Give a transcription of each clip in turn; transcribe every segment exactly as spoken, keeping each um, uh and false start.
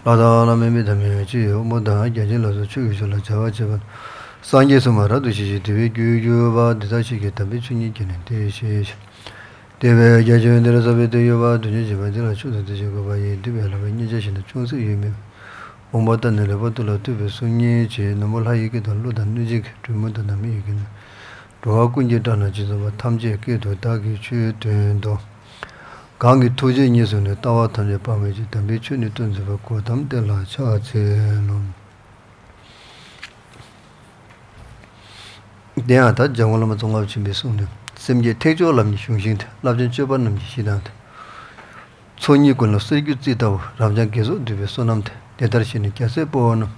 ལྷ་དང་ལྷ་མིན་པའི་དམ་ཡང་ཅི་ཡོད། དམུ་དང་རྒྱ་ཆེན་ལ་སོགས་ཆོས་ཀྱི་ཕྱོགས་ལ་བྱ་བ་བྱེད་པ། སངས་རྒྱས་སུ་མ་རབ་ཏུ་ཤེས་ཤིང་དེ་བས་རྒྱུད་གྱུར་པ། འདི་དག་ཤེས་ཀྱི་དམ་པའི་ཆོས་ཉིད་ཀྱིས་ནི་དེ་ཤེས་ཤིང་། དེ་བས་རྒྱ་ཆེ་བའི་དེ་ལ་ཟབ་པའི་དོན་ཡོད་པ། དོན་ཆེན་བྱེད་པ་འདི་ལ་མཆོག་ཏུ་གཏུགས་ཤིང་གུས་པ་ཡིས། འདུས་པའི་ལྷ་མོས་སྙིང་རྗེ་ཆེ་ནས་ཅུང་ཟད་ཡོད་མིན་པ། དབང་པོ་རྟ་ནི་ལེགས་པར་གཏུགས་ལ་བཏུད་པའི་གསུང་ཉིད་ཀྱིས། ནུབ་མོ་ལྷ་ཡི་སྐད་དང་གླུ་དང་གནོད་སྦྱིན་གྱི་སྒྲོན་མེ་དང་ནམ་མཁའི་ཡི་གེ་ནི། འགྲོ་བ་ཀུན་གྱི་སྒྲ་རྣམས་ཇི་ཙམ་པ། ཐམས་ཅད་སྐད་དུ་བདག་གིས་ཆོས་བསྟན་ཏོ། གང་གི་ཐུགས་རྗེས་ཉེར་བཟུང་ནས། ལྟ་བ་ཐམས་ཅད་དཔག་མེད་ཀྱིས། དམ་པའི་ཆོས་ནི་སྟོན་མཛད་པ། གོའུ་ཏམ་དེ་ལ་ཕྱག་འཚལ་ལོ། དེ་ཡང་ད་འཇམ་མགོན་བླ་མ་ཙོང་ཁ་པ་ཆེན་པོའི་གསུང་ནི། སེམས་བསྐྱེད་ཐེག་མཆོག་ལམ་གྱི་གཞུང་ཤིང་དེ། རླབས་ཆེན་སྤྱོད་པ་རྣམས་ཀྱི་གཞི་དང་དེ། ཚོགས་གཉིས་ཀུན་ལ་གསེར་འགྱུར་རྩི་ལྟ་བུ། རབ་འབྱམས་དགེ་ཚོགས་འདུས་པའི་བསོད་ནམས་དེ། དེ་ལྟར་ཤེས་ནས་རྒྱལ་སྲས་དཔའ་བོ་རྣམས།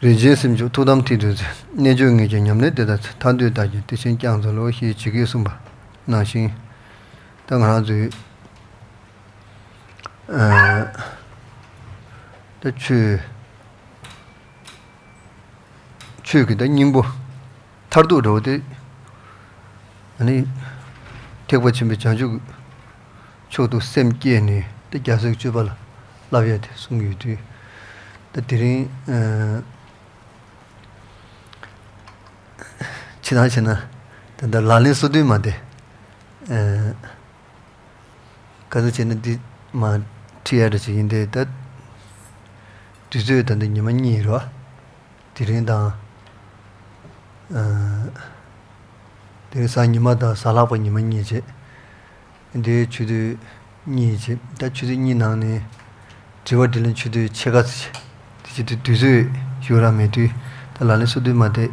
རིན་ཆེན་སེམས་མཆོག་ཐུགས་དམ་མཐིལ་དུ་འཛིན། རྣལ་འབྱོར་ངེས་ཀྱང་ཉམས་ལེན་དེ་དག་ཚེ། ཐར་འདོད་བདག་གིས་དེ་བཞིན་བསྐྱང་མཛོད་ལོ། ཞེས་ཇི་སྐད་གསུངས་པ་ནང་བཞིན། ད་ང་རང་ཚོའི་ཨ་ད་ཆོས་ཆོས་ཀྱི་ད་སྙིང་པོ་མཐར་ཐུག་འདྲ་བོ་དེ། ཨ་ནི་ཐེག་པ་ཆེན་པོའི་བྱང་ཆུབ་ཀྱི་མཆོག་ཏུ་སེམས་བསྐྱེད་ནས་ད་རྒྱལ་སྲས་ཀྱི་སྤྱོད་པ་ལ་བསླབ་ཡ་དེ་གསུང་གི་ཡོད་དུས། ད་དེ་རིང་ཨ་ཕྱི་ནང་བྱས་ན་ད་ལྟ་ལག་ལེན་སོ་བདུན་མ་དེ། ཨ་ག་ཚོད་བྱས་ན་འདི་མ་ཁྲིད་ཡ་འདྲ་ཞིག་ཡིན་ཏེ། ད་དུས་ཚོད་ད་ལྟ་ཉི་མ་གཉིས་རེད་བ། དེ་རིང་དང་། ཨ་དེ་རིང་གཟའ་ཉི་མ་དང་གཟའ་ལྷག་པ་ཉི་མ་གཉིས་བྱས། འདིའི་ཆུ་ཚོད་གཉིས་བྱས། ད་ཆུ་ཚོད་གཉིས་ནང་ནས་དྲི་བ་དྲིས་ལན་ཆུ་ཚོད་ཕྱེད་ཀ་ཙམ་བྱས། དེ་བྱེད་དུས་དུས་ཚོད་ཞུ་རག་མེད་དུས། ད་ལག་ལེན་སོ་བདུན་མ་དེ་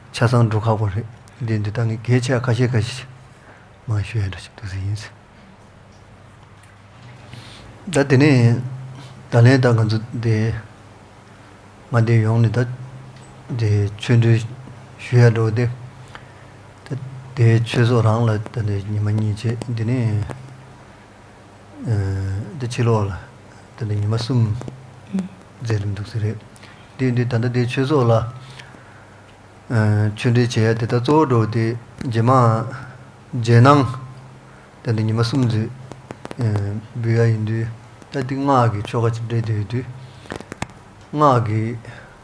ཆ་ཚང་འགྲོ་ཁག་པོ་རེད། འདི་འདི་ད་ངས་གལ་ཆེ་བ་ཁ་ཤས་ཁ་ཤས་མར་ཞུ་ཡ་འདྲ་ཞིག་འདུག་ཟེར་ཡིན། ད་དེ་ནས་ད་ལན་ད་ང་ཚོ་དེ་མངའ་སྡེ་ཡོངས་ནས་ད་དེ་ཆོས་འབྲེལ་ཞུ་ཡ་འགྲོ་དེ། ད་དེ་ཆོས་ཚོགས་རང་ལ་ད་ནས་ཉི་མ་གཉིས་བྱས། དེ་ནས་ཨ་དེ་ཕྱི་ལོགས་ལ་ད་ནས་ཉི་མ་གསུམ་མཛད་རིམ་འདུག་ཟེར་རེད། དེ་འདི་ད་ལྟ་དེ་ཆོས་ཚོགས་ལ། ཨ་ཆོས་འབྲེལ་བྱེད་ཡ་དེ་ད་གཙོ་བོ་འགྲོ་དེ་རྗེས་མ་རྗེས་གནང་། ད་འདི་ཉི་མ་གསུམ་ཙམ་ཨ་འབུལ་ཡ་ཡིན་དུས། ད་འདི་སྔགས་ཀྱི་ཆོ་ག་ཅིག་སྤྲད་དེ་ཡོད་དུས། སྔགས་ཀྱི་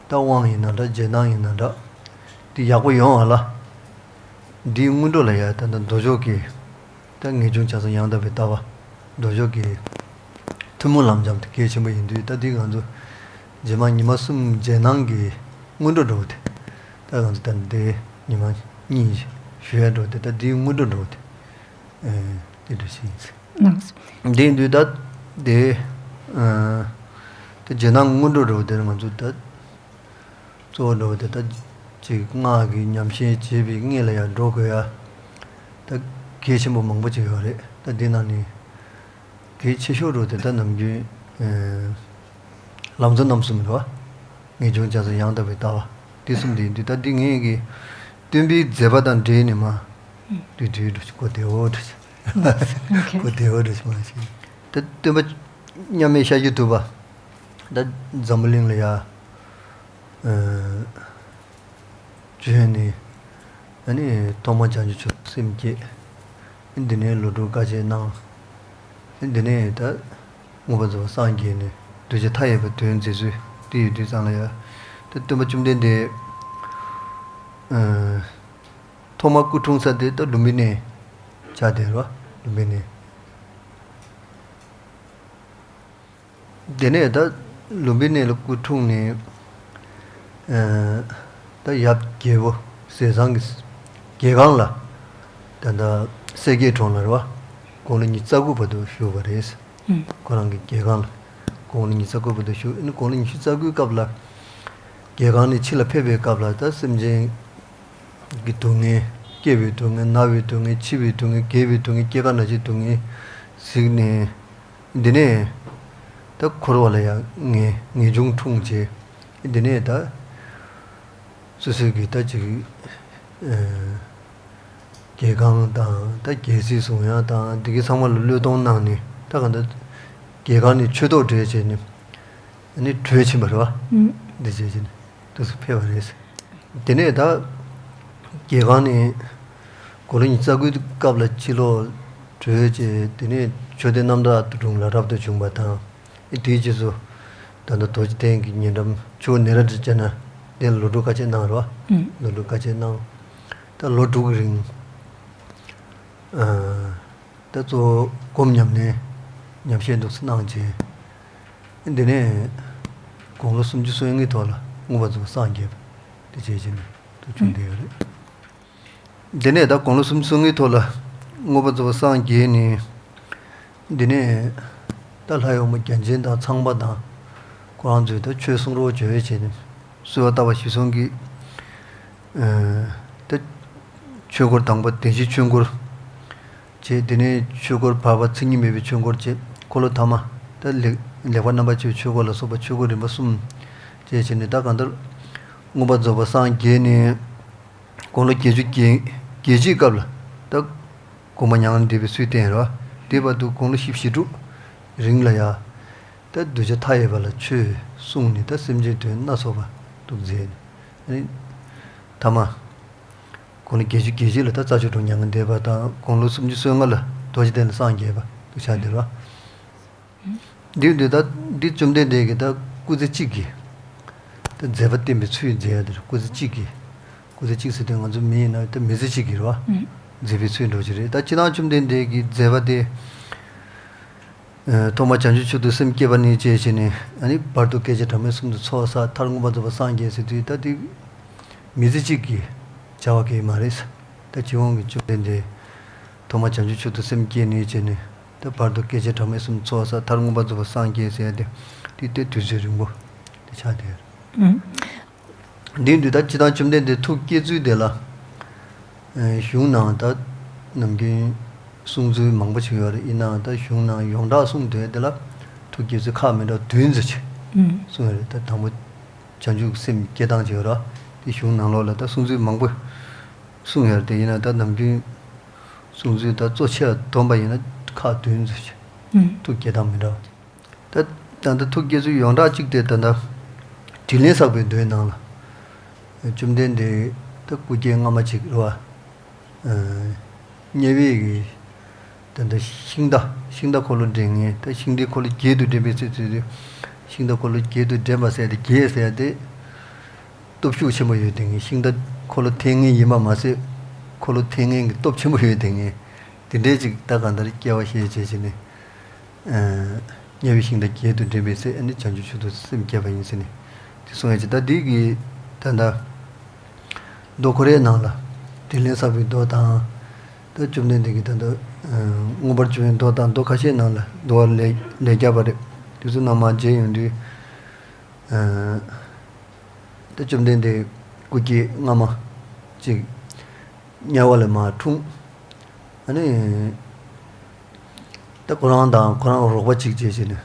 ད་དབང་ཡིན་ན་འདྲ། རྗེས་གནང་ཡིན་ན་འདྲ། འདི་ཡག་པོ་ཡོང་བ་ལ། འདིའི་སྔོན་འགྲོ་ལ་ཡ་ད་ལྟ་མདོ་ཕྱོགས་ཀྱི་ད་ངེས་འབྱུང་བྱང་སེམས་ཡང་དག་པའི་ལྟ་བ། མདོ་ཕྱོགས་ཀྱི་ཐུན་མོང་ལམ་སྦྱངས་དེ་གལ་ཆེན་པོ་ཡིན་དུས། ད་འདི་ང་ཚོ་རྗེས་མ་ཉི་མ་གསུམ་རྗེས་གནང་གི་སྔོན་འགྲོ་འགྲོ་བ་དེ། ད་ང་ཚོ་ད་འདི་ཉི་མ་གཉིས་ཞུ་ཡ་འགྲོ་བ་དེ། ད་འདིའི་སྔོན་འགྲོ་འགྲོ་བ་དེ། ཨེ་དེ་འདྲ་ཞིག་ཡིན་ཟེར། ལགས་སོ། འདི་ཡིན་དུས་ད་དེ་ཨ་ད་རྗེས་གནང་སྔོན་འགྲོ་འགྲོ་བ་དེ་ང་ཚོ་ད། གཙོ་བོ་འགྲོ་བ་དེ་ད་ཅིག་སྔགས་ཀྱི་ཉམས་བཞེས་བྱེད་པའི་སྔོན་ལ་ཡང་འགྲོ་དགོས་ཡ་ད་གལ་ཆེན་པོ་མང་པོ་ཅིག་ཡོད་རེད། ད་འདི་ནང་ནས་གལ་ཆེ་ཤོས་འགྲོ་དེ་ད་ནམ་རྒྱུན་ཨེ་ལམ་གཙོ་རྣམ་གསུམ་རེད་བ། ངེས་འབྱུང་བྱང་སེམས་ཡང་དག་པའི་ལྟ་བ། དེ་གསུམ་དེ་ཡིན་དུས། ད་འདི་ངས་ཀྱི་སྟོན་པའི་མཛད་པ་དང་འབྲེལ་ནས་མ་དུས་དུས་འགྲོ་ཞིག་གོ་བདེ་བོ་འགྲོ་ཞིག་ཨོ་ཁེ། གོ་བདེ་བོ་འགྲོ་ཞིག་མ་ཞིག་ད་སྟོན་པ་མཉམ་མེད་ཤཱཀྱ་ཐུབ་པ་ད་འཛམ་བུ་གླིང་ལ་ཡ་ཨ་བྱོན་ནས། ཨ་ནི་ཐོག་མར་བྱང་ཆུབ་མཆོག་སེམས་བསྐྱེད། འདི་ནས་ལོ་དྲུག་དཀའ་སྤྱད་གནང་། འདི་ནས་ད་མངོན་པར་རྫོགས་པར་སངས་རྒྱས་ནས་གདུལ་བྱ་མཐའ་ཡས་པའི་དོན་མཛད་ཚུལ་དེ་ཡོད་དུས་ཙང་ལ་ཡ། ད་སྟོན་པ་བཅོམ་ལྡན་འདས་ཨ་ཐོག་མར་སྐུ་འཁྲུངས་ས་དེ་ད་ལུམ་བི་ནི་བྱས་དེ་རེད་བ། ལུམ་བི་ནི། དེ་ནས་ད་ལུམ་བི་ནི་ལ་སྐུ་འཁྲུངས་ནས། ཨ་ད་ཡབ་རྒྱལ་པོ་ཟས་གཙང་གི་རྒྱལ་ཁང་ལ་ད་ལྟ་སེར་སྐྱའི་གྲོང་ལ་རེད་བ། དགུང་ལོ་ཉི་ཤུ་རྩ་དགུ་བར་དུ་བཞུགས་པ་རེད། ཨུམ། ཁོ་རང་གི་རྒྱལ་ཁང་ལ་དགུང་ལོ་ཉི་ཤུ་རྩ་དགུ་བར་དུ་བཞུགས། ཨ་ནི་དགུང་ལོ་ཉི་ཤུ་རྩ་དགུའི་སྐབས་ལ་རྒྱལ་ཁང་ནས་ཕྱི་ལ་ཕེབས་པའི་སྐབས་ལ་ད་སེམས་ཅན་གྱི་སྡུག་བསྔལ། སྐྱེ་བའི་སྡུག་བསྔལ། ན་བའི་སྡུག་བསྔལ། འཆི་བའི་སྡུག་བསྔལ། རྒས་པའི་སྡུག་བསྔལ། སྐྱེ་རྒ་ན་འཆིའི་སྡུག་བསྔལ་གཟིགས་ནས། འདི་ནས་ད་འཁོར་བ་ལ་ཡང་ངེས་ངེས་འབྱུང་འཁྲུངས་བྱས། འདི་ནས་ད་སོ་སོའི་གི་ད་ཅིག་ཨ་རྒྱལ་ཁང་དང་ད་རྒྱལ་སྲིད་བཟུང་ཡ་དང་འདི་གི་ཚང་མ་ལ་བློས་གཏོང་གནང་ནས། ད་གང་ལྟར་རྒྱལ་ཁང་ནས་ཆོས་ཐོག་བགྲོད་བྱས་ནས་ཨ་ནི་བྲོས་ཕྱིན་པ་རེད་བ། ཨུམ། འདི་བྱས་བྱས་ནས་འདུག་སེ་ཕེབས་པ་རེད། དེ་ནས་ད་རྒྱལ་ཁང་ནས་དགུང་ལོ་ཉི་ཤུ་རྩ་དགུའི་སྐབས་ལ་ཕྱིར་ལོག་བྲོས་བྱས། དེ་ནས་ཆོས་སྡེ་རྣམ་དག་ཏུ་དྲུང་ལ་རབ་ཏུ་བྱུང་བ་དང་། དེའི་རྗེས་སུ་ད་ལྟ་རྡོ་རྗེ་གདན་གྱི་ཉེ་འགྲམ་ཆུ་བོ་ནཻ་རཉྫ་ནའི་རྩ་ནས་དེ་ལ་ལོ་དྲུག་དཀའ་སྤྱད་གནང་རོ། ཨུམ། ལོ་དྲུག་དཀའ་སྤྱད་གནང་། ད་ལོ་དྲུག་གི་རིང་ཨ་ད་གཙོ་བོ་སྒོམ་ཉམས་ལེན་ཉམས་བཞེས་འདུག་སེ་གནང་རྗེས། དེ་ནས་དགུང་ལོ་སུམ་ཅུ་སོ་ལྔའི་ཐོག་ལ་མངོན་པར་རྫོགས་པར་སངས་རྒྱས་པ་དེ་བྱས་རྗེས་ནས་ཐུགས་བྱུང་བསྡད་ཡོད་རེད། དེ་ནས་ད་དགུང་ལོ་སུམ་ཅུ་སོ་ལྔའི་ཐོག་ལ་མངོན་པར་རྫོགས་པར་སངས་རྒྱས་ནས། དེ་ནས་ད་ལྷ་ཡུལ་མ་རྒྱལ་ཆེན་དང་ཚངས་པ་དང་ཁོ་རང་ཚོས་ད་ཆོས་གསུང་རོགས་བྱོས་བྱས་ནས་གསོལ་བ་བཏབ་པ་གཞིར་བཟུང་གིས། ཨ་ད་ཆོས་སྐོར་དང་པོ་བདེན་བཞིའི་ཆོས་སྐོར་བྱས། དེ་ནས་ཆོས་སྐོར་བར་པ་མཚན་ཉིད་མེད་པའི་ཆོས་སྐོར་བྱས། འཁོར་ལོ་ཐ་མ་ད་ལེགས་ལེགས་པར་རྣམ་པར་ཕྱེ་བའི་ཆོས་སྐོར་ལ་སོགས་པ་ཆོས་སྐོར་རིམ་པ་གསུམ་བྱས་བྱས་ནས། ད་གང་ལྟར་མངོན་པར་རྫོགས་པར་སངས་རྒྱས་ནས། དགུང་ལོ་བརྒྱད་ཅུ་གྱ་གྱ་གཅིག་སྐབས་ལ་ད་དགོངས་པ་མྱ་ངན་འདས་པའི་ཚུལ་བསྟན་རོ། དེ་བར་དུ་དགུང་ལོ་བཞི་བཅུ་ཞེ་དྲུག་རིང་ལ་ཡ། ད་གདུལ་བྱ་མཐའ་ཡས་པ་ལ་ཆོས་གསུངས་ནས། ད་སེམས་ཅན་དོན་སྣ་ཚོགས་པ་འདུག་མཛད་ནས། ཨ་ནི་ཐ་མ་དགུང་ལོ་བརྒྱད་ཅུ་གྱ་གཅིག་ལ་ད་རྩྭ་མཆོག་གྲོང་མྱ་ངན་འདས་པ་དང་། དགུང་ལོ་སུམ་ཅུ་སོ་ལྔ་ལ་རྡོ་རྗེ་གདན་ལ་སངས་རྒྱས་པ་འདུག་ཆགས་བསྡད་རོ། འདི་འདི་ད་འདི་བཅོམ་ལྡན་འདས་ཀྱིས་ད་སྐུ་ཚེ་གཅིག་གི་ད་མཛད་པ་བསྟན་པའི་ཚུལ་མཛད་ཡ་དེ་རེད། སྐུ་ཚེ་གཅིག་གི། སྐུ་ཚེ་གཅིག་ཟེར་དུས་ང་ཚོ་མི་ཡིན་ན་ད་མི་ཚེ་གཅིག་གི་རེད་བ། ཨུམ། མཛད་པའི་ཚུལ་འགྲོ་གི་རེད། ད་སྤྱིར་བཏང་བཅོམ་ལྡན་འདས་ཀྱི་མཛད་པ་དེ། ཨ་ཐོག་མར་བྱང་ཆུབ་མཆོག་ཏུ་སེམས་བསྐྱེད་པ་ནས་བྱས་བྱས་ནས། ཨ་ནི་བར་དུ་སྐད་ཅིག་གྲངས་མེད་གསུམ་དུ་ཚོགས་བསགས། མཐར་མངོན་པར་རྫོགས་པར་སངས་རྒྱས་ཟེར་དུས། ད་དེ་མི་ཚེ་གཅིག་གི་བྱ་བ་གང་ཡང་མ་རེད། ད་སྤྱི་ཡོངས་ཀྱི་བཅོམ་ལྡན་འདས་ཐོག་མར་བྱང་ཆུབ་མཆོག་ཏུ་སེམས་བསྐྱེད་ནས་བྱས་ནས། ད་བར་དུ་སྐད་ཅིག་གྲངས་མེད་གསུམ་ཚོགས་བསགས། མཐར་མངོན་པར་རྫོགས་པར་སངས་རྒྱས་ཟེར་ཡ་དེ། དེ་ལྟའི་དུས་ཚོད་རིང་པོ་དེ་ཆགས་བསྡད་ཡོད་རེད། ཨུམ། འདི་འདི་ད་སྤྱིར་བཏང་བཅོམ་ལྡན་འདས་ཐུགས་བསྐྱེད་ཚུལ་དེ་ལ། ཨ་གཞུང་ནང་ད་ནམ་རྒྱུན་གསུང་ཚུལ་མང་པོ་ཞིག་ཡོད་རེད། ཡིན་ནའང་ད་གཞུང་ནང་ཡོངས་གྲགས་གསུང་དོན་དེ་ལ་ཐུགས་བསྐྱེད་ཚུལ་ཁག་མི་འདྲ་བ་བདུན་ཙམ་ཅིག་ཨུམ། གསུངས་ཡོད་རེད། ད་དང་པོ་བྱང་ཆུབ་སེམས་བསྐྱེད་སྟངས་ཅིག་ཡོད་རེད། དེ་གཞུང་ནང་ལོགས་ལ་ད་གསུང་ཚུལ་མང་པོ་གསུངས་ཡོད་རེད། དེ་ཡིན་ན་ད་ནམ་རྒྱུན་གསུང་ཚུལ་ད་གཙོ་ཆེ་བ་བསྡོམས་པ་ཡིན་ན་ཁག་བདུན་ཙམ་ཅིག་ཨུམ། ཐུགས་བསྐྱེད་སྟངས་མི་འདྲ་བ། ད་ད་ལྟ་ཐུགས་བསྐྱེད་ཚུལ་ཡོངས་གྲགས་གཅིག་དེ། ད་ལྟ་དྲིན་ལན་བསགས་པའི་མདོའི་ནང་ལ། བཅོམ་ལྡན་འདས་ད་སྐུ་སྐྱེ་སྔ་མ་ཅིག་རེད་བ། ཨ་དམྱལ་བའི་གི་ད་ལྟ་ཤིང་རྟ་ཤིང་རྟ་འཁོར་ལོ་འདྲེན་མཁན། ད་ཤིང་རྟའི་འཁོར་ལོ་བརྒྱད་དུ་འདྲེན་པའི་ཚུལ་དུ། ཤིང་རྟ་འཁོར་ལོ་བརྒྱད་དུ་འདྲེན་པ་ཟེར་ཏེ། བརྒྱད་ཟེར་ཏེ་སྟོབས་ཤུགས་ཆེན་པོ་ཡོད་དེ་ངེས། ཤིང་རྟ་འཁོར་ལོ་འཐེན་མཁན་ཡིན་པ་མ་ཟད། འཁོར་ལོ་འཐེན་མཁན་གྱི་སྟོབས་ཆེན་པོ་ཡོད་དེ་ངེས། དེ་འདྲའི་ཅིག་ད་གང་ལྟར་སྐྱེ་བ་བཞེས་བྱས་བྱས་ནས། ཨ་དམྱལ་བའི་ཤིང་རྟ་བརྒྱད་དུ་འདྲེན་པའི་ཚེ། ཨ་ནི་བྱང་ཆུབ་མཆོག་ཏུ་སེམས་བསྐྱེད་པ་ཡིན་ཟེར་ནས་དེ་གསུངས་ཡ་ཅིག་ད་འདི་གི་ད་ལྟ་མདོ་ཁོ་རའི་ནང་ལ་དྲིན་ལན་བསགས་པའི་མདོ་དང་། ད་བཅོམ་ལྡན་འདས་ཀྱིས་ད་ལྟ་ཨ་མངོན་པར་བྱུང་བའི་མདོ་དང་། མདོ་ཁ་ཤས་ནང་ལ་མདོ་ལས་ལས་རྒྱས་པ་རེད། དེ་ཚོ་ནང་མར་མཇལ་ཡོང་དུས། ཨ་ད་བཅོམ་ལྡན་འདས་སྐུ་སྐྱེ་སྔ་མ་ཅིག་དམྱལ་བ་ལ་མར་འཁྲུངས། ཨ་ནི་ད་ཁོ་རང་དང་ཁོ་རང་རོགས་པ་གཅིག་བྱས་བྱས་ནས།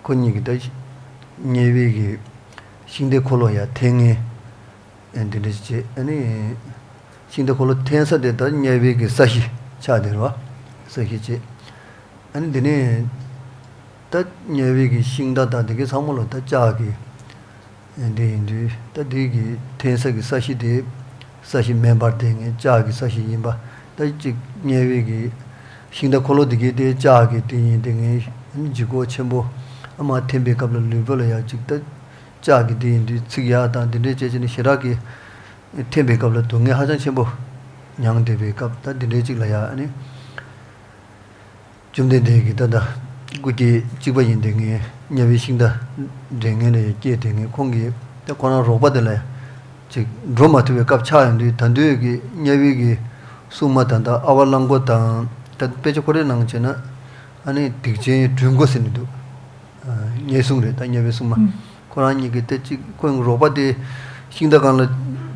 ཁོ་གཉིས་ཀྱིས་ད་དམྱལ་བའི་གི་ཤིང་རྟའི་འཁོར་ལོ་ཡར་འཐེན་མཁན་དེ་འདྲ་བྱས། ཨ་ནི་ཤིང་རྟའི་འཁོར་ལོ་འཐེན་ས་དེ་ད་དམྱལ་བའི་གི་ས་གཞི་ཆགས་བསྡད་རེད་བ། ས་གཞི་བྱས། ཨ་ནི་དེ་ནས་ད་དམྱལ་བའི་གི་ཤིང་རྟ་དང་དེ་གའི་ཚང་མ་ལ་ད་ལྕགས་ཀྱི་འདི་ཡིན་དུས། ད་དེ་གི་འཐེན་ས་གི་ས་གཞི་དེ་ས་གཞི་མེ་འབར་བསྡད་མཁན་ལྕགས་ཀྱི་ས་གཞི་ཡིན་པ། ད་གཅིག་དམྱལ་བའི་གི་ཤིང་རྟ་འཁོར་ལོ་དེ་གའི་དེ་ལྕགས་ཀྱི་དེ་ཡིན་བསྡད་མཁན་ལྗིད་ཁོག་ཆེན་པོ། ཨ་མར་འཐེན་པའི་སྐབས་ལ་ལུས་པོ་ལ་ཡང་གཅིག་ད་ལྕགས་ཀྱི་དེ་ཡིན་དུས་ཚིག་ཡག་དང་དེ་འདྲའི་བྱས་བྱས་ནས་ཞེ་དྲག་གི་འཐེན་པའི་སྐབས་ལ་སྡུག་བསྔལ་ཧ་ཅང་ཆེན་པོ་མྱངས་བསྡད་པའི་སྐབས། ད་དེ་འདྲའི་གཅིག་ལ་ཡ་ཨ་ནི་བཅོམ་ལྡན་འདས་ཀྱིས་ད་ལྟ་སྐུ་སྐྱེ་གཅིག་པ་ཡིན་བསྡད་མཁན་དམྱལ་བའི་ཤིང་རྟ་འདྲེན་མཁན་ལ་ཡ་སྐྱེས་བསྡད་མཁན་ཁོང་གིས། ད་ཁོ་རང་རོགས་པ་དེ་ལ་ཅིག་འགྲོ་མ་ཐུབ་པའི་སྐབས་ཆགས་ཡོང་དུས། ད་དུས་ཀྱི་དམྱལ་བའི་གི་སྲུང་མ་ད་ལྟ་ཨ་བ་ལང་ཀོ་དང་། ད་དཔེ་ཆ་ཁོ་རའི་ནང་བྱས་ན་ཨ་ནི་སྡིག་ཅན་སྦྲུལ་མགོ་ཟེར་ནས་འདུག་ཨ་དམྱལ་སྲུང་རེད། ད་དམྱལ་བའི་སྲུང་མ། ཨུམ། ཁོ་རང་གཉིས་ཀྱིས་ད་ཅིག་ཁོའི་རོགས་པ་དེ་ཤིང་རྟ་སྒང་ལ་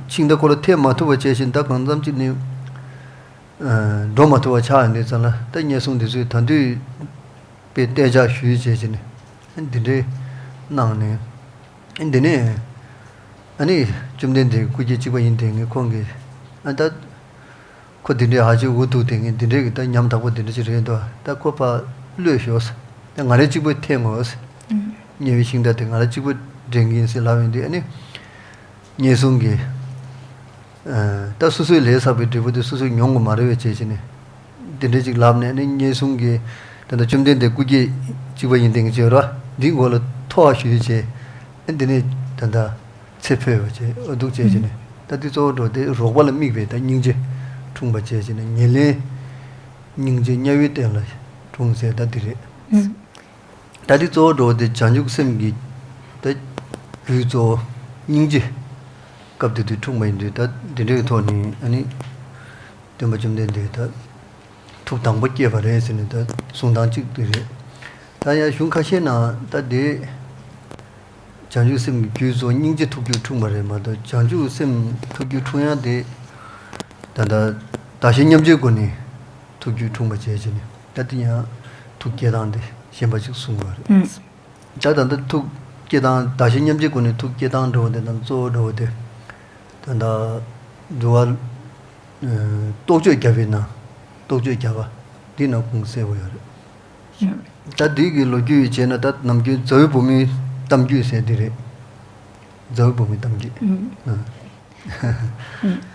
ཤིང་རྟ་འཁོར་ལོ་འཐེན་མ་ཐུབ་པ་བྱས་ཤིང་། ད་གང་འཚམ་ཅིག་ནི་ཨ་འགྲོ་མ་ཐུབ་པ་ཆགས་ཡོང་དུས་ཙམ་ལ། ད་དམྱལ་སྲུང་དེ་ཚོས་ད་དུས་དཔེ་གཏད་འཇགས་ཞུས་བྱས་བྱས་ནས་འདི་འདྲའི་གནང་ནས། འདི་ནས་ཨ་ནི་བཅོམ་ལྡན་འདས་སྐུ་སྐྱེ་གཅིག་པ་ཡིན་བསྡད་མཁན་ཁོང་གིས། ཨ་ད་ཁོ་འདི་འདྲའི་ཧ་ཅང་འུ་ཐུག་བསྡད་མཁན་འདི་འདྲའི་གི་ད་ཉམ་ཐག་པོ་འདི་འདྲ་ཅིག་རེད་འདུག་ད་ཁོ་ཕར་གློད་ཤོག་ཟེར། ད་ང་རང་གཅིག་པུ་འཐེན་དགོས་ཟེར། ཨུམ། དམྱལ་བའི་ཤིང་རྟ་དེ་ང་རང་གཅིག་པུ་འདྲེན་གྱི་ཡིན་ཟེར་ལབ་ཡོང་དུས། ཨ་ནི་དམྱལ་སྲུང་གིས། ཨ་ད་སོ་སོའི་ལས་བསགས་པའི་འབྲས་བུ་དེ་སོ་སོས་མྱོང་དགོས་མ་རེད་པས་བྱས་བྱས་ནས། འདི་འདྲ་ཅིག་ལབ་ནས། ཨ་ནི་དམྱལ་སྲུང་གིས་ད་ལྟ་བཅོམ་ལྡན་འདས་སྐུ་སྐྱེ་གཅིག་པ་ཡིན་བསྡད་མཁན་ཅིག་ཡོད་རེད། འདིའི་མགོ་ལ་ཐོ་བ་ཞུས་བྱས། ཨ་འདི་ནས་ད་ལྟ་ཚེ་འཕོས་པ་བྱས། ཨ་འདུག་བྱས་བྱས་ནས། ད་འདི་གཙོ་བོ་འགྲོ་དེ་རོགས་པ་ལ་དམིགས་པའི་ད་སྙིང་རྗེ་འཁྲུངས་པ་བྱས་བྱས་ནས། ཉེར་ལེན་སྙིང་རྗེ་དམྱལ་བའི་རྟེན་ལ་འཁྲུངས་ཟེར་ད་འདི་རེད། ད་འདི་གཙོ་བོ་འགྲོ་དེ་བྱང་ཆུབ་སེམས་ཀྱི་ད་རྒྱུ་གཙོ་བོ་སྙིང་རྗེ། སྐབས་དེ་དུས་འཁྲུངས་པ་ཡིན་དུས། ད་འདི་འདྲའི་ཐོག་ནས་ཨ་ནི་སྟོན་པ་བཅོམ་ལྡན་འདས་ད་ཐུགས་དང་པོ་བསྐྱེད་པ་རེད་ཟེར་ནས་ད་གསུང་སྟངས་གཅིག་དེ་རེད། ད་ཡང་གཞུང་ཁ་ཤས་ནང་ད་དེ་བྱང་ཆུབ་སེམས་ཀྱི་རྒྱུ་གཙོ་སྙིང་རྗེ་ཐུགས་རྒྱུད་འཁྲུངས་པ་རེད་མ་གཏོགས། བྱང་ཆུབ་སེམས་ཐུགས་རྒྱུད་འཁྲུངས་ཡ་དེ་ད་ད་བདག་གཞན་མཉམ་བརྗེའི་སྒོ་ནས་ཐུགས་རྒྱུད་འཁྲུངས་པ་བྱས་བྱས་ནས། ད་དེ་ཡང་ཐུགས་བསྐྱེད་སྟངས་དེ་གཞན་པ་ཅིག་གསུངས་པ་རེད། ད་ད་ལྟ་ཐུགས་བསྐྱེད་སྟངས། བདག་གཞན་མཉམ་བརྗེའི་སྒོ་ནས་ཐུགས་བསྐྱེད་སྟངས་འགྲོ་བ་དེ་དང་གཙོ་བོ་འགྲོ་བ་དེ། ད་ལྟ་འདུལ་བ་རྟོགས་བརྗོད་བརྒྱ་པའི་ནང་རྟོགས་བརྗོད་བརྒྱ་པ་འདི་ནང་ཁུངས་གསལ་པོ་ཡོད་རེད། ད་འདི་གི་ལོ་རྒྱུས་བྱས་ན། ད་ནམ་རྒྱུན་མཛའ་བོའི་བུ་མོའི་གཏམ་རྒྱུད་ཟེར་འདི་རེད། མཛའ་བོའི་བུ་མོའི་གཏམ་རྒྱུད།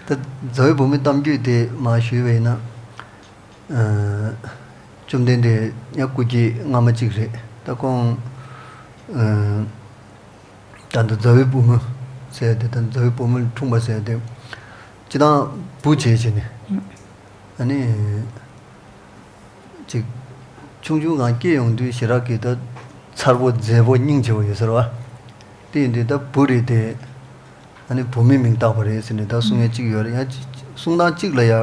ད་མཛའ་བོའི་བུ་མོའི་གཏམ་རྒྱུད་དེ་མར་ཞུས་པ་ཡིན་ན། ཨ་བཅོམ་ལྡན་འདས་ཡང་སྐུ་སྐྱེ་སྔ་མ་གཅིག་རེད། ད་ཁོང་ཨ་ད་ལྟ་མཛའ་བོའི་བུ་མོ་ཟེར་དེ། ད་མཛའ་བོའི་བུ་མོ་འཁྲུངས་པ་ཟེར་དེ། སྤྱིར་བཏང་བུ་བྱས་བྱས་ནས། ཨ་ནི་ཅིག་ཆུང་ཆུང་སྒང་སྐྱེས་ཡོང་དུས་ཞེ་དྲག་གི་ད་མཚར་པོ་མཛེས་པོ་སྙིང་རྗེ་པོ་ཡོད་ཟེར་བ། དེ་ཡིན་དུས་ད་བུ་རེད་དེ། ཨ་ནི་བུ་མོའི་མིང་བཏགས་པ་རེད་ཟེར་ནས་ད་གསུང་ཡ་གཅིག་ཡོད་རེད། ཡང་གཅིག་གསུང་སྟངས་གཅིག་ལ་ཡ། ཨ་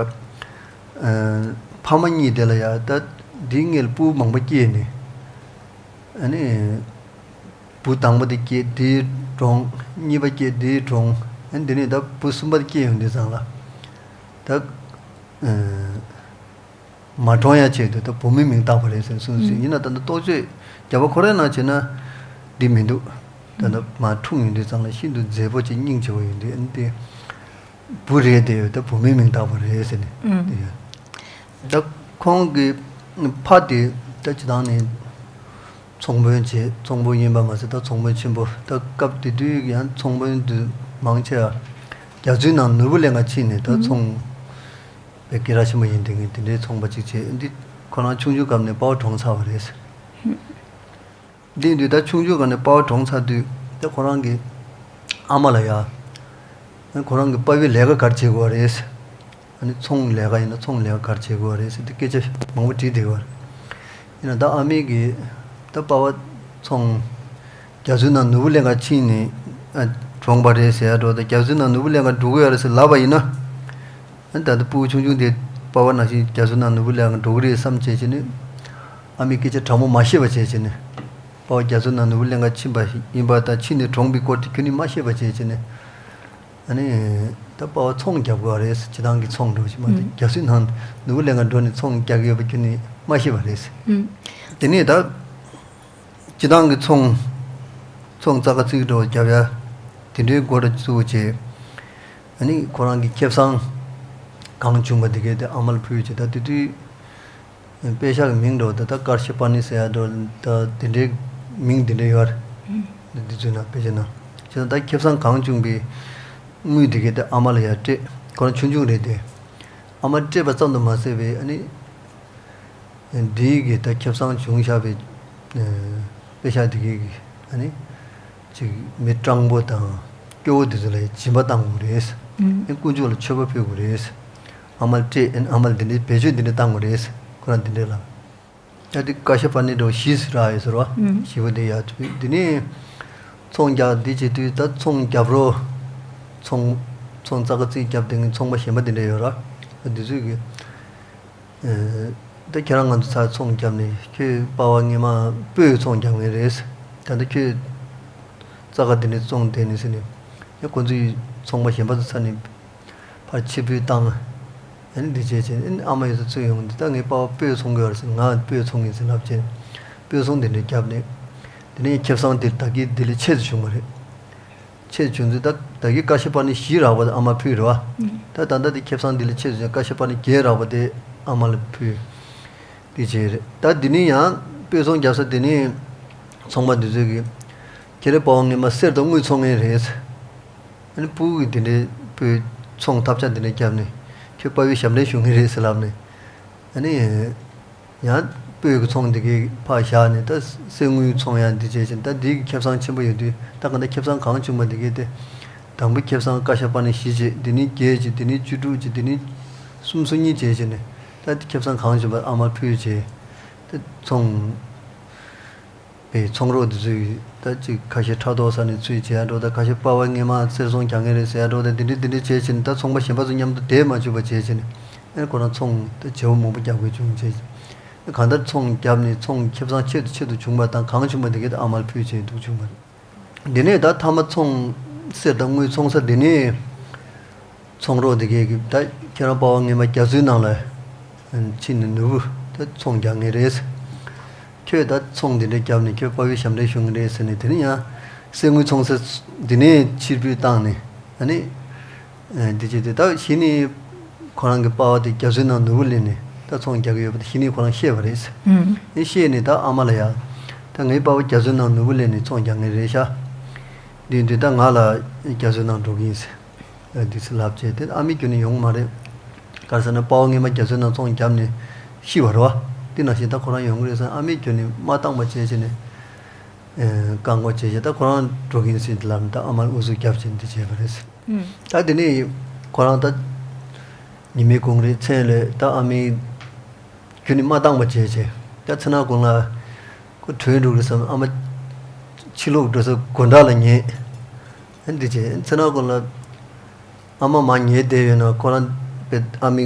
ཕ་མ་གཉིས་དེ་ལ་ཡ། ད་འདིའི་སྔོན་ལ་བུ་མང་པོ་སྐྱེས་ནས། ཨ་ནི་བུ་དང་པོ་དེ་སྐྱེས་དེའི་གྲོངས། གཉིས་པ་སྐྱེས་དེའི་གྲོངས། ཨ་ནི་དེ་ནས་ད་བུ་གསུམ་པ་དེ་སྐྱེས་ཡོང་དུས་ཙང་ལ། ད་ཨ་མ་གྲོངས་ཡ་ཆེད་དུ་ད་བུ་མོའི་མིང་བཏགས་པ་རེད་ཟེར་གསུངས་ཟིན། ཡིན་ན་ད་ལྟ་རྟོགས་བརྗོད་བརྒྱ་པ་ཁོ་རའི་ནང་བྱས་ན་འདི་མི་འདུག་ད་ལྟ་མ་འཁྲུངས་ཡོང་དུས་ཙང་ལ་ཤིན་ཏུ་མཛེས་པོ་ཅིག་སྙིང་རྗེ་པོ་ཡིན་དུས། ཨ་ནི་དེ་བུ་རེད་དེ། ད་བུ་མོའི་མིང་བཏགས་པ་རེད་ཟེར་ནས་དེ་ཡོད། ད་ཁོང་གི་ཕ་དེ་ད་སྤྱིར་བཏང་ནས་ཚོང་དཔོན་བྱས། ཚོང་དཔོན་ཡིན་པ་མ་ཟད་ད་ཚོང་དཔོན་ཆེན་པོ། ད་སྐབས་དེ་དུས་ཡང་ཚོང་དཔོན་དུ་མང་ཆེ་བ་རྒྱ་མཚོའི་ནང་ནོར་བུ་ལེན་ག་ཕྱིན་ནས། ད་ཚོང་པའི་སྐད་གྲགས་ཆེན་པོ་ཡིན་དེ་ངས་དེ་འདྲའི་ཚོང་པ་ཅིག་བྱས། འདི་ཁོ་རང་ཆུང་ཆུང་སྐབས་ནས་པ་ཕ་གྲོངས་ཚར་བ་རེད། འདི་ཡིན་དུས་ད་ཆུང་ཆུང་སྒང་ནས་པ་ཕ་གྲོངས་ཚར་དུས། ད་ཁོ་རང་གི་ཨ་མ་ལ་ཡ། ཁོ་རང་གི་པ་ཕའི་ལས་ཀ་ག་རེ་བྱེད་དགོས་པ་རེད། ཨ་ནི་ཚོང་ལས་ཀ་ཡིན་ན་ཚོང་ལས་ཀ་ག་རེ་བྱེད་དགོས་པ་རེད་ཟེར་ཏེ་སྐད་ཆ་མང་པོ་དྲིས་བསྡད་པ་རེད། ཡིན་ན་ད་ཨ་མས་གི་ད་པ་ཕ་ཚོང་རྒྱ་མཚོའི་ནང་ནོར་བུ་ལེན་ག་ཕྱིན་ནས་ཨ་གྲོངས་པ་རེད་ཟེར་ཡ་འགྲོ། ད་རྒྱ་མཚོའི་ནང་ནོར་བུ་ལེན་ག་འགྲོ་གི་ཡོད་རེད་ཟེར་ལབ་པ་ཡིན་ན། ཨ་ནི་ད་ལྟ་སྤུ་གུ་ཆུང་ཆུང་དེ་པ་ཕ་ནང་བཞིན་རྒྱ་མཚོའི་ནང་ནོར་བུ་ལེན་ག་འགྲོ་གི་རེད་བསམ་བྱས་བྱས་ནས། ཨ་མས་སྐད་ཆ་དྲང་མོ་མ་བཤད་པ་བྱས་བྱས་ནས། པ་ཕ་རྒྱ་མཚོའི་ནང་ནོར་བུ་ལེན་ག་ཕྱིན་པ་ཡིན་པ་དང་ཕྱིན་ནས་གྲོངས་པའི་སྐོར་དེ་ཁྱོན་ནས་མ་བཤད་པ་བྱས་བྱས་ནས། ཨ་ནི་ད་པ་ཕ་ཚོང་རྒྱབ་དགོས་རེད། སྤྱིར་བཏང་གི་ཚོང་འགྲོ་ཞིག་མ་གཏོགས། རྒྱ་མཚོའི་ནང་ནོར་བུ་ལེན་ག་འགྲོ་ནས་ཚོང་རྒྱག་གི་ཡོད་པ་ཁྱོན་ནས་མ་ཤེས་པ་རེད། དེ་ནས་ད་སྤྱིར་བཏང་གི་ཚོང་ཚོང་རྩ་ཁ་རྩིག་འགྲོ་རྒྱབ་ཡ་དེ་འདྲའི་སྒོ་རུ་བཙུགས་བྱས། ཨ་ནི་ཁོ་རང་གི་ཁེ་བཟང་གང་བྱུང་བ་དེ་གས་དེ་ཨ་མ་ལ་ཕུལ་བྱས། ད་དེ་དུས་དཔེ་ཤག་གི་མིང་འགྲོ་ད་ད་ཀར་ཤ་པ་ནི་ཟེར་ཡ་འགྲོ། ད་དེ་འདྲའི་མིང་དེ་འདྲ་ཡོད་རེད། འདི་ཚོའི་ནང་དཔེ་ཆ་ནང་བྱས་ན། ད་ཁེ་བཟང་གང་བྱུང་བའི་དངུལ་དེ་གས་དེ་ཨ་མ་ལ་ཡར་སྤྲད། ཁོ་རང་ཆུང་ཆུང་རེད་དེ། ཨ་མ་སྤྲད་པ་ཙམ་དུ་མ་ཟད་པའི་ཨ་ནི་འདིའི་གི་ད་ཁེ་བཟང་བྱུང་བཞག་པའི་ཨ་དཔེ་ཤག་དེ་གས་ཀྱི་ཨ་ནི་ཅིག་མི་སྤྲང་པོ་དང་སྐྱོ་བོ་དེ་ཚོ་ལ་སྦྱིན་པ་བཏང་དགོས་རེད། ཨ་ནི་དཀོན་མཆོག་ལ་མཆོད་པ་ཕུལ་དགོས་རེད། ཨ་མ་ལ་སྤྲད། ཨ་ནི་ཨ་མ་ལ་འདི་འདྲའི་བེད་སྤྱོད་འདི་འདྲ་བཏང་དགོས་རེད། ཁོ་རང་འདི་འདྲ་ལ། ད་དེ་ཀ་ཤ་པ་ནི་འགྲོ་བཞི་ཟེར་ར་ཡོད་ཟེར་བ། བཞི་པོ་དེ་ཡར་ཕུལ། དེ་ནས་ཚོང་རྒྱག་འདི་བྱེད་དུས་ད་ཚོང་རྒྱབ་རོགས། ཚོང་ཚོང་རྩ་ཁ་རྩིག་རྒྱབ་དེ་ངས་ཚོང་པ་གཞན་པ་དེ་འདྲ་ཡོད་ར། འདི་ཚོས་གི་ཨ་ད་ཁྱེད་རང་ང་ཚོ་ཚ་ཚོང་རྒྱབ་ནས། ཁྱོད་པ་ཕ་སྔས་མ་སྤོས་ཚོང་རྒྱག་མཁན་རེད། ད་ལྟ་ཁྱོད་རྩ་ཁ་དེ་ནས་བཙོང་བསྡད་ནས་ཟེར་ནས། ཡ་ཁོ་ཚོས་ཚོང་པ་གཞན་པ་ཚོ་ཚ་ནས་ཕར་ཕྱིར་འབུད་བཏང་། ཨ་ནི་འདི་བྱས་བྱས། ཨ་ནི་ཨ་མ་ཡོད་ཚད་ཚུར་ཡོང་དུས། ད་ངའི་པ་ཕ་སྤོས་ཚོང་གི་ཡོད་རེད་ཟེར། ང་སྤོས་ཚོང་གི་ཟེར་ལབ་བྱས། སྤོས་ཚོང་དེ་འདྲ་བརྒྱབ་ནས། དེ་ནས་ཁེ་བཟང་དེ་ད་གིན་དེ་ལས་ཆེ་ཙམ་བྱུང་བ་རེད། ཆེ་ཙམ་བྱུང་དུས་ད་ད་གིན་ཀ་ཤ་པ་ནི་བཞི་རག་པ་དེ་ཨ་མ་ཕུལ་རེད་བ། ད་ད་ལྟ་དེ་ཁེ་བཟང་དེ་ལས་ཆེ་ཙམ་བྱུང་། ཀ་ཤ་པ་ནི་བརྒྱད་རག་པ་དེ་ཨ་མ་ལ་ཕུལ། དེ་བྱས་རེད། ད་འདི་ནས་ཡང་སྤོས་ཚོང་རྒྱབ་ས་དེ་ནས་ཚོང་པ་འདི་ཚོས་གི། ཁྱེད་རའི་པ་ཕ་སྔས་མ་གསེར་དང་དངུལ་ཚོང་མཁན་རེད། ཨ་ནི་སྤུ་གུ་གིས་འདི་འདྲའི་སྤོས་ཚོང་ཐབས་ཆག་འདི་འདྲ་བརྒྱབ་ནས། ཁྱོད་པ་ཕའི་ཞབས་འདྲེན་ཞུ་མཁན་རེད་ཟེར་ལབ་ནས། ཨ་ནི་ཡང་ སྤོས་ཀྱི་ཚོང་འདི་གའི་ཕར་བཞག་ནས་ད་གསེར་དངུལ་ཚོང་ཡང་འདི་བྱས་ཕྱིན། ད་འདི་གི་ཁེ་བཟང་ཆེན་པོ་ཡོད་དུས་ད་ག་འདྲ་ཁེ་བཟང་གང་བྱུང་བ་འདི་གའི་དེ། དང་པོའི་ཁེ་བཟང་ཀ་ཤ་པ་ཎི་བཞི་བྱས། འདི་ནས་བརྒྱད་བྱས། འདི་ནས་བཅུ་དྲུག་བྱས། འདི་ནས་སུམ་ཅུ་སོ་གཉིས་བྱས་བྱས་ནས། ད་ཁེ་བཟང་གང་བྱུང་བ་ཨ་མར་ཕུལ་བྱས། ད་ཚོང་པའི་ཚོང་རོགས་འདི་ཚོས་ད་ཅིག་ཁ་ཤས་ཕྲག་དོག་ཟ་ནས་ཚུར་བྱེད་ཡ་འགྲོ། ད་ཁ་ཤས་པ་ཕ་སྔས་མ་གསེར་ཚོང་རྒྱག་མཁན་རེད་ཟེར་ཡ་འགྲོ། ད་འདི་འདྲ་འདི་འདྲ་བྱས་བྱས་ནས་ད་ཚོང་པ་གཞན་པ་ཚོ་མཉམ་དུ་བསྡད་མ་བཅུག་པ་བྱས་བྱས་ནས། ཨེ་ཁོ་རང་ཚོང་ད་བརྗེ་པོ་མང་པོ་རྒྱག་དགོས་བྱུང་བྱས་བྱས། གང་ལྟར་ཚོང་བརྒྱབ་ནས་ཚོང་ཁེ་བཟང་ཆེད་དུ་ཆེད་དུ་བྱུང་བ་དང་གང་བྱུང་བ་དེ་གའི་ཨ་མར་ཕུལ་བྱས་འདུག་བྱུང་བ་རེད། དེ་ནས་ད་མཐའ་མ་ཚོང་གསེར་དང་དངུལ་ཚོང་ས་དེ་ནས་ཚོང་རོགས་དེ་གའི་གིས་ད་ཁྱེད་རང་པ་ཕ་སྔས་མ་རྒྱ་མཚོའི་ནང་ལ་ཕྱིན་ནས་ནོར་བུ་ད་ཚོང་རྒྱག་མཁན་རེད། ཁྱོད་ད་ཚོང་དེ་འདྲ་བརྒྱབ་ནས་ཁྱོད་པ་ཕའི་ཞབས་འདྲེན་ཞུ་མཁན་རེད་ཟེར་ནས། དེ་ནས་ཡང་གསེར་དངུལ་ཚོང་ས་དེ་ནས་ཕྱིར་འབུད་བཏང་ནས། ཨ་ནི། ཨ། འདི་བྱས་ཏེ་ད་གཞི་ནས་ཁོ་རང་གི་པ་ཕ་དེ་རྒྱ་མཚོའི་ནང་ནོར་བུ་ལེན་ནས་ད་ཚོང་རྒྱག་གི་ཡོད་པ་དེ་གཞི་ནས་ཁོ་རང་ཤེས་པ་རེད། ཨུམ། ཨེ་ཤེས་ནས་ད་ཨ་མ་ལ་ཡ། ད་ངའི་པ་ཕ་རྒྱ་མཚོའི་ནང་ནོར་བུ་ལེན་ནས་ཚོང་རྒྱག་མཁན་རེད་ཤག་འདི་འདི་ད་ང་ལ་རྒྱ་མཚོའི་ནང་འགྲོ་གི་ཡིན་ཟེར། ཨ། འདི་ཚོ་ལབ་བྱས་ཏེ་ཨ་མའི་ཁྱོན་ནས་ཡོང་གི་མ་རེད། ག་རེ་ཟེར་ན་པ་ཕ་སྔས་མ་རྒྱ་མཚོའི་ནང་ཚོང་བརྒྱབ་ནས་ཤི་བ་རེད་བ། དེ་ནང་བཞིན་ད་ཁོ་རང་ཡོང་གི་རེད་ཟེར་ཨ་མའི་ཁྱོན་ནས་མ་བཏང་བ་བྱས་བྱས་ནས། ཨེ། བཀག་འགོག་བྱས་བྱས་ད་ཁོ་རང་འགྲོ་གི་ཡིན་ཟེར་ལབ་ནས་ད་ཨ་མར་ཨུ་ཚུགས་རྒྱབ་བྱས་འདི་བྱས་པ་རེད། ཨུམ། ད་དེ་ནས་ཁོ་རང་ད་ཉི་མའི་གུང་རེད། མཚན་ལས་ད་ཨ་མའི་ཁྱོན་ནས་མ་བཏང་བ་བྱས་བྱས་ད་མཚན་ནག་གུང་ལ་ཁོ་བྲོས་འགྲོ་གི་བསམ། ཨ་མ་ཕྱི་ལོགས་འགྲོ་ས་སྒོ་འགྲམ་ལ་ཉལ། ཨ། འདི་བྱས་མཚན་ནག་གུང་ལ་ཨ་མ་མར་ཉལ་བསྡད་ཡོད་ན་ཁོ་རང་པའི་ཨ་མའི་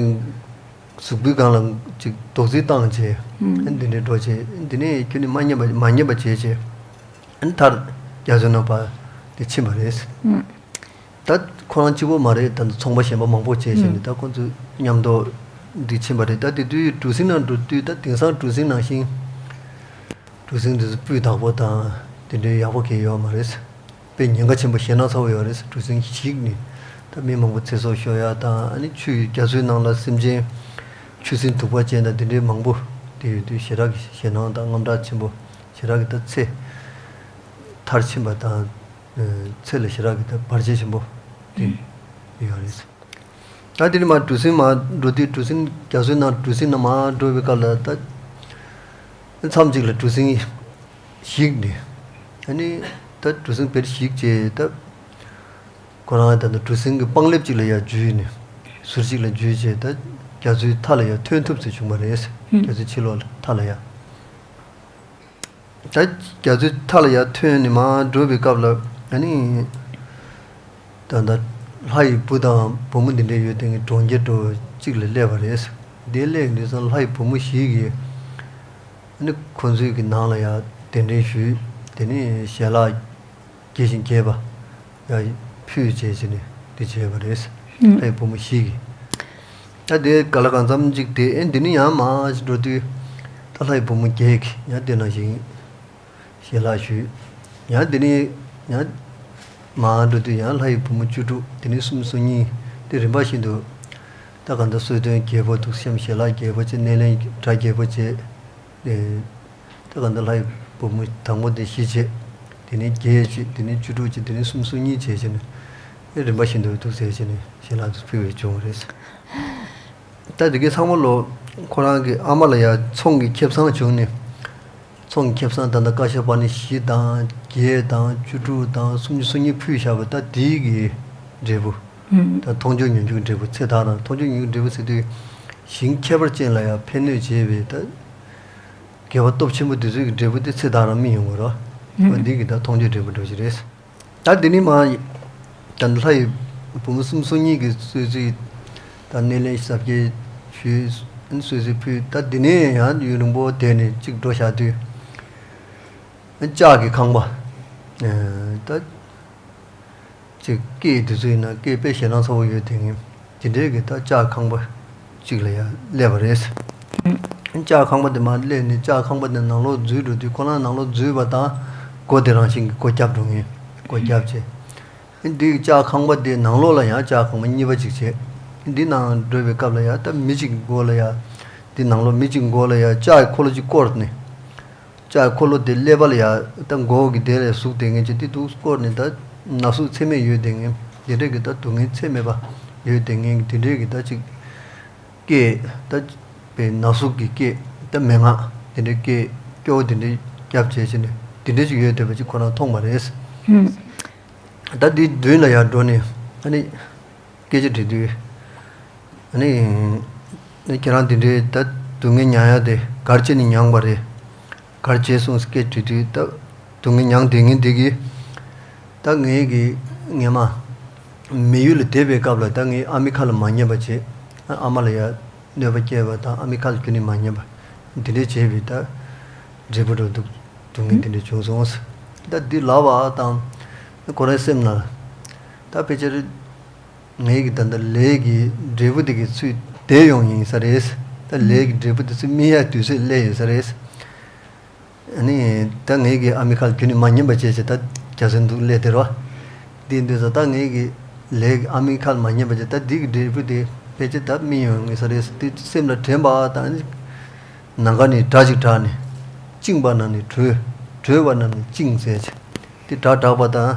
གཟུགས་པོའི་སྒང་ལ་ཅིག་རྡོག་རྫིས་བཏང་བྱས། ཨ། འདི་འདྲའི་འགྲོ་བྱས། ཨ། འདི་ནས་ཁྱོད་ནི་མ་ཉན་པ་མ་ཉན་པ་བྱས་བྱས། ཨ། མཐར་རྒྱ་མཚོའི་ནང་བར་དེ་ཕྱིན་པ་རེད། ཨ། ད་ཁོ་རང་གཅིག་པོ་མ་རེད། ད་ཚོང་པ་གཞན་པ་མང་པོ་བྱས་བྱས་ནས་ད་ཁོ་ཚོ་མཉམ་དུ་འདི་ཕྱིན་པ་རེད། ད་དེ་དུས་གྲུ་གཟིངས་ནང་འགྲོ་དུས་ད་དེང་སང་གྲུ་གཟིངས་ནང་བཞིན། གྲུ་གཟིངས་འདི་ཚོ་སྤུས་དག་པོ་དང་དེ་འདྲའི་ཡག་པོ་གང་ཡོད་མ་རེད། དཔེ་ཉེན་ཁ་ཆེན་པོ་ཞེད་སྣང་ཚ་པོ་ཡོད་རེད། གྲུ་གཟིངས་ཞིག་ནི་ད་མི་མང་པོ་ཚེ་སྲོག་ཤོར་ཡ་དང་། ཨ་ནི་ཆུ་ཡི་རྒྱ་མཚོའི་ནང་ལ་སེམས་ཅན་ཆུ་སྲིན་གདུག་པ་ཅན་དང་དེ་འདྲའི་མང་པོ་དེ་ཡོད་དུས་ཞེ་དྲག་གི་ཞེད་སྣང་དང་དངངས་སྐྲག་ཆེན་པོ། ཞེ་དྲག་གི་ད་ཚེ་མཐར་ཕྱིན་པ་དང་། ཨ། ཚེ་ལ་ཞེ་དྲག་གི་ད་བར་ཆད་ཆེན་པོ་དེ་ཡོད་རེད། ད་དེ་ནས་མར་གྲུ་གཟིངས་མར་འགྲོ་དུས་གྲུ་གཟིངས་རྒྱ་མཚོའི་ནང་གྲུ་གཟིངས་ནང་མར་འགྲོ་བའི་སྐབས་ལ་ད་མཚམས་གཅིག་ལ་གྲུ་གཟིངས་ཞིག་ནས། ཨ་ནི་ད་གྲུ་གཟིངས་བེར་ཞིག་བྱས་ད་ཁོ་རང་ད་ལྟ་གྲུ་གཟིངས་ཀྱི་སྤང་ལེབ་གཅིག་ལ་ཡར་འཇུས་ནས་ཟུར་གཅིག་ལ་འཇུས་བྱས་ད་རྒྱ་མཚོའི་མཐའ་ལ་ཡར་ཐོན་ཐུབ་ཚེ་བྱུང་བ་རེད། ཨུམ། རྒྱ་མཚོའི་ཕྱི་ལོགས་ལ་མཐའ་ལ་ཡར། ད་རྒྱ་མཚོའི་མཐའ་ལ་ཡར་ཐོན་ནས་མར་འགྲོ་བའི་སྐབས་ལ་ཨ་ནི། ད་ལྟ་ལྷ་ཡི་བུ་དང་བུ་མོ་འདི་འདྲ་ཡོད་དེ་ངས་གྲོང་ཁྱེར་འགྲོ་གཅིག་ལ་སླེབས་པ་རེད། འདི་སླེབས་དུས་ཙང་ལྷ་ཡི་བུ་མོ་ཞིག་གིས་ཨ་ནི་ཁོ་ཚོའི་གི་ནང་ལ་ཡར་གདན་འདྲེན་ཞུས། དེ་ནས་ཞལ་ལག་རྒྱས་ཤིང་རྒྱས་པ་ཡར་ཕུལ་བྱས་བྱས་ནས་འདི་བྱས་པ་རེད། ཨུམ། ལྷ་ཡི་བུ་མོ་ཞིག་གིས། ད་དེ་ག་ལ་གང་འཚམ་ཅིག་དེ་ཨེ་འདི་ནི་ཡང་མར་འགྲོ་དུས་ད་ལྷ་ཡི་བུ་མོ་བརྒྱད་ཀྱིས་ཡང་དེ་ནང་བཞིན་ཞལ་ལག་ཞུས། ཡང་དེ་ནས་ཡང་མར་འགྲོ་དུས་ཡང་ལྷ་ཡི་བུ་མོ་བཅུ་དྲུག་དེ་ནས་སུམ་ཅུ་སོ་གཉིས། དེ་རིམ་པ་བཞིན་དུ་ད་གང་ལྟར་གསོལ་སྟོན་རྒྱས་པོ་འདུག་སེམས་ཞལ་ལག་རྒྱས་པོ་བྱས། སྣེ་ལེན་གྲྭ་རྒྱས་པོ་བྱས། ཨེ། ད་གང་ལྟར་ལྷ་ཡི་བུ་མོ་དང་པོ་དེ་བཞི་བྱས། དེ་ནས་བརྒྱད་བྱས། དེ་ནས་བཅུ་དྲུག་བྱས། དེ་ནས་སུམ་ཅུ་སོ་གཉིས་བྱས་བྱས་ནས་ཨེ་རིམ་པ་བཞིན་དུ་འདུག་ཟེར་བྱས་ནས་ཞལ་ལག་དུ་ཕུལ་བའི་བྱུང་བ་རེད། ད་དེ་གའི་ཚང་མ་ལོ་ཁོ་རང་གི་ཨ་མ་ལ་ཡ་ཚོང་གི་ཁེ་བཟང་བྱུང་ནས། ཚོང་གི་ཁེ་བཟང་ད་ལྟ་ཀ་ཤ་པ་ཎི་བཞི་དང་བརྒྱད་དང་བཅུ་དྲུག་དང་སུམ་ཅུ་སོ་གཉིས་ཕུལ་བཞག་པ་ད་དེའི་གི་འབྲས་བུ། ཨུམ། ད་མཐོང་ཆོས་མྱོང་འགྱུར་གྱི་འབྲས་བུ་ཚེ་ཐར་རང་། མཐོང་ཆོས་མྱོང་འགྱུར་འབྲས་བུ་ཟེར་དུས་ཞིང་ཁྱད་པར་ཅན་ལ་ཡང་ཕན་གནོད་བྱེད་པའི་ད་དགེ་བ་སྟོབས་ཆེན་པོ་དེ་ཚོའི་གི་འབྲས་བུ་དེ་ཚེ་ཐར་རང་སྨིན་ཡོང་གི་རེད། ཨུམ། འདི་གི་ད་མཐོང་ཆོས་འབྲས་བུ་འདྲ་ཞིག་རེད། ད་འདི་ནི་མ། ད་ལྷ་ཡི་བུ་མོ་སུམ་ཅུ་སོ་གཉིས་ཀྱི་གསོལ་ཚིགས། ད་སྣེ་ལེན་ཟབ་རྒྱས་ཞུས། གསོལ་ཚིགས་ཕུལ། ད་འདི་ནས་ཡང་ཡུན་རིང་པོ་བསྡད་ནས་གཅིག་འགྲོ་བཞག་དུས། ལྕགས་ཀྱི་ཁང་པ། ད་ཅིག་སྐད་དེ་ཚོ་ཡིན་ན་སྐད་དཔེ་ཞེད་སྣང་ཚ་པོ་ཡོད་དེ་ངས། དེ་འདྲའི་གི་ད་ལྕགས་ཁང་པ་གཅིག་ལ་ཡང་སླེབས་པ་རེད། ལྕགས་ཁང་པ་དེ་མར་སླེབས་ནས་ལྕགས་ཁང་པ་དེ་ནང་ལོགས་འཛུལ་འགྲོ་དུས་ཁོ་རང་ནང་ལོགས་འཛུལ་བ་དང་སྒོ་དེ་རང་བཞིན་གྱི་སྒོ་བརྒྱབ་འགྲོ་ངས། སྒོ་བརྒྱབ་བྱས། འདི་ལྕགས་ཁང་པ་དེ་ནང་ལོགས་ལ་ཡང་ལྕགས་ཁང་པ་གཉིས་པ་གཅིག་བྱས། འདི་ནང་འགྲོ་བའི་སྐབས་ལ་ཡང་ད་མི་གཅིག་གི་མགོ་ལ་ཡང་། འདི་ནང་ལོགས་མི་གཅིག་གི་མགོ་ལ་ཡང་ལྕགས་ཀྱི་འཁོར་ལོ་གཅིག་བསྐོར་ནས། ལྕགས་འཁོར་ལོ་དེ་ཀླད་པ་ལ་ཡ་ད་མགོ་གི་དེ་ལ་ཟུག་དེ་ངན་ཅིག་དེ་འདུག་བསྐོར་ནས་ད་ན་ཟུག་ཚད་མེད་ཡོད་དེ་ངན། དེ་འདྲས་ཀྱི་ད་སྡུག་བསྔལ་ཚད་མེད་པ་ཡོད་དེ་ངན་གྱི་དེ་འདྲས་ཀྱི་ད་ཅིག་སྐད་ད་པའི་ན་ཟུག་གི་སྐད་ད་མན་ངག་ དེ་འདྲའི་སྐད་སྐྱོ་བོ་དེ་འདྲའི་རྒྱབ་བྱས་བྱས་ནས་དེ་འདྲའི་ཞིག་ཡོད་བསྡད་པ་ཅིག་ཁོ་རང་མཐོང་བ་རེད། ཧུམ། ད་འདི་མདུན་ལ་ཡར་འགྲོ་ནས་ཨ་ནི་སྐད་ཆ་དྲིས་དུས། ཨ་ནི། ཁྱེད་རང་དེ་འདྲའི་ད་སྡུག་བསྔལ་མྱངས་ཡ་དེ་ག་རེ་བྱས་ནས་མྱངས་པ་རེད། ག་རེ་བྱས་སོང་ཟེར་སྐད་དྲིས་དུས། ད་སྡུག་བསྔལ་མྱངས་བསྡད་མཁན་དེ་གིས། ད་ངའི་གི་ངས་མ། མི་ཡུལ་ལ་བསྡད་པའི་སྐབས་ལ་ད་ངའི་ཨ་མའི་ཁ་ལ་མ་ཉན་པ་བྱས། ཨ་མ་ལ་ཡ་གནོད་པ་སྐྱེལ་བ་དང་ཨ་མའི་ཁ་ལ་ཁྱོན་ནས་མ་ཉན་པ། འདི་འདྲའི་བྱས་པའི་ད་འབྲས་བུ་འགྲོ་འདུག་སྡུག་བསྔལ་འདི་འདྲ་བྱུང་སོང་ཟེར། ད་འདི་ལབ་པ་དང་། ཁོ་རའི་སེམས་ལ། ད་ཕལ་ཆེར། ངའི་གི་ད་ལྟ་ལས་ཀྱི་འབྲས་བུ་དེ་གི་ཚུར་བསྡད་ཡོང་ཡིན་ས་རེད། ད་ལས་ཀྱི་འབྲས་བུ་དེ་ཚུར་སྨིན་ཡ་དུས་ཚོད་སླེབས་ཡོད་ས་རེད། ཨ་ནི་ད་ངའི་གི་ཨ་མའི་ཁ་ལ་ཁྱོན་ནས་མ་ཉན་པ་བྱས་བྱས་ད་རྒྱ་སེ་འདུག་སླེབས་དེ་རོ། དེ་འདུག་ས། ད་ངའི་གི་ལས་ཀྱི་ཨ་མའི་ཁ་ལ་མ་ཉན་པ་བྱས་ད་འདི་གི་འབྲས་བུ་དེ་ཕལ་ཆེར་ད་སྨིན་ཡོང་ཡིན་ས་རེད། དེ་སེམས་ལ་དྲན་པ་དང་། ནམ་མཁའ་ནས་སྒྲ་ཅིག་གྲགས་ནས། བཅིངས་པ་རྣམས་ནི་གྲོལ། གྲོལ་བ་རྣམས་ནི་བཅིངས་ཟེར་བྱས། དེ་སྒྲ་གྲགས་པ་དང་།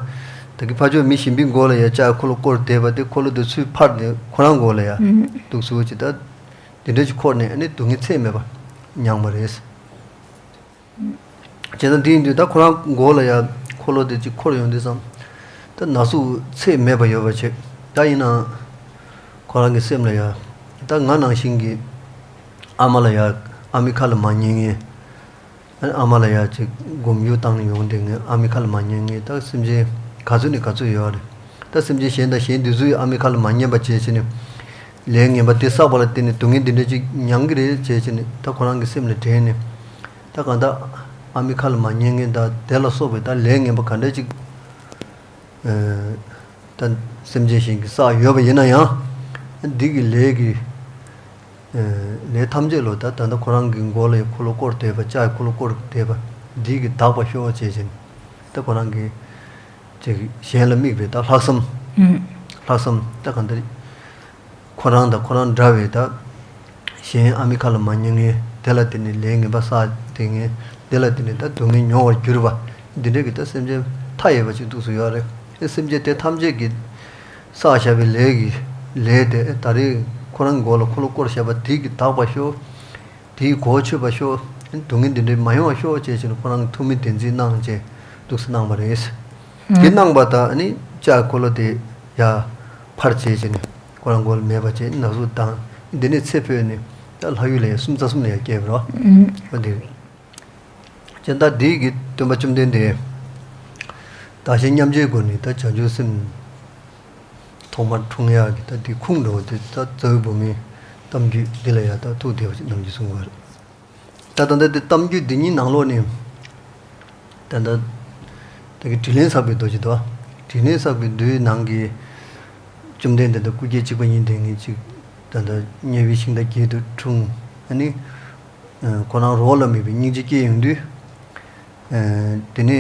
ད་གི་ཕར་ཕྱོགས་མི་གཞན་པའི་མགོ་ལ་ཡ་ལྕགས་འཁོར་ལོ་བསྐོར་བསྡད་པ་དེ་འཁོར་ལོ་དེ་ཚུར་ཕར་ནས་ཁོ་རང་མགོ་ལ་ཡ་ཨུམ། འདུག་སེ་བྱས་ད། དེ་འདྲ་ཅིག་འཁོར་ནས་ཨ་ནི་སྡུག་བསྔལ་ཚད་མེད་པ་མྱངས་པ་རེད། བྱས་ཙང་དེ་ཡིན་དུས་ད་ཁོ་རང་མགོ་ལ་ཡ་འཁོར་ལོ་དེ་ཅིག་འཁོར་ཡོང་དུས་ཙང་། ད་ན་ཟུག་ཚད་མེད་པ་ཡོད་པ་བྱས། ད་ཡིན་ནའང་། ཁོ་རང་གི་སེམས་ལ་ཡ། ད་ང་ནང་བཞིན་གྱི་ཨ་མ་ལ་ཡ། ཨ་མའི་ཁ་ལ་མ་ཉན་མཁན། ཨ་མ་ལ་ཡ་ཅིག་སྒོམ་རྒྱུ་བཏང་ཡོང་དེ་ངས་ཨ་མའི་ཁ་ལ་མ་ཉན་མཁན་ད་སེམས་ཅན་ག་ཚོད་ནས་ག་ཚོད་ཡོད་རེད། ད་སེམས་ཅན་གཞན་དང་གཞན་དེ་ཚོའི་ཨ་མའི་ཁ་ལ་མ་ཉན་པ་བྱས་བྱས་ནས། ལས་ངན་པ་དེ་བསགས་པ་ལ་བརྟེན་ནས་སྡུག་བསྔལ་འདི་འདྲ་ཅིག་མྱང་གི་རེད་བྱས་བྱས་ནས་ད་ཁོ་རང་གི་སེམས་ལ་དྲན་ནས། ད་གང་ལྟར་ཨ་མའི་ཁ་ལ་མ་ཉན་མཁན་དང་དེ་ལ་སོགས་པའི་ད་ལས་ངན་པ་ག་འདྲ་ཅིག་ཨ། ད་སེམས་ཅན་གཞན་གྱིས་བསགས་ཡོད་པ་ཡིན་ན་ཡང་། འདི་གི་ལས་ཀྱི། ཨ། ལས་ཐམས་ཅད་ལོ་ད་ད་ལྟ་ཁོ་རང་གི་མགོ་ལ་ཡང་འཁོར་ལོ་བསྐོར་བསྡད་པ་ལྕགས་འཁོར་ལོ་བསྐོར་བསྡད་པ་འདི་གིས་དག་པར་ཤོག་ཅེས་བྱས་ནས། ད་ཁོ་རང་གི་ཅིག་གཞན་ལ་དམིགས་པའི་ད་ལྷག་བསམ། ཨུམ། ལྷག་བསམ་ད་གང་ལྟར། ཁོ་རང་དང་ཁོ་རང་འདྲ་བའི་ད། གཞན་ཨ་མའི་ཁ་ལ་མ་ཉན་མཁན། དེ་ལ་བརྟེན་ནས་ལས་ངན་པ་བསགས་བསྡད་མཁན། དེ་ལ་བརྟེན་ནས་ད་སྡུག་བསྔལ་མྱོང་བར་གྱུར་པ། འདི་འདྲའི་གི་ད་སེམས་ཅན་མཐའ་ཡས་པ་ཅིག་འདུག་སེ་ཡོད་རེད། ཨེ་སེམས་ཅན་དེ་ཐམས་ཅད་ཀྱིས་བསགས་བཞག་པའི་ལས་ཀྱི་ལས་དེ་ད་རེས་ཁོ་རང་གི་མགོ་ལ་འཁོར་ལོ་བསྐོར་བཞག་པ་དེ་གིས་དག་པར་ཤོག་དེའི་གོ་ཆོད་པར་ཤོག་སྡུག་བསྔལ་འདི་འདྲའི་མ་ཡོང་བར་ཤོག་ཅེས་བྱས་ནས་ཁོ་རང་གི་ཐུགས་སྨོན་བདེན་ཚིག་གནང་བྱས་འདུག་སེ་གནང་བ་རེད། དེ་གནང་པ་དང་ནི་ལྕགས་འཁོར་ལོ་དེ་ཡར་ཕར་བྱས་བྱས་ནས་ཁོ་རང་མགོ་ལ་མེད་པ་བྱས་ནག་གསུག་བཏང་། འདི་ནས་ཚེ་འཕོས་ནས་ད་ལྷ་ཡུལ་ལ་ཡར་སུམ་རྩ་གསུམ་ལ་ཡར་སྐྱེས་པ་རེད། འོ་འདི་རེད། ཅེས་ད་འདི་གི་སྟོན་པ་བཅོམ་ལྡན་འདས་བདག་གཞན་མཉམ་བརྗེའི་སྒོ་ནས་ད་བྱང་ཆུབ་སེམས་ཐོག་མར་འཁྲུངས་ཡག་གི་ད་འདི་ཁུངས་འདྲ་བོ་དེ་ད་རྫ་བའི་བུ་མོའི་གཏམ་རྒྱུད་འདི་ལ་ཡང་ད་ཐུག་བསྡད་པ་ཅིག་ནམ་རྒྱུན་གསུང་གི་ཡོད་རེད། ད་ད་ལྟ་འདི་གཏམ་རྒྱུད་འདི་གཉིས་ནང་ལོགས་ནས་ད་ལྟ་ད་གི་དྲིན་ལན་བསགས་པའི་མདོ་ཅིག་འདུག་དྲིན་ལན་བསགས་པའི་མདོའི་ནང་གི་བཅོམ་ལྡན་འདས་དང་སྐུ་སྐྱེ་གཅིག་པ་ཡིན་བསྡད་མཁན་ཅིག་ད་ལྟ་དམྱལ་བའི་ཤིང་རྟ་བརྒྱད་དུ་འཁྲུངས། ཨ་ནི། ཁོ་རང་རོགས་ལ་དམིགས་པའི་སྙིང་རྗེ་སྐྱེས་ཡོང་དུས། དེ་ནས་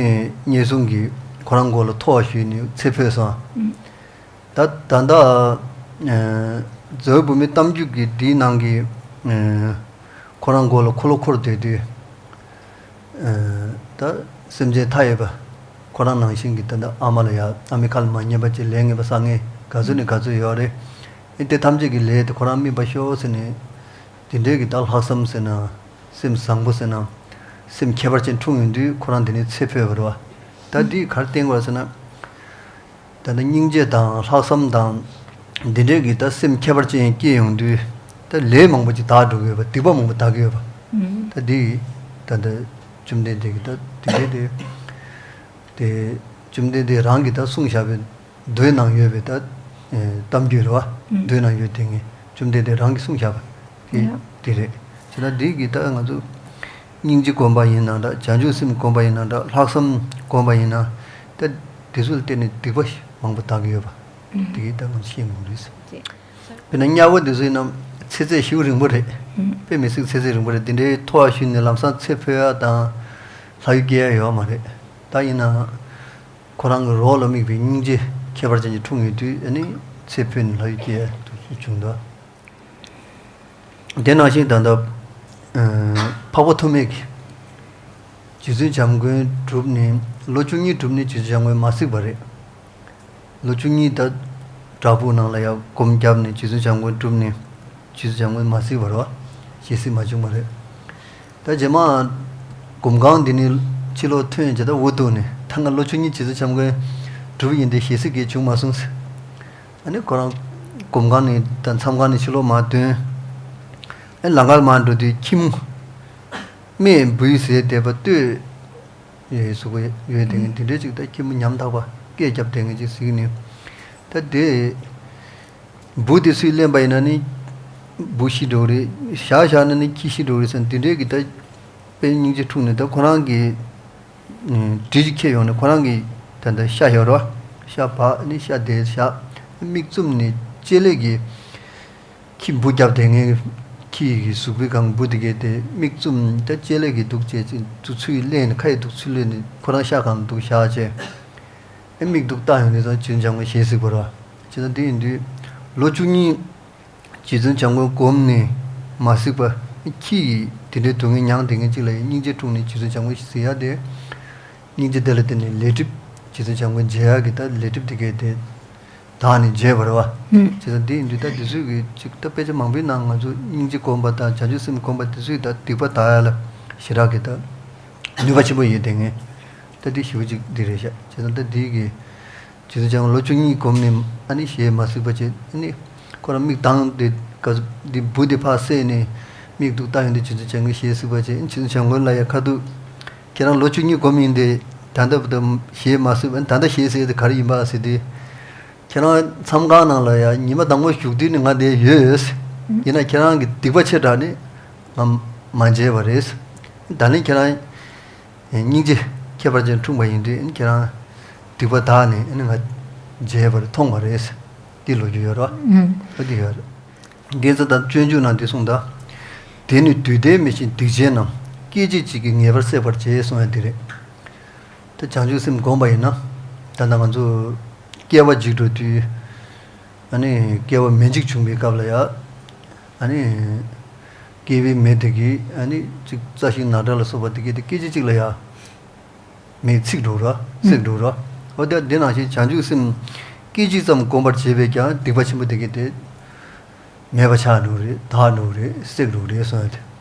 དམྱལ་སྲུང་གིས་ཁོ་རང་མགོ་ལ་ཐོག་གཞུས་ནས་ཚེ་འཕོས་སོང་། ད་ད་ལྟ་རྫ་བའི་བུ་མོའི་གཏམ་རྒྱུད་ཀྱི་འདིའི་ནང་གི་ཁོ་རང་མགོ་ལ་འཁོར་ལོ་འཁོར་བསྡད་དུས། ད་སེམས་ཅན་མཐའ་ཡས་པ་ཁོ་རང་ནང་བཞིན་གྱི་ད་ལྟ་ཨ་མ་ལ་ཡ་ཨ་མའི་ཁ་ལ་མ་ཉན་པ་བྱས་ལས་ངན་པ་བསགས་མཁན་ག་ཚོད་ནས་ག་ཚོད་ཡོད་རེད། ཨེ་དེ་ཐམས་ཅད་ཀྱི་ལས་དེ་ཁོ་རང་སྨིན་པར་ཤོག་ཟེར་ནས། དེ་འདྲའི་གི་ད་ལྷག་བསམ་ཟེར་ན། སེམས་བཟང་པོ་ཟེར་ན། སེམས་ཁྱད་པར་ཅན་འཁྲུངས་ཡོང་དུས་ཁོ་རང་དེ་ནས་ཚེ་འཕོས་པ་རེད་བ། ད་འདིས་ག་རེ་བསྟན་དགོས་ཟེར་ན། ད་ནི་སྙིང་རྗེ་དང་ལྷག་བསམ་དང་། འདི་འདྲའི་གི་ད་སེམས་ཁྱད་པར་ཅན་སྐྱེས་ཡོང་དུས། ད་ལས་མང་པོ་ཅིག་དག་འགྲོ་གི་ཡོད་པ། སྡིག་པ་མང་པོ་དག་གི་ཡོད་པ། ད་འདི་ད་ལྟ་བཅོམ་ལྡན་འདས་ཀྱིས་ད་དེ་འདྲའི་དེ། དེ་བཅོམ་ལྡན་འདས་རང་གིས་ད་གསུངས་བཞག་པའི་མདོའི་ནང་ཡོད་པའི་ད་གཏམ་རྒྱུད་རེད་བ། མདོའི་ནང་ཡོད་དེ་ངས་བཅོམ་ལྡན་འདས་རང་གིས་གསུངས་བཞག་པ་དེ་དེ་རེད། བྱས་ན་འདི་གི་ད་ང་ཚོ་སྙིང་རྗེ་སྒོམ་པ་ཡིན་ན་འདྲ། བྱང་ཆུབ་སེམས་སྒོམ་པ་ཡིན་ན་འདྲ། ལྷག་བསམ་སྒོམ་པ་ཡིན་ན་ད་དེ་ཚོ་ལ་བརྟེན་ནས་སྡིག་པ་མང་པོ་དག་གི་ཡོད་པ། དེ་གི་ད་ང་ཚོ་ཤེས་དགོས་རེད། དཔེར་ན་དམྱལ་བ་དེ་ཚོ་ཡིན་ན་ཚེ་ཚད་ཞེ་པོ་རིང་པོ་རེད། དཔེ་མི་སྲིད་ཚེ་ཚད་རིང་པོ་རེད། དེ་འདྲའི་ཐོག་གཞུས་ནས་ལམ་སང་ཚེ་འཕོས་ཡ་དང་ལྷ་ཡུལ་སྐྱེ་ཡ་ཡོད་མ་རེད། ད་ཡིན་ནའང་། ཁོ་རང་གི་རོགས་ལ་དམིགས་པའི་སྙིང་རྗེ་ཁྱད་པར་ཅན་གྱི་འཁྲུངས་ཡོང་དུས་ཨ་ནི་ཚེ་འཕོས་ནས་ལྷ་ཡུལ་སྐྱེ་ཡ་དུ་བྱུང་འདུག་དེ་ནང་བཞིན་ད་ལྟ་འཕགས་པ་ཐོགས་མེད་ཀྱིས་རྗེ་བཙུན་བྱམས་མགོན་གྲུབ་ནས་ལོ་བཅུ་གཉིས་གྲུབ་ནས་རྗེ་བཙུན་བྱམས་མགོན་མ་གཟིགས་པ་རེད། ལོ་བཅུ་གཉིས་ད་བྲག་ཕུག་ནང་ལ་ཡ་སྒོམ་བརྒྱབ་ནས་རྗེ་བཙུན་བྱམས་མགོན་གྲུབ་ནས་རྗེ་བཙུན་བྱམས་མགོན་མ་གཟིགས་པ་རེད་བ། ཞལ་གཟིགས་མ་བྱུང་བ་རེད། ད་རྗེས་མ་གོམ་གང་འདི་ནས་ཕྱི་ལོགས་ཐོན་བྱས། ད་འུ་ཐུག་ནས་ད་ང་ལོ་བཅུ་གཉིས་རྗེ་བཙུན་བྱམས་མགོན་གྲུབ་ཡིན་ཏེ་ཞེ་སྲིད་ཀྱི་བྱུང་མ་སོང་ཟེར། ཨ་ནི་ཁོ་རང་གོམ་གང་ནས་ད་མཚམས་ཁང་ནས་ཕྱི་ལོགས་མར་ཐོན། ཨ་ནི་ལམ་ཁར་མར་འགྲོ་དུས་ཁྱི་མོ་སྨད་འབུ་ཡི་ཟེར་དེ་པ་སྟོད་ཡོད་གཟུགས་པོ་ཡོད་དེ། ངས་དེ་འདྲའི་ཅིག་ད་ཁྱི་མོ་ཉམ་ཐག་པ་སྐད་རྒྱབ་དེ་ངས་ཅིག་གཟིགས་ནས། ད་དེ་འབུ་དེ་སུས་ལེན་པ་ཡིན་ན་ནི་འབུ་ཤི་འགྲོ་གི་རེད། བཞག་བཞག་ན་ནི་ཁྱི་ཤི་འགྲོ་གི་རེད་ཟེར། དེ་འདྲའི་གི་ད་དཔེ་སྙིང་རྗེ་འཁྲུགས་ནས། ད་ཁོ་རང་གི་གྲི་ཅིག་ཁྱེར་ཡོང་ནས་ཁོ་རང་གི་ད་ད་ཤ་ཡོད་རོ། ཤ་བག་ནི་ཤ་དེ་བཞག་མིག་བཙུམ་ནས་ལྕེ་ལེ་གི་ཁྱི་འབུ་རྒྱབ་དེ་ངས་ཁྱི་ཡི་གཟུགས་པོའི་སྒང་འབུ་དེ་གས་དེ་མིག་བཙུམ་ད་ལྕེ་ལེ་གི་འདུག་བྱས་ཅིག་ཏུ་ཚུར་ལེན་ནས་ཁ་ཡི་འདུག་ཚུར་ལེན་ནས་ཁོ་རང་ཤ་སྒང་འདུག་བཞག་བྱས། ཨེ་མིག་འདུག་ལྟ་ཡོང་དུས་ཙང་རྗེ་བཙུན་བྱམས་མགོན་ཞེ་གཟིགས་པ་རེད་བ། བྱས་ཙང་དེ་ཡིན་དུས་ལོ་བཅུ་གཉིས་རྗེ་བཙུན་བྱམས་མགོན་གོམས་ནས་མ་གཟིགས་པ། ཁྱི་ཡིས་དེ་འདྲའི་སྡུག་བསྔལ་མྱངས་དེ་ངས་ཅིག་ལ་ཡང་སྙིང་རྗེ་འཁྲུངས་ནས་རྗེ་བཙུན་བྱམས་མགོན་ཞིག་གཟིགས་ཡ་དེ། སྙིང་རྗེ་དེ་ལ་བརྟེན་ནས་ལས་སྒྲིབ་རྗེ་བཙུན་བྱམས་མགོན་མཇལ་ཡ་གི་ད་ལས་སྒྲིབ་དེ་གས་དེ་དག་ནས་མཇལ་བ་རེད་བ། ཨུམ། བྱས་ཙང་དེ་ཡིན་དུས་ད་དེ་ཚོས་གི་ཅིག་ད་དཔེ་ཆ་མང་པོའི་ནང་ང་ཚོ་སྙིང་རྗེ་སྒོམ་པ་དང་བྱང་ཆུབ་སེམས་སྒོམ་པ་དེ་ཚོས་ད་སྡིག་པ་དག་ཡ་ལ་ཞེ་དྲག་གི་ད་ནུས་པ་ཆེན་པོ་ཡོད་དེ། ངས་ད་དེ་ཞེ་པོ་ཅིག་འདི་རེད་ཤག་བྱས་ཙང་ད་དེ་གི་རྗེ་བཙུན་བྱམས་མགོན་ལོ་བཅུ་གཉིས་གོམས་ནས་ཨ་ནི་ཞེ་མ་གཟིགས་པ་བྱས། ཨ་ནི་ཁོ་རང་མིག་གདངས་དེ་ག་འདི་འབུ་དེ་ཕར་བསད་ནས་མིག་འདུག་ལྟ་ཡོང་དུས་རྗེ་བཙུན་བྱམས་མགོན་ཞེ་གཟིགས་པ་བྱས། རྗེ་བཙུན་བྱམས་མགོན་ལ་ཡ་ཁ་ཐུག་ཁྱེད་རང་ལོ་བཅུ་གཉིས་གོམས་ཡིན་ཏེ་ད་ལྟ་བུ་ད་ཞེ་མ་གཟིགས་པ། ད་ལྟ་ཞེ་གཟིགས་དེ་ག་རེ་ཡིན་པ་ཟེར་དུས། ཁྱེད་རང་མཚམས་ཁང་ནང་ལ་ཡ་ཉི་མ་དང་པོ་བཞུགས་དུས་ནི་ང་དེ་ཡོད། ཡིན་ན་ཁྱེད་རང་གི་སྡིག་པ་ཆེ་དྲགས་ནི་ང་མ་མཇལ་བ་རེད། ད་ནི་ཁྱེད་རང་སྙིང་རྗེ་ཁྱད་པར་ཅན་འཁྲུངས་པ་ཡིན་དུས་ཁྱེད་རང་སྡིག་པ་དག་ནས་ནི་ང་མཇལ་བར་མཐོང་བ་རེད། དེ་ལོ་རྒྱུས་ཡོད་རོ། ཨ་དེ་ཡོད་རེད། དེ་ཚོ་ད་སྤྱོད་འཇུག་ནང་དེ་གསུངས་ད། དེ་ནི་དུས་མཐའི་མེ་བཞིན་སྡིག་ཅན་རྣམས། སྐད་ཅིག་གཅིག་གིས་ངེས་པར་བསྲེག་པར་བྱེད་གསུངས་ཡ་དེ་རེད། ད་བྱང་ཆུབ་སེམས་བསྒོམས་པ་ཡིན་ན། ད་ལྟ་ང་ཚོ་སྐྱེ་བ་འཇིག་འགྲོ་དུས། ཨ་ནི་སྐྱེ་བ་མེ་འཇིག་བྱུང་བའི་སྐབས་ལ་ཡ། ཨ་ནི་སྐྱེ་བའི་མེ་དེ་གིས་ཨ་ནི་ཅིག་རྩྭ་ཤིང་ནགས་ཁྲག་ལ་སོགས་པ་དེ་གས་དེ་སྐད་ཅིག་གཅིག་ལ་ཡ་མེ་འཚིག་འགྲོ་ར་བསྲེག་འགྲོ་ར། འོ་དེ་དེ་ནང་བཞིན་བྱང་ཆུབ་སེམས་སྐད་ཅིག་ཙམ་བསྒོམ་པར་བྱེད་པས་ཀྱང་སྡིག་པ་ཆེན་པོ་དེ་གས་དེ། མེད་པ་ཆགས་འགྲོ་རེད། དག་འགྲོ་རེད། བསྲེག་འགྲོ་རེད་གསུངས་ཡ་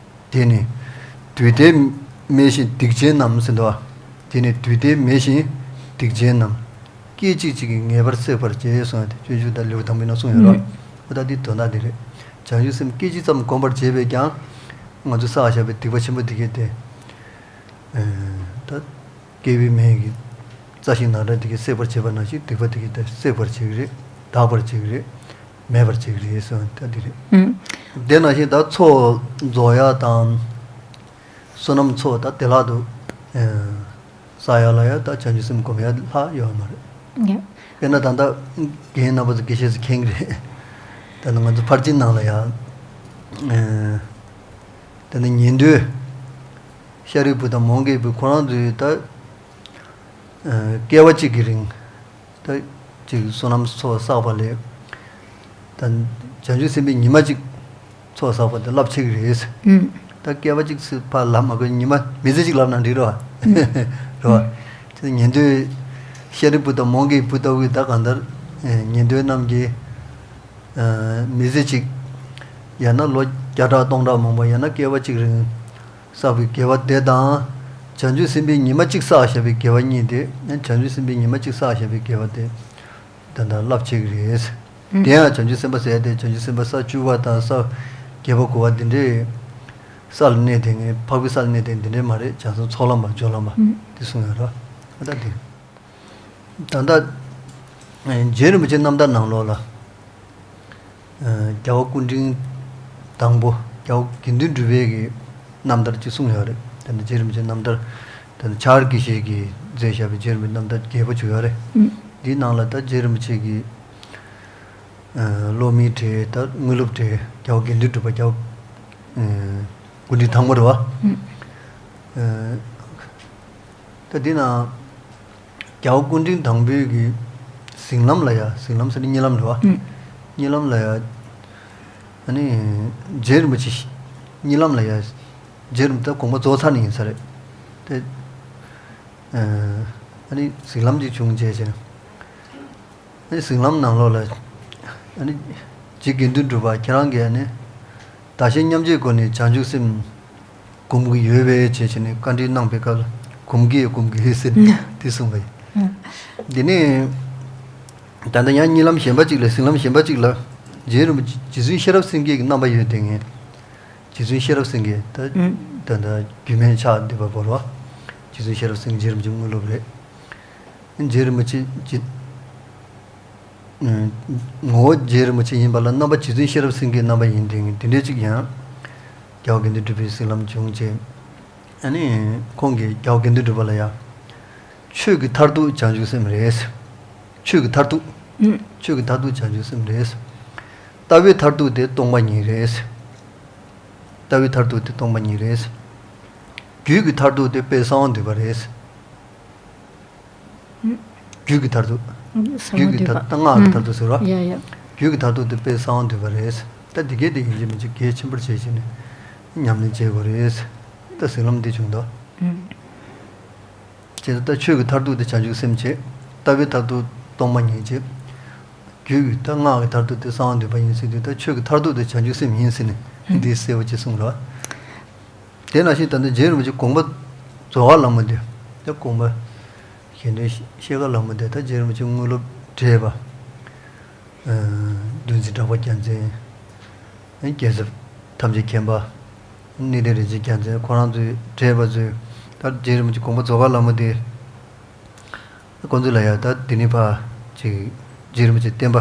དེ། དེ་ནི་དུས་མཐའི་མེ་བཞིན་སྡིག་ཅན་རྣམས་ཟེར་འདུག་བ། དེ་ནི་དུས་མཐའི་མེ་བཞིན་སྡིག་ཅན་རྣམས། སྐད་ཅིག་གཅིག་གིས་ངེས་པར་བསྲེག་པར་བྱེད་གསུངས་ཡ་དེ་སྤྱོད་འཇུག་དང་ལེའུ་དང་པོའི་ནང་གསུངས་ཡོད་ར། འོ་ད་དེ་དོན་དག་དེ་རེད། བྱང་ཆུབ་སེམས་སྐད་ཅིག་ཙམ་བསྒོམ་པར་བྱེད་པས་ཀྱང་ང་ཚོས་བསགས་བཞག་པའི་སྡིག་པ་ཆེན་པོ་དེ་གས་དེ། ད་སྐྱེ་བའི་མེ་གི་རྩྭ་ཤིང་ནགས་ཁྲག་དེ་གས་བསྲེག་པར་བྱེད་པ་ནང་བཞིན་སྡིག་པ་དེ་གས་ད་བསྲེག་པར་བྱེད་ཀྱི་རེད། དག་པར་བྱེད་ཀྱི་རེད། མེད་པར་བྱེད་ཀྱི་རེད་གསུངས་ད་འདི་རེད། ཨུམ། དེ་ནང་བཞིན་ད་ཚོགས་རྫོགས་ཡ་དང་། བསོད་ནམས་ཚོགས་ད་བདེ་བླག་ཏུ་བསགས་ཡ་ལ་ཡ་ད་བྱང་ཆུབ་སེམས་སྒོམ་ཡ་ལྷག་ཡོད་མ་རེད། ཡ། དཔེར་ན་ད་ལྟ་རྒན་རྣམ་པ་ཚོ་དགེ་བཤེས་ཚོ་མཁྱེན་གྱི་རེད། ད་ནི་ང་ཚོ་ཕར་ཕྱིན་ནང་ལ་ཡ། ད་ནི་ཉན་ཐོས་ཤཱ་རིའི་བུ་དང་མོའུ་འགལ་བུ་ཁོ་རང་ཚོས་ད། སྐྱེ་བ་གཅིག་གི་རིང་ད་ཅིག་བསོད་ནམས་ཚོགས་བསགས་པ་ལས། ད་བྱང་ཆུབ་སེམས་དཔའི་ཉི་མ་གཅིག་ཚོགས་བསགས་པ་དེ་རླབས་ཆེ་གི་རེད། ཨུམ། ད་སྐྱེ་བ་གཅིག་སུ་ཕར་ལབ་མ་དགོས། ཉི་མ་མི་ཚེ་གཅིག་ལབ་ན་འགྲིག་རོ། རོ། དེ་ཉན་ཐོས་ཤཱ་རིའི་བུ་དང་མོའུ་འགལ་བུ་ལྟ་བུའི་ད་གང་ལྟར་ཉན་ཐོས་རྣམས་ཀྱིས་མི་ཚེ་གཅིག་ཡང་ན་ལོ་བརྒྱ་ཕྲག་སྟོང་ཕྲག་མང་པོ་ཡང་ན་སྐྱེ་བ་གཅིག་རིང་བསགས་པའི་དགེ་བ་དེ་དང་། བྱང་ཆུབ་སེམས་དཔའི་ཉི་མ་གཅིག་བསགས་བཞག་པའི་དགེ་བ་གཉིས་དེ། བྱང་ཆུབ་སེམས་དཔའི་ཉི་མ་གཅིག་བསགས་བཞག་པའི་དགེ་བ་དེ་ད་ལྟ་རླབས་ཆེ་གི་རེད། ཨུམ། དེ་ཡང་བྱང་ཆུབ་སེམས་དཔའ་ཟེར་ཡ་དེ་བྱང་ཆུབ་སེམས་དཔའ་ས་བཅུ་པ་དང་ས་བརྒྱད་པ་དགུ་པ་འདི་འདྲའི་ས་ལ་གནས་དེ་ངས་འཕགས་པའི་ས་ལ་གནས་དེ་འདི་འདྲའི་མ་རེད། བྱང་སེམས་ཚོགས་ལམ་པ་སྦྱོར་ལམ་པ་ཨུམ། དེ་གསུངས་ཡོད་ར། ད་ལྟ་དེ། ད་ལྟ་རྗེ་རིན་པོ་ཆེ་རྣམ་ཐར་ནང་ལོགས་ལ། རྒྱལ་བ་སྐུ་ཕྲེང་དང་པོ་རྒྱལ་བ་དགེ་འདུན་གྲུབ་པའི་གི་རྣམ་ཐར་ཅིག་གསུངས་ཡོད་རེད། དེ་ནི་རྗེ་རིན་པོ་ཆེ་རྣམ་ཐར། དེ་ནི་ཕྱག་རྒྱ་ཆེ་གིས་མཛད་བཞག་པའི་རྗེ་རིན་པོ་ཆེ་རྣམ་ཐར་རྒྱས་པོ་ཅིག་ཡོད་རེད། ཨུམ། འདིའི་ནང་ལ་ད་རྗེ་རིན་པོ་ཆེ་གི་སློབ་མའི་གྲས་ད་དངོས་སློབ་གྲས་རྒྱལ་བ་དགེ་འདུན་གྲུབ་པ་རྒྱལ་བ་སྐུ་ཕྲེང་དང་པོ་རེད་བ། ཨུམ། ད་འདི་ན། རྒྱལ་བ་སྐུ་ཕྲེང་དང་པོའི་གི་གཟིགས་ལམ་ལ་ཡ། གཟིགས་ལམ་ཟེར་ན་གཉིད་ལམ་རེད་བ། ཨུམ། གཉིད་ལམ་ལ་ཡ། ཨ་ནི་རྗེ་རིན་པོ་ཆེ་གཉིད་ལམ་ལ་ཡ། རྗེ་རིན་པོ་ཆེ་དགོངས་པ་རྫོགས་ཚར་ནས་ཡིན་ས་རེད། དེ། ཨ་ནི་གཟིགས་ལམ་ཅིག་བྱུང་རྗེས་བྱས། ཨ་ནི་གཟིགས་ལམ་ནང་ལོགས་ལ། ཨ་ནི་རྗེ་དགེ་འདུན་གྲུབ་པ་ཁྱེད་རང་གིས་ཨ་ནི་བདག་གཞན་མཉམ་བརྗེའི་སྒོ་ནས་བྱང་ཆུབ་སེམས་ སྒོམ་གྱི་ཡོད་པའི་བྱས་བྱས་ནས་བཀའ་འདྲི་གནང་པའི་སྐབས་ལ་སྒོམ་གྱི་ཡོད་སྒོམ་གྱི་ཡོད་ཟེར་ནས་དེ་གསུངས་པ་ཡིན། འདི་ནས་ད་ལྟ་ཡང་གཉིད་ལམ་གཞན་པ་གཅིག་ལ་གཟིགས་ལམ་གཞན་པ་གཅིག་ལ་རྗེ་རིན་པོ་ཆེ་རྗེ་བཙུན་ཤེས་རབ་སེང་གེ་གི་རྣམ་པ་ཡོད་དེ་ངས། རྗེ་བཙུན་ཤེས་རབ་སེང་གེ་ད་ད་ལྟ་རྒྱུད་སྨད་ཆགས་བསྡད་པ་བོར་བ། རྗེ་བཙུན་ཤེས་རབ་སེང་གེ་རྗེ་རིན་པོ་ཆེ་དངོས་སློབ་རེད། རྗེ་རིན་པོ་ཆེ་རྗེ་ངོ་བོ་རྗེ་རིན་པོ་ཆེ་ཡིན་པ་ལ་རྣམ་པ་རྗེ་བཙུན་ཤེས་རབ་སེང་གེའི་རྣམ་པ་ཡིན་དེ་དེ་འདྲའི་གཅིག་ཡང་རྒྱལ་བ་དགེ་འདུན་གྲུབ་པའི་གཟིགས་ལམ་བྱུང་རྗེས། ཨ་ནི་ཁོང་གིས་རྒྱལ་བ་དགེ་འདུན་གྲུབ་པ་ལ་ཡང་། ཆོས་ཀྱི་མཐར་ཐུག་བྱང་ཆུབ་སེམས་རེད། ཆོས་ཀྱི་མཐར་ཐུག་ཆོས་ཀྱི་མཐར་ཐུག་བྱང་ཆུབ་སེམས་རེད། ལྟ་བའི་མཐར་ཐུག་དེ་སྟོང་པ་ཉིད་རེད། ལྟ་བའི་མཐར་ཐུག་དེ་སྟོང་པ་ཉིད་རེད། རྒྱུད་ཀྱི་མཐར་ཐུག་དེ་དཔལ་གསང་བ་འདུས་པ་རེད། རྒྱུད་ཀྱི་མཐར་ཐུག་རྒྱུད་ཀྱི་མཐར་ཐུག་སྔགས་ཀྱི་མཐར་ཐུག་ཟེར་བ། ཡ་ཡ། རྒྱུད་ཀྱི་མཐར་ཐུག་དེ་དཔལ་གསང་བ་འདུས་པ་རེད། ད་འདི་གས་དེ་ཡིན་གཅིག་མིན་གཅིག་གལ་ཆེན་པོར་བྱས་བྱས་ནས་ཉམས་ལེན་བྱེད་དགོས་རེད། ད་གཟིགས་ལམ་འདི་བྱུང་དོ། བྱས་ད་ཆོས་ཀྱི་མཐར་ཐུག་དེ་བྱང་ཆུབ་སེམས་བྱེད། ལྟ་བའི་མཐར་ཐུག་སྟོང་པ་ཉིད་བྱེད། རྒྱུད་ཀྱི་ད་སྔགས་ཀྱི་མཐར་ཐུག་དེ་གསང་བ་འདུས་པ་ཡིན་ཟེར་དུས་ད་ཆོས་ཀྱི་མཐར་ཐུག་དེ་བྱང་ཆུབ་སེམས་ཡིན་ཟེར་ནས་འདི་གསལ་པོ་ཅིག་གསུངས་རོགས། དེ་ནང་བཞིན་ད་ལྟ་རྗེ་རིན་པོ་ཆེ་དགོངས་པ་རྫོགས་པ་ལ་མོ་དེ་ད་དགོངས་པ་གཞན་དོན་ཤེས་དགའ་ལ་མོ་དེ་ད་རྗེ་རིན་པོ་ཆེ་དངོས་སློབ་བགྲེས་པ། འདུལ་འཛིན་གྲགས་པ་རྒྱལ་མཚན། རྒྱལ་ཚབ་ཐམས་ཅད་མཁྱེན་པ། གནས་བརྟན་རིན་ཆེན་རྒྱལ་མཚན་ཁོ་རང་ཚོའི་བགྲེས་པ་ཚོས་ད་རྗེ་རིན་པོ་ཆེ་དགོངས་པ་རྫོགས་པ་ལ་མོ་དེ། ཁོ་ཚོ་ལ་ཡང་ད་འདི་ནས་ཕར་ཅིག་རྗེ་རིན་པོ་ཆེ་བསྟན་པ།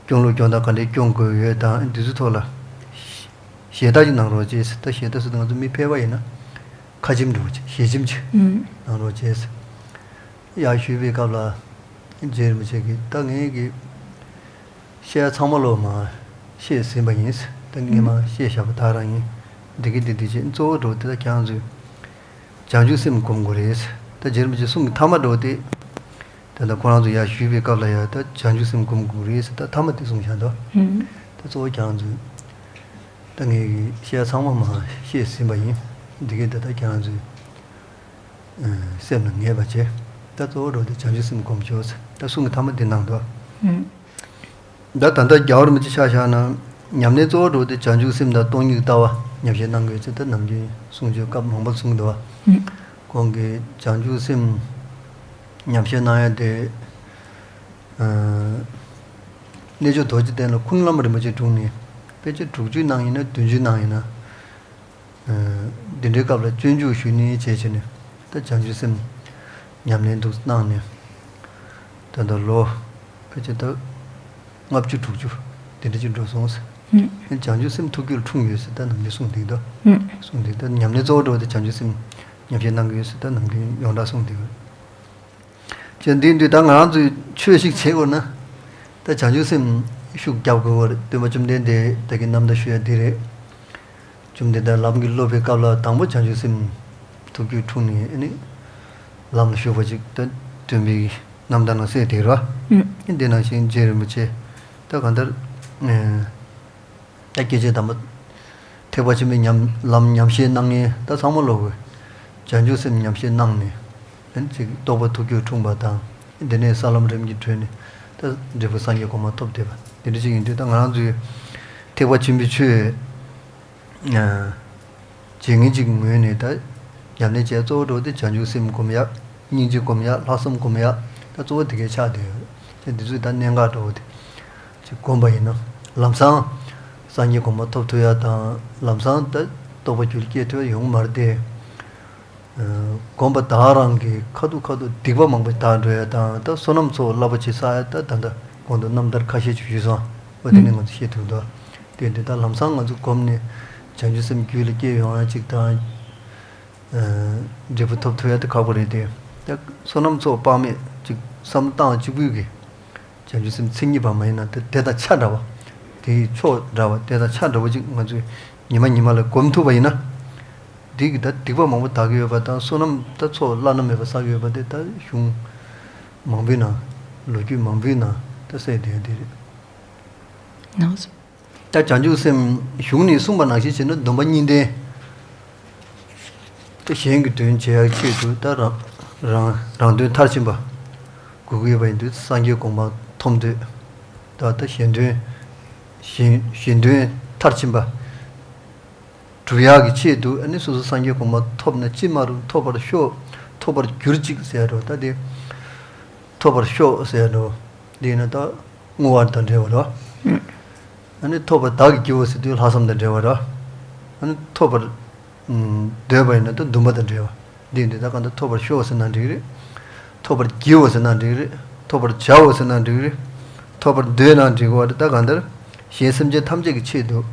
སྐྱོང་ལུགས་སྐྱོང་སྟངས་ག་འདྲས་སྐྱོང་དགོས་ཡོད་དང་འདི་ཚོའི་ཐོག་ལ། ཞལ་ལྟ་ཅིག་གནང་རོགས་བྱས། ད་ཞལ་ལྟ་ཟེར་དུས་ང་ཚོ་མི་ཕལ་པ་ཡིན་ན། ཁ་ཆེམས་འདྲ་བོ་ཅིག་ཞལ་ཆེམས་ཅིག་གནང་རོགས་བྱས། ཡར་ཞུས་པའི་སྐབས་ལ། རྗེ་རིན་པོ་ཆེ་གིས་ད་ངས་ཀྱི། བཤད་ཚང་མ་ལོ་མ་བཤད་ཟིན་པ་ཡིན། ད་ངས་མ་བཤད་བཞག་པ་དག་རང་ཡིན། འདི་གི་འདི་འདི་བྱས་གཙོ་བོ་འགྲོ་དེ་ད་ཁྱེད་རང་ཚོས་བྱང་ཆུབ་སེམས་སྒོམ་དགོས་རེད། ད་རྗེ་རིན་པོ་ཆེ་གསུང་གི་ཐ་མ་འགྲོ་དེ། ད་ལྟ་ཁོ་རང་ཚོ་ཡར་ཞུས་པའི་སྐབས་ལ་ཡ་ད་བྱང་ཆུབ་སེམས་སྒོམ་དགོས་རེད་ཟེར་ད་ཐ་མ་དེ་གསུངས་བཞག་འདུག་ད་གཙོ་བོ་ཁྱེད་རང་ཚོས། ད་ངས་ཀྱི་བཤད་ཚང་མ་མ་བཤད་ཟིན་པ་ཡིན། འདི་གི་ད་ལྟ་ཁྱེད་རང་ཚོས། སེམས་ལ་ངེས་པ་བྱས། ད་གཙོ་བོ་འགྲོ་དེ་བྱང་ཆུབ་སེམས་སྒོམ་ཆོག་ཟེར་ད་གསུང་གི་ཐ་མ་འདི་གནང་འདུག་ད་ད་ལྟ་རྒྱལ་བ་རིན་པོ་ཆེ་ཆ་བཞག་ན། ཉམས་ལེན་གཙོ་བོ་འགྲོ་དེ་བྱང་ཆུབ་སེམས་དང་སྟོང་ཉིད་ཀྱི་ལྟ་བ་ཉམས་བཞེས་གནང་དགོས་ཚེ་ད་ནམ་རྒྱུན་གསུང་ཆོས་སྐབས་མང་པོ་གསུངས་འདུག་ཁོང་གིས་བྱང་ཆུབ་སེམས་ཉམས་བཞེས་གནང་ཡ་དེ། རྣལ་འབྱོར་རྡོ་རྗེ་གདན་ལ་ཁུངས་ལམ་རིན་པོ་ཆེ་དྲུང་ནས་དཔེ་ཆ་དྲུག་ཅུའི་ནང་ཡིན་ན་བདུན་ཅུའི་ནང་ཡིན་ན། འདི་འདྲའི་སྐབས་ལ་སྤྱོད་འཇུག་ཞུས་ནས་བྱས་བྱས་ནས་ད་བྱང་ཆུབ་སེམས་ཉམས་ལེན་འདུག་གནང་ནས་ད་ལྟ་ལོ་ཕལ་ཆེར་ད་ལྔ་བཅུ་དྲུག་ཅུ་འདི་འདྲ་ཅིག་འགྲོ་སོང་ཟེར། བྱང་ཆུབ་སེམས་ཐུགས་རྒྱུད་ལ་འཁྲུངས་ཡོད་ཟེར་ད་ནམ་རྒྱུན་གསུངས་བསྡད་འདུག་གསུངས་བསྡད་ད་ཉམས་ལེན་གཙོ་བོ་འགྲོ་དེ་བྱང་ཆུབ་སེམས་ཉམས་བཞེས་གནང་གི་ཡོད་ཟེར་ད་ནམ་རྒྱུན་ཡོངས་གྲགས་གསུངས་བསྡད་ཡོད། ཅེས་འདི་འདི་ད་ང་རང་ཚོས་ཆོས་ཤིག་བྱེད་དགོས་ན། ད་བྱང་ཆུབ་སེམས་ཤུགས་རྒྱབ་དགོས་པར་སྟོན་པ་བཅོམ་ལྡན་འདས་ད་གིན་རྣམ་ཐར་ཞུ་ཡ་འདི་རེད། བཅོམ་ལྡན་འདས་ལམ་གྱི་སློབ་པའི་སྐབས་ལ་དང་པོ་བྱང་ཆུབ་སེམས་ཐུགས་རྒྱུད་འཁྲུངས་ནས་ཨ་ནི། ལམ་ལ་ཞུགས་པ་ཅིག་ད་སྟོན་པའི་རྣམ་ཐར་ནང་གསལ་དེ་རེད་བ། འདི་ནང་བཞིན་རྗེ་རིན་པོ་ཆེ་ད་གང་ལྟར། ད་སྐྱེ་མཆེད་དམ་པ། ཐེག་པ་ཆེན་པོའི་ཉམས་ལམ་ཉམས་བཞེས་གནང་མཁན་ད་ཚང་མ་ལོག་གི། བྱང་ཆུབ་སེམས་ཉམས་བཞེས་གནང་ནས། ཨན་ཅིག་རྟོགས་པ་ཐུགས་རྒྱུད་འཁྲུངས་པ་དང་། དེ་ནས་ས་ལམ་རིམ་གྱིས་གྲོལ་ནས། ད་འབྲས་བུ་སངས་རྒྱས་གོ་འཕང་ཐོབ་བསྡད་པ་དེ་འདྲ་ཅིག་ཡིན་དུས་ད་ང་རང་ཚོའི་ཐེག་པ་ཆེན་པོའི་ཆོས། བྱེད་མཁན་གཅིག་ངོས་ནས་ད་ཉམས་ལེན་བྱས་གཙོ་བོ་འགྲོ་དེ་བྱང་ཆུབ་སེམས་སྒོམ་ཡག་སྙིང་རྗེ་སྒོམ་ཡག་ལྷག་བསམ་སྒོམ་ཡག་ད་གཙོ་བོ་དེ་གས་ཆགས་བསྡད་ཡོད། དེ་འདི་ཚོས་ད་གནད་འགག་འགྲོ་དེ་ཅིག་སྒོམ་པ་ཡིན་ན་ལམ་སང་སངས་རྒྱས་གོ་འཕང་ཐོབ་ཐུབ་ཡག་དང་ལམ་སང་ད་རྟོགས་པ་རྒྱུད་ལ་སྐྱེ་ཐུབ་ཡག་ཡོང་གི་མ་རེད་དེ། སྒོམ་པ་ད་རང་གི་ཁ་ཐུག་ཁ་ཐུག་སྡིག་པ་མང་པོ་དག་འགྲོ་ཡག་དང་ད་བསོད་ནམས་ཚོགས་རླབས་པོ་ཆེ་བསགས་ཡག་ད་ད་ད་གོང་དུ་རྣམ་ཐར་ཁ་ཤས་ཅིག་ཞུས་སོང་། འོ་དེ་ནི་ང་ཚོ་ཤེས་ཐུབ་འདུག་དེ་འདི་ད་ལམ་སང་ང་ཚོ་སྒོམ་ནས་བྱང་ཆུབ་སེམས་རྒྱུད་ལ་སྐྱེ་ཡོང་ཡག་ཅིག་དང་། འབྲས་བུ་ཐོབ་ཐུབ་ཡ་དེ་ཁག་པོ་རེད་དེ། ད་བསོད་ནམས་ཚོགས་དཔག་མེད་ཅིག་བསམ་བློ་བཏང་གཅིག་པུས་ཀྱི། བྱང་ཆུབ་སེམས་མཚན་ཉིད་པ་མ་ཡིན་ན་དེ་དེ་དང་ཆ་འདྲ་བ། དེའི་ཕྱོགས་འདྲ་བ་དེ་དང་ཆ་འདྲ་བ་ཅིག་ང་ཚོས་ཉི་མ་ཉི་མ་ལ་སྒོམ་ཐུབ་པ་ཡིན་ན། དེ་གི་ད་སྡིག་པ་མང་པོ་དག་གི་ཡོད་པ་དང་བསོད་ནམས་ད་ཚོགས་བླ་ན་མེད་པ་བསགས་ཡོད་པ་དེ་ད་གཞུང་མང་པོའི་ནང་ལོ་རྒྱུས་མང་པོའི་ནང་ད་གསལ་བསྡད་དེ་རེད། ནང་སོ། ད་བྱང་ཆུབ་སེམས་གཞུང་ནས་གསུངས་པ་ནང་བཞིན་བྱས་ན་སྡོམ་པ་གཉིས་ལྡན། ད་གཞན་གྱི་དོན་བྱེད་ཡག་ཆེད་དུ་ད་རང་རང་རང་དོན་མཐར་ཕྱིན་པ་དགོས་ཀྱི་ཡོད་པ་ཡིན་དུས་སངས་རྒྱས་གོ་འཕང་ཐོབ་འདོད། ད་ད་གཞན་དོན་གཞན་གཞན་དོན་མཐར་ཕྱིན་པ། སྒྲུབ་ཡག་གི་ཆེད་དུ་ཨ་ནི་སོ་སོ་སངས་རྒྱས་གོ་འཕང་ཐོབ་ན་ཅི་མ་རུང་ཐོབ་པར་ཤོག་ཐོབ་པར་གྱུར་ཅིག་ཟེར་འགྲོ། ད་དེ་ཐོབ་པར་ཤོག་ཟེར་འགྲོ། འདི་ནི་ད་བསྔོ་བ་དང་འབྲེལ་བ་རེད། ཨ་ནི་ཐོབ་པར་བདག་གིས་བགྱིའོ་ཟེར་དུས་ལྷག་བསམ་དང་འབྲེལ་བ་རེད། ཨ་ནི་ཐོབ་པར་འདོད་པ་ཡིན་ན་ད་འདུན་པ་དང་འབྲེལ་བ། འདི་འདི་ད་གང་ལྟར་ཐོབ་པར་ཤོག་ཟེར་ན་འགྲིག་རེད། ཐོབ་པར་བགྱིའོ་ཟེར་ན་འགྲིག་རེད། ཐོབ་པར་བྱའོ་ཟེར་ན་འགྲིག་རེད། ཐོབ་པར་འདོད་ན་འགྲིག་པ་རེད། ད་གང་ལྟར་གཞན་སེམས་ཅན་ཐམས་ཅད་ཀྱི་ཆེད་དུ།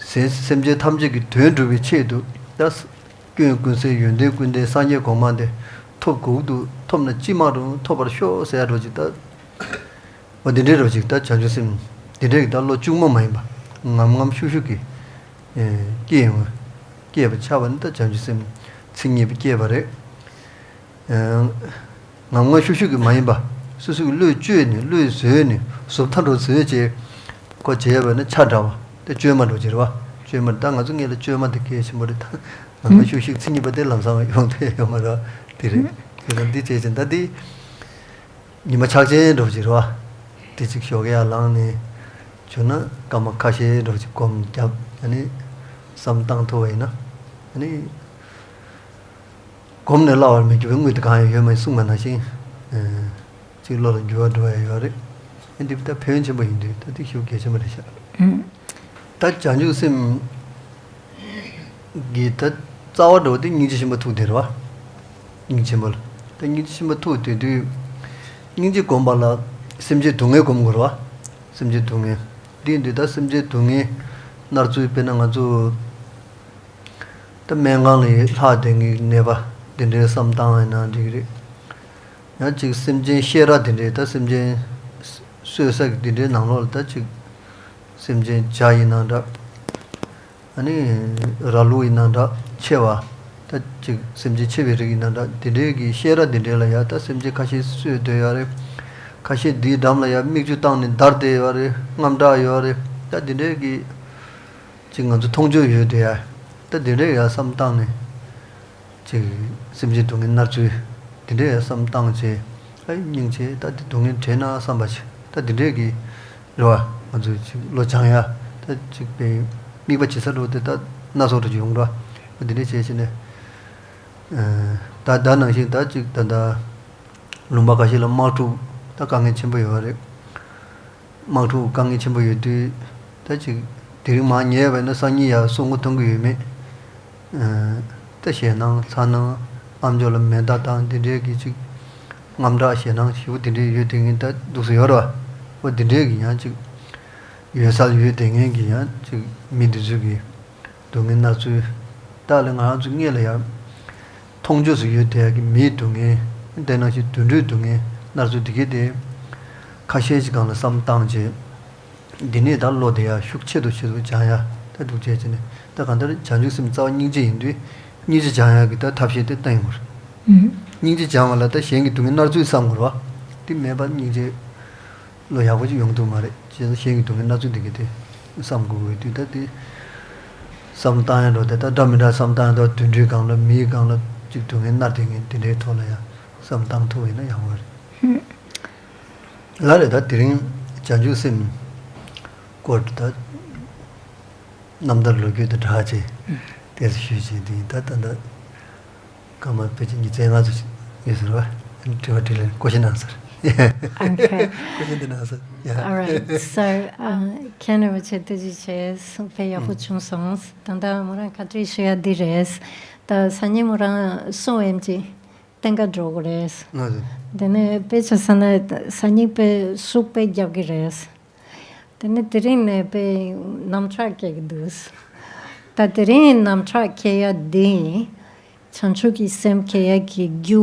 སེམས་ཅན་ཐམས་ཅད་ཀྱི་དོན་སྒྲུབ་པའི་ཆེད་དུ་ད། ཀུན་ཀུན་གསལ་ཡོན་ཏན་ཀུན་ལྡན་སངས་རྒྱས་གོ་འཕང་དེ་ཐོབ་དགོས་འདུག་ཐོབ་ན་ཅི་མ་རུང་ཐོབ་པར་ཤོག་ཟེར་ཡ་འགྲོ་ཅིག་ད། འོ་འདི་འདྲའི་འགྲོ་ཅིག་ད་བྱང་ཆུབ་སེམས་འདི་འདྲའི་ད་བློ་གཅུང་མོ་མ་ཡིན་པ། ངམ་ངམ་ཤུགས་ཤུགས་ཀྱིས་སྐྱེས་ཡོང་བ། སྐྱེས་པ་ཆགས་པ་ནི་ད་བྱང་ཆུབ་སེམས་མཚན་ཉིད་པ་སྐྱེས་པ་རེད། ངམ་ངམ་ཤུགས་ཤུགས་ཀྱིས་མ་ཡིན་པ། སོ་སོ་གི་བློས་བཅོས་ནས་བློས་བཟོས་ནས་ཟུར་ཐག་འགྲོ་བཟོས་བྱས། ཁོ་བྱས་པ་ནི་ཆ་འདྲ་བ་དེ་བཅོས་མ་འགྲོ་ཅིག་རེད་བ། བཅོས་མ་ད་ང་ཚོ་སྔོན་ལ་བཅོས་མ་དེ་གལ་ཆེན་པོ་རེད་ད། ངམ་ངམ་ཤུགས་ཤུགས་མཚན་ཉིད་པ་དེ་ལམ་སང་ཡོང་དེ་ཡོད་མ་རེད་བ། དེ་རེད། དེ་ལ་འདི་བྱས་ཙང་ད་འདི། ཉི་མ་ཕྱག་ཆེན་འགྲོ་བ་ཅིག་རེད་བ། དེ་ཅིག་ཞོགས་ཀས་ཡར་ལངས་ནས་བྱུང་ན་སྐར་མ་ཁ་ཤས་འགྲོ་བ་ཅིག་སྒོམ་བརྒྱབ་ཨ་ནི་བསམ་བཏང་ཐུབ་པ་ཡིན་ན་ཨ་ནི་སྒོམ་ནས་སླ་བར་མི་འགྱུར་བའི་དངོས་དེ་གང་ཡང་ཡོད་མ་ཡིན་གསུངས་པ་ནང་བཞིན། ཅིག་བློ་ལ་འགྱུར་བ་འགྲོ་ཡ་ཡོད་རེད། ཨ་འདི་ད་ཕན་ཡོན་ཆེན་པོ་ཡིན་དུས་ད་འདི་ཞེ་པོ་གལ་ཆེན་པོ་རེད་ཤག་ད་བྱང་ཆུབ་སེམས་ཀྱི་ད་རྩ་བ་འགྲོ་བ་དེ་སྙིང་རྗེ་ཆེན་པོ་ཐུག་བསྡད་རེད་བ། སྙིང་རྗེ་ཆེན་པོ་ལ། ད་སྙིང་རྗེ་ཆེན་པོ་ཐུག་བསྡད་དུས། སྙིང་རྗེ་སྒོམ་པ་ལ་སེམས་ཅན་སྡུག་བསྔལ་སྒོམ་དགོས་རེད་བ། སེམས་ཅན་སྡུག་བསྔལ། འདི་ཡིན་དུས་ད་སེམས་ཅན་སྡུག་བསྔལ་མནར་ཚུལ་དཔེར་ན་ང་ཚོ། ད་སྨན་ཁང་ལ་ཡི་ལྷག་བསྡད་མཁན་གྱི་ནད་པ་འདི་འདྲའི་བསམ་བཏང་ཡིན་ན་འགྲིག་གི་རེད། ཡང་ཅིག་སེམས་ཅན་བཤས་ར་འདི་འདྲའི་ད་སེམས་ཅན་གསོད་ས་གི་འདི་འདྲའི་ནང་ལོགས་ལ་ད་ཅིག་སེམས་ཅན་བྱ་ཡིན་ན་འདྲ། ཨ་ནི་ར་ལུག་ཡིན་ན་འདྲ་ཆེ་བ། ད་ཅིག་སེམས་ཅན་ཆེ་བའི་རིགས་ཡིན་ན་འདྲ་འདི་འདྲའི་གི་བཤས་ར་འདི་འདྲའི་ལ་ཡ་ད་སེམས་ཅན་ཁ་ཤས་གསོད་སྡོད་ཡོད་རེད། ཁ་ཤས་འདིའི་འགྲམ་ལ་ཡ་མིག་ཆུ་བཏང་ནས་འདར་བསྡད་ཡོད་རེད། དངངས་སྐྲག་ཡོད་རེད། ད་འདི་འདྲའི་གི་ཅིག་ང་ཚོ་མཐོང་ཆོས་ཡོད་དེ་ཡ། ད་དེ་འདྲའི་ཡ་བསམ་བཏང་ནས། ཅིག་སེམས་ཅན་སྡུག་བསྔལ་མནར་ཚུལ། དེ་འདྲའི་ཡ་བསམ་བཏང་བྱས། ཨ་སྙིང་རྗེ་ད་དེ་སྡུག་བསྔལ་དྲན་ན་བསམ་པ་ཅིག་ད་དེ་འདྲའི་གི་རེད་བ། ང་ཚོ་ཅིག་བློ་སྦྱང་ཡ། ད་ཅིག་པའི་དམིགས་པ་ཇི་ལྟར་འགྲོ་དེ་ད་སྣ་ཚོགས་འགྲོ་ཅིག་ཡོང་འགྲོ། ཨ་དེ་འདྲའི་བྱས་བྱས་ནས། ད་ད་ནང་བཞིན་ད་ཅིག་ད་ད། ལུང་པ་ཁ་ཤས་ལ་དམག་འཁྲུག་ད་དཀའ་ངལ་ཆེན་པོ་ཡོད་རེད། དམག་འཁྲུག་དཀའ་ངལ་ཆེན་པོ་ཡོད་དུས་ད་ཅིག་དེ་རིང་མར་ཉལ་བས་ན་སང་ཉིན་ཡར་སོང་ངོ་མཐོང་གི་ཡོད་མེད། ད་ཞེད་སྣང་ཚ་སྣང་ཨམ་ཅོག་ལ་མེ་མདའ་དང་དེ་འདྲའི་གི་ཅིག་དངངས་སྐྲག་ཞེད་སྣང་ཞེ་པོ་དེ་འདྲའི་ཡོད་དེ་ངས་ད་འདུག་སེ་ཡོད་རེད་བ། འོ་དེ་འདྲའི་གི་ཡང་ཅིག་ཡོད་སར་ཡོད་དེ་ངས་གི་ཡང་ཅིག་མི་འདི་ཚོས་གི་སྡུག་བསྔལ་མནར་ཚུལ། ད་ལས་ང་རང་ཚོ་སྔས་ལ་ཡང་མཐོང་ཆོས་སུ་ཡོད་དེ་གི་མིའི་སྡུག་བསྔལ། དེ་ནང་བཞིན་དུད་འགྲོའི་སྡུག་བསྔལ་མནར་ཚུལ་འདི་གས་དེ། ཁ་ཤས་ཅིག་སྒང་ལ་བསམ་བཏང་བྱས། འདི་ནས་ད་བློ་དེ་ཡང་ཤུགས་ཆེ་རུ་ཆེ་རུ་སྦྱང་ཡ་ད་འདུག་བྱས་བྱས་ནས་ད་གང་ལྟར་བྱང་ཆུབ་སེམས་རྩ་བ་སྙིང་རྗེ་ཡིན་དུས་སྙིང་རྗེ་སྦྱང་ཡ་གི་ད་ཐབས་ཤེས་དེ་བསྟན་ཡོང་བ་རེད། སྙིང་རྗེ་སྦྱང་བ་ལ་ད་གཞན་གྱི་སྡུག་བསྔལ་མནར་ཚུལ་བསམ་དགོས་རེད་བ། དེ་མེད་པར་སྙིང་རྗེ། བློ་ཡག་པོ་ཅིག་ཡོང་ཐུབ་མ་རེད། བྱས་ཙང་གཞན་གྱི་སྡུག་བསྔལ་སྣ་ཚོགས་འདི་གི་དེ་བསམ་དགོས་དགོས་དུས་ད་དེ་བསམ་བཏང་ཡ་འགྲོ་དེ་ད་འདྲ་མི་འདྲ་བསམ་བཏང་ཡ་འགྲོ་དུད་འགྲོའི་སྒང་ལ་མིའི་སྒང་ལ་ཅིག་སྡུག་བསྔལ་མནར་དེ་ངས་དེ་འདྲའི་ཐོག་ལ་ཡང་བསམ་བཏང་ཐུབ་ཡིན་ན་ཡག་པོ་རེད། ལ་རེད་ད་དེ་རིང་བྱང་ཆུབ་སེམས་སྐོར་ད་རྣམ་ཐར་ལོ་རྒྱུས་དང་སྦྲགས་བྱས་དེ་ཚོ་ཞུས་བྱས་དེ་ཡིན་ད་ད་ད། སྐར་མ་ཕལ་ཆེར་ཉི་ཚེ་ལྔ་ཙམ་ཡོད་ཟེར་བ། དྲི་བ་དྲིས་ལན་བཀོད་ཤིང་གནང་ཟེར། Okay. བཀོད་ཤིང་དེ་གནང་ཟེར། Yeah. All right. So, uh, ཁྱེད་རྣམ་པ་ཆེ་ཐུགས་རྗེ་ཆེ། དཔེ་ཡག་པོ་བྱུང་སོང་། ད་ལྟ་མོ་རང་བཀའ་འདྲི་ཞུ་ཡ་འདི་རེད། ད་སང་ཉིན་མོ་རང་སོང་ཨེམ་ཅི་གཏན་འཁེལ་འགྲོ་དགོས་རེད། ལགས་སོ། དེ་ནས་དཔེ་ཆ་ས་ན་སང་ཉིན་དཔེ་ཤུགས་དཔེ་རྒྱབ་ཀྱི་རེད། དེ་ནས་དེ་རིང་ནས་དཔེ་རྣམ་ཐར་སྐྱེལ་གྱི་འདུག་ད་དེ་རིང་རྣམ་ཐར་སྐྱེལ་ཡ་འདི་བྱང་ཆུབ་ཀྱི་སེམས་སྐྱེ་ཡ་གི་རྒྱུ་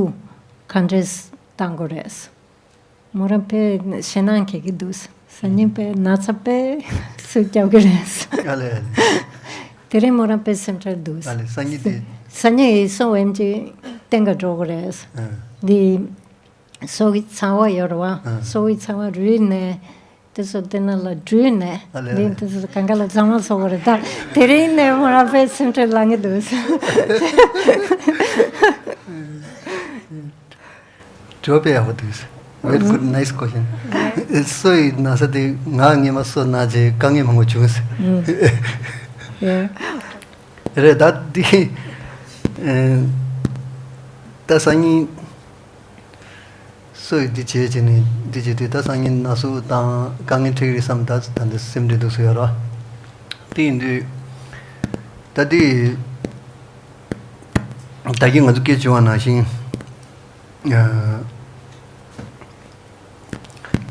ག་འདྲས་བཏང་དགོས་རེད། མོ་རང་དཔེ་ཞེད་སྣང་སྐྱེ་གི་འདུག་སང་ཉིན་དཔེ་ན་ཚ་དཔེ་སུས་རྒྱབ་ཀྱི་རེད། ཨ་ལེ་ཨ་ལེ། དེ་རིང་མོ་རང་དཔེ་སེམས་ཁྲལ་འདུག་ཨ་ལེ་སང་ཉིན་དེ། སང་ཉིན་ཡིན་སོང་ཨེམ་ཅི་གཏན་འཁེལ་འགྲོ་དགོས་རེད། ཨ། འདི་སོ་གི་ཚང་བ་ཡོད་རེད་བ། ཨ། སོ་གི་ཚང་བ་རུལ་ནས་དེ་ཚོ་དེ་ནང་ལ་འདྲུད་ནས། ཨ་ལེ་ཨ་ལེ། འདི་དེ་ཚོ་གང་ག་ལ་གཙང་མ་བཟོ་དགོས་རེད་ད། དེ་རིང་ནས་མོ་རང་དཔེ་སེམས་ཁྲལ་ལངས་ཀྱི་འདུག་དྲི་བ་དཔེ་ཡག་པོ་འདུག Very good, nice question. སོ་ཡི་ན་ཚ་དེ་ང་སྔས་མ་སོ་ན་རྗེས་དཀའ་ངལ་མང་པོ་བྱུང་ཟེར། Yeah. རེད། ད་འདི་ཨེ། ད་སང་ཉིན་སུ་ཡིས་འདི་བྱས་བྱས་ནས་འདི་བྱས་དུས་ད་སང་ཉིན་ན་ཟུག་དང་དཀའ་ངལ་འཕྲད་ཀྱི་རེད་བསམ། ད་ད་འདི་སེམས་ཁྲལ་འདུག་སེ་ཡོད་རེད་བ། དེ་ཡིན་དུས་ད་འདི་ད་གིན་ང་ཚོ་སྐད་བྱུང་བ་ནང་བཞིན་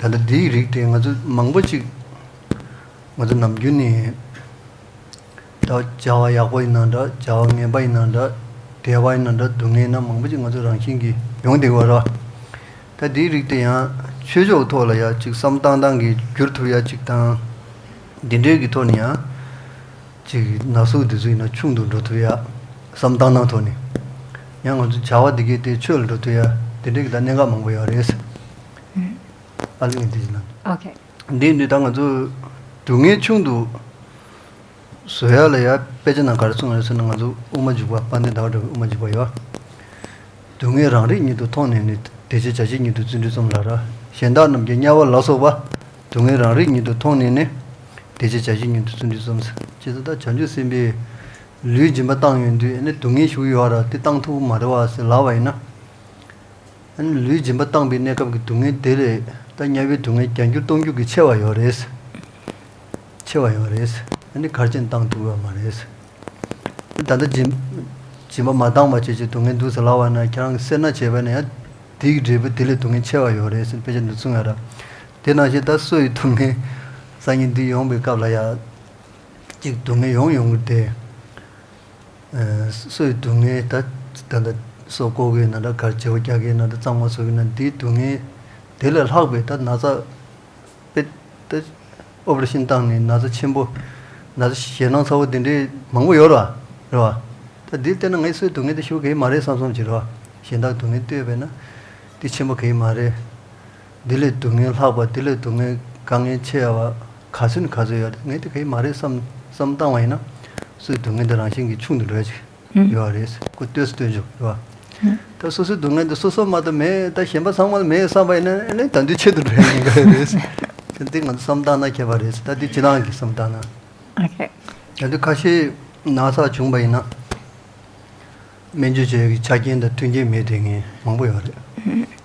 ཨ། ད་ལྟ་འདིའི་རིགས་དེ་ང་ཚོ་མང་པོ་ཅིག་ང་ཚོ་ནམ་རྒྱུན་ནས་ད་བྱ་བ་ཡག་པོ་ཡིན་ན་འདྲ། བྱ་བ་ངན་པ་ཡིན་ན་འདྲ། བདེ་བ་ཡིན་ན་འདྲ། སྡུག་བསྔལ་ན་མང་པོ་ཅིག་ང་ཚོ་རང་བཞིན་གྱིས་ཡོང་བསྡད་ཀྱི་ཡོད་རེད། ད་འདིའི་རིགས་དེ་ཡང་ཆོས་ཕྱོགས་ཐོག་ལ་ཡ་ཅིག་བསམ་སྟངས་སྟངས་ཀྱིས་བསྒྱུར་ཐུབ་ཡ་ཅིག་དང་། འདི་འདྲའི་གི་ཐོག་ནས་ཡང་ཅིག་ན་ཟུག་འདི་ཚོ་ཡིན་ན་ཆུང་དུ་འགྲོ་ཐུབ་ཡ། བསམ་སྟངས་སྟངས་ཐོག་ནས་ཡང་ང་ཚོ་བྱ་བ་འདི་གའི་དེ་ཆོས་ལ་འགྲོ་ཐུབ་ཡ་དེ་འདྲའི་གི་ད་གནད་འགག་མང་པོ་ཡོད་རེད། ཨ་ལེ་ངས་འདི་ཅི་ན། ཨོ་ཁེ། འདི་འདི་ད་ང་ཚོ་སྡུག་བསྔལ་ཆུང་དུ་བཟོ་ཡ་ལ་ཡ་དཔེ་ཆ་ནང་ག་རེ་གསུངས་ཡོད་ཟེར་ན། ང་ཚོ་དབུ་མ་འཇུག་པ་དཔལ་ལྡན་ཟླ་བ་གྲགས་པའི་དབུ་མ་འཇུག་པ་ཡོད། སྡུག་བསྔལ་རང་རིག་ཉིད་དུ་མཐོང་ནས་ནི། བདེ་བྱེད་བྱ་བྱེད་ཉིད་དུ་བརྩོན་འགྲུས་རྩོམ་ལ་ར། གཞན་དག་རྣམས་ཀྱི་དམྱལ་བ་ལ་སོགས་པ། སྡུག་བསྔལ་རང་རིག་ཉིད་དུ་མཐོང་ནས་ནི། བདེ་བྱེད་བྱ་བྱེད་ཉིད་དུ་བརྩོན་འགྲུས་རྩོམ་ཟེར། ཇི་ལྟར་ད་བྱང་ཆུབ་སེམས་དཔས་ལུས་སྦྱིན་པ་བཏང་ཡོང་དུས་ཨ་ནི་སྡུག་བསྔལ་ཞིག་ཡོད་ར། དེ་བཏང་ཐུབ་ཀྱི་མ་རེད་བ་ཟེར་ལབ་པ་ཡིན་ན། ཨ་ནི་ལུས་སྦྱིན་པ་བཏང་པའི་གནས་སྐབས་ཀྱི་སྡུག་བསྔལ་དེ་ལས་ད་དམྱལ་བའི་སྡུག་བསྔལ་བརྒྱ་འགྱུར་སྟོང་འགྱུར་གྱིས་ཆེ་བ་ཡོད་རེད། ཆེ་བ་ཡོད་རེད། ཨ་ནི་གར་ཅན་བཏང་ཐུབ་ཡོད་མ་རེད། ད་ལྟ་སྦྱིན་སྦྱིན་པ་མ་བཏང་བ་བྱས་ཀྱི་སྡུག་བསྔལ་འདུག་ཟེར་ལབ་པ་ན། ཁྱེད་རང་གིས་སེར་སྣ་བྱས་པ་ན་ཡང་དེའི་འབྲས་བུ་དེ་ལས་སྡུག་བསྔལ་ཆེ་བ་ཡོད་རེད་ཟེར་དཔེ་ཆ་འདི་གསུངས་ཡོད་ར། དེ་ནང་བཞིན་ད་སོ་ཡི་སྡུག་བསྔལ་སང་ཉིན་འདི་ཡོང་པའི་སྐབས་ལ་ཡ་ཅིག་སྡུག་བསྔལ་ཡོང་ཡོང་གི་རེད་དེ། ཨ། སོ་ཡི་སྡུག་བསྔལ་ད་ད་ལྟ་སོ་བཀོག་གི་ཡོད་ན་འདྲ། གར་བྱེད་པོ་རྒྱག་གི་ཡོད་ན་འདྲ། གཙང་མ་བཟོ་གི་ཡོད་ན། འདིའི་སྡུག་བསྔལ་དེ་ལས་ལྷག་པའི་ད་ན་ཚ་དཔེ་ད་ཨོ་པ་རེ་ཤན་བཏང་ནས་ན་ཚ་ཆེན་པོ། ན་ཚ་ཞེད་སྣང་ཚ་པོ་དེ་འདྲའི་མང་པོ་ཡོད་ར། རེད་བ། ད་འདི་བལྟས་ན་ངའི་སོའི་སྡུག་བསྔལ་དེ་ཞེ་པོ་ག་གེ་མ་རེད་བསམ་བསམ་བྱེད་ར། གཞན་དག་སྡུག་བསྔལ་ལྟོས་པས་ན་འདི་ཆེན་པོ་ག་གེ་མ་རེད། འདི་ལས་སྡུག་བསྔལ་ལྷག་པ། འདི་ལས་སྡུག་བསྔལ་དཀའ་ངལ་ཆེ་བ་ག་ཚོད་ནས་ག་ཚོད་ཡོད་རེད། ངས་དེ་ག་གེ་མ་རེད་བསམ་བསམ་བཏང་བ་ཡིན་ན། སོའི་སྡུག་བསྔལ་དེ་རང་བཞིན་གྱིས་ཆུང་དུ་འགྲོ་ཡ་ཅིག་ཡོད་རེད། ཁོ་ལྟོས་སུ་ལྟོས་འཇུག་རེད་བ། ད་སོ་སོའི་སྡུག་བསྔལ་དེ་སོ་སོ་མ་གཏོགས་མེད། ད་གཞན་པ་ཚང་མ་ལ་མེད་བསམ་པ་ཡིན་ན་ཨ་ནི་ད་དུང་ཆེད་དུ་འགྲོ་ཡ་ཡིན་ག་རེད། དེ་འདི་ང་ཚོ་བསམ་བཏང་ན་ཁྱད་པར་རེད། ད་འདི་ཅི་ལང་གི་བསམ་བཏང་ན། ཨོ་ཁེ། ད་དུང་ཁ་ཤས་ན་ཚ་བྱུང་བ་ཡིན་ན། སྨན་བཅོས་བྱེད་ཡག་གི་ཆ་རྐྱེན་དང་མཐུན་རྐྱེན་མེད་བསྡད་མཁན་མང་པོ་ཡོད་རེད།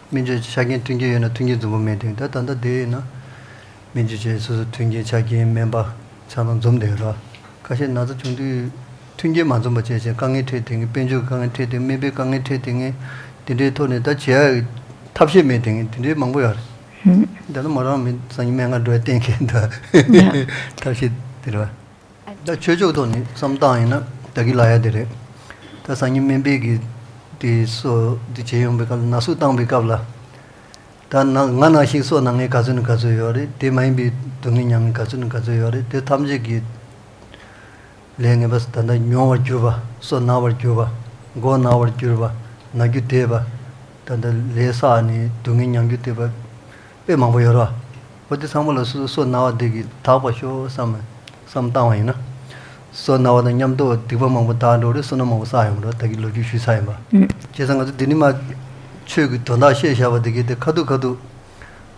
སྨན་བཅོས་ཆ་རྐྱེན་མཐུན་རྐྱེན་ཡོད་ན་མཐུན་རྐྱེན་འཛོམས་པོ་མེད་བསྡད་མཁན། ད་ད་ལྟ་དེ་ཡིན་ན་སྨན་བཅོས་བྱེད་སོ་སོ་མཐུན་རྐྱེན་ཆ་རྐྱེན་སྨན་པ་ཆ་ཚང་འཛོམས་བསྡད་ཡོད་རེད། ཁ་ཤས་ན་ཚ་བྱུང་དུས་མཐུན་རྐྱེན་མ་འཛོམས་པ་བྱས་བྱས་དཀའ་ངལ་འཕྲད་བསྡད་མཁན། དཔལ་འབྱོར་གྱི་དཀའ་ངལ་འཕྲད་བསྡད་མཁན། སྨན་པའི་དཀའ་ངལ་འཕྲད་བསྡད་མཁན། དེ་འདྲའི་ཐོག་ནས་ད་བྱེད་ཡག་གི་ཐབས་ཤེས་མེད་བསྡད་མཁན་དེ་འདྲའི་མང་པོ་ཡོད་རེད། ད་ནི་མོ་རང་མི་སང་ཉིན་སྨན་ཁང་འགྲོ་བསྡད་མཁན་ད་ཐབས་ཤེས་དེ་རེད་བ། ད་ཆོས་ཕྱོགས་ཐོག་ནས་བསམ་བཏང་ཡིན་ན་ད་གི་ལ་ཡ་དེ་རེད། ད་སང་ཉིན་སྨན་པས་ཀྱིས་དེ་སོ་དེ་བྱེད་ཡོང་པའི་སྐབས་ལ་ན་ཟུག་བཏང་པའི་སྐབས་ལ། ད་ན་ང་ནང་བཞིན་སོ་ན་མཁན་ག་ཚོད་ནས་ག་ཚོད་ཡོད་རེད། དེ་མ་ཡིན་པའི་སྡུག་བསྔལ་མྱང་མཁན་ག་ཚོད་ནས་ག་ཚོད་ཡོད་རེད། དེ་ཐམས་ཅད་ཀྱི་ལས་ངན་པ་ད་ལྟ་མྱོང་བར་གྱུར་པ། སོ་ན་བར་གྱུར་པ། མགོ་ན་བར་གྱུར་པ། ན་རྒྱུ་འདས་པ། ད་ལྟ་ལས་བསགས་ནས་སྡུག་བསྔལ་མྱང་རྒྱུ་འདས་པ། དཔེ་མང་པོ་ཡོད་རེད་བ། འོ་དེ་ཚང་མ་ལ་སོ་སོ་སོ་ན་བ་དེ་གིས་དག་པ་ཤོག་བསམ་བསམ་བཏང་བ་ཡིན་ན། སོ་ན་བ་དང་མཉམ་དུ་སྡིག་པ་མང་པོ་དག་འགྲོ་རེད། བསོད་ནམས་མང་པོ་བསགས་ཡོང་རེད། ད་གི་ལོ་རྒྱུས་ཞུས་ཚར་ཡིན་པ། ཨུམ། བྱས་ཙང་ང་ཚོ་འདི་ནི་མ་ཆོས་ཀྱི་དོན་དག་བཤད་བཞག་པ་དེ་གིས་དེ་ཁ་ཐུག་ཁ་ཐུག་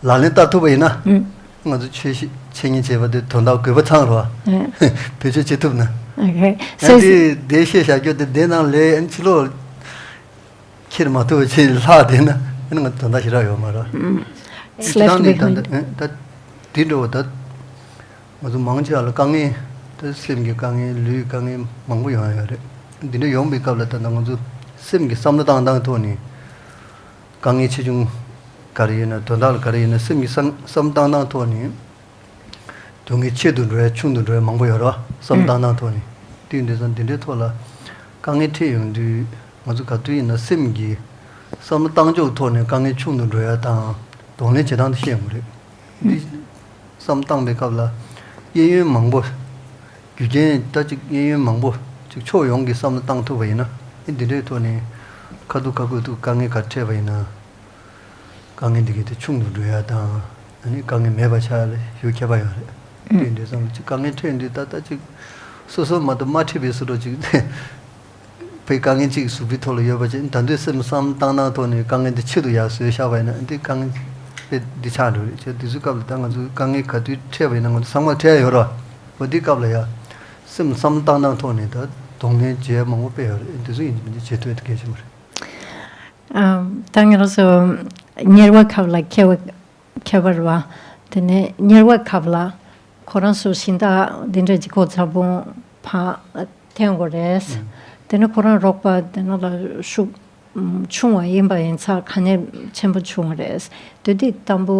ལག་ལེན་བསྟར་ཐུབ་པ་ཡིན་ན། ཨུམ། ང་ཚོ་ཆོས་ཤིག་འཆད་ཉན་བྱས་པ་དེ་དོན་དག་དགོས་པ་ཚང་རེད་བ། ཨུམ། བེད་སྤྱོད་བྱེད་ཐུབ་ན། ཨོ་ཁེ། ཨ་སོ་སོ་དེ་དེ་བཤད་བཞག་རྒྱུ་དེ་དེ་ནང་ལས་ཨ་ཕྱི་ལོགས། ཁྱེར་མ་ཐུབ་པ་བྱས་ལྷག་བསྡད་ན་ཨ་ནི་ང་དོན་དག་ཞེ་དྲག་ཡོད་མ་རེད། ཨུམ། It's ཁྱེད་རང་left ནི་ད་behind. ད་ད་དེ་འདྲ་བོ་ད་ང་ཚོ་མང་ཆེ་བ་ལ་དཀའ་ངལ་ད་སེམས་ཀྱི་དཀའ་ངལ་ལུས་ཀྱི་དཀའ་ངལ་མང་པོ་ཡོང་ཡ་ཡོད་རེད། འདི་འདྲ་ཡོང་པའི་སྐབས་ལ་ད་ད་ང་ཚོ་སེམས་ཀྱི་བསམ་བློ་བཏང་སྟངས་ཐོག་ནས་དཀའ་ངལ་ཆེ་ཆུང་ག་རེ་ཡོད་ན་དོན་དག་ལ་ག་རེ་ཡོད་ན་སེམས་ཀྱི་བསམ་བསམ་བཏང་སྟངས་ཐོག་ནས། སྡུག་བསྔལ་ཆེ་དུ་འགྲོ་ཡ་ཆུང་དུ་འགྲོ་ཡ་མང་པོ་ཡོད་རེད་བ། བསམ་བཏང་སྟངས་ཐོག་ནས། དེ་ཡིན་དུས་ཙང་འདི་འདྲའི་ཐོག་ལ་དཀའ་ངལ་འཕྲད་ཡོང་དུས་ང་ཚོ་ག་དུས་ཡིན་ན་སེམས་ཀྱི་བསམ་བློ་བཏང་ཕྱོགས་ཐོག་ནས་དཀའ་ངལ་ཆུང་དུ་འགྲོ་ཡ་དང་གདོང་ལེན་བྱེད་སྟངས་དེ་ཤེས་དགོས་རེད། འདི་བསམ་བཏང་པའི་སྐབས་ལ་གཡས་གཡོན་མང་པོ། རྒྱུ་རྐྱེན་ད་ཅིག་གཡས་གཡོན་མང་པོ་ཅིག་ཕྱོགས་ཡོངས་ཀྱི་བསམ་བློ་བཏང་ཐུབ་པ་ཡིན་ན་འདི་འདྲའི་ཐོག་ནས་ཁ་ཐུག་ཁ་ཁུ་ཐུག་དཀའ་ངལ་ག་འཕྲད་པ་ཡིན་ན། དཀའ་ངལ་འདི་གའི་དེ་ཆུང་དུ་འགྲོ་ཡ་དང་ཨ་ནི་དཀའ་ངལ་མེད་པ་ཆགས་ཡ་ལ་ཞེ་པོ་ཁྱད་པར་ཡོད་རེད། དེ་འདྲའི་བསམ་བློ་ཅིག་དཀའ་ངལ་འཕྲད་དུས་ད་ལྟ་ཅིག་སོ་སོ་མ་གཏོགས་མ་འཕྲད་པའི་བཟོ་འདྲ་ཅིག་བའི་དཀའ་ངལ་ཅིག་གཟུགས་པོའི་ཐོག་ལ་ཡོད་པ་ཅིག་ད་དུང་སེམས་བསམ་བཏང་སྟངས་ཐོག་ནས་དཀའ་ངལ་འདི་ཆེད་དུ་ཡར་བཟོས་བཞག་པ་ཡིན་ན་འདི་དཀའ་ངལ་དཔེ་འདི་ཆགས་འགྲོ་རེད། ཅེས་དུས་ཚོད་སྐབས་ལ་ད་ང་ཚོ་དཀའ་ངལ་ག་དུས་འཕྲད་པ་ཡིན་ན་ང་ཚོ་ཚང་མ་འཕྲད་ཡ་ཡོད་རེད་བ། འོ་དེའི་སྐབས་ལ་ཡ་སེམས་བསམ་བཏང་སྟངས་ཐོག་ནས་ད་ གདོང་ལེན་བྱེད་ཡ་མང་པོ་དཔེ་ཡོད་རེད། དེ་ཚོ་ཡིན་གཅིག་མིན་གཅིག་བྱེད་ཐུབ་ཡ་དེ་གལ་ཆེན་པོ་རེད། ཨ། ད་ང་རང་ཚོ་གཉེར་བ་ཁབ་ལ་མཁས་པ་མཁས་པ་རེད་བ། དེ་ནས་གཉེར་བ་ཁབ་ལ་ཁོ་རང་ཚོ་གཞན་དག་འདི་འདྲ་གྱི་གོ་ཚ་པོ་ཕ་འཐེན་དགོས་རེད། དེ་ནས་ཁོ་རང་རོགས་པ་དེ་ནང་ལ་ཤུགས་ཆུང་བ་ཡིན་པ་ཡིན་ཙང་ག་ནས་ཆེན་པོ་བྱུང་བ་རེད། དེ་དུས་དང་པོ་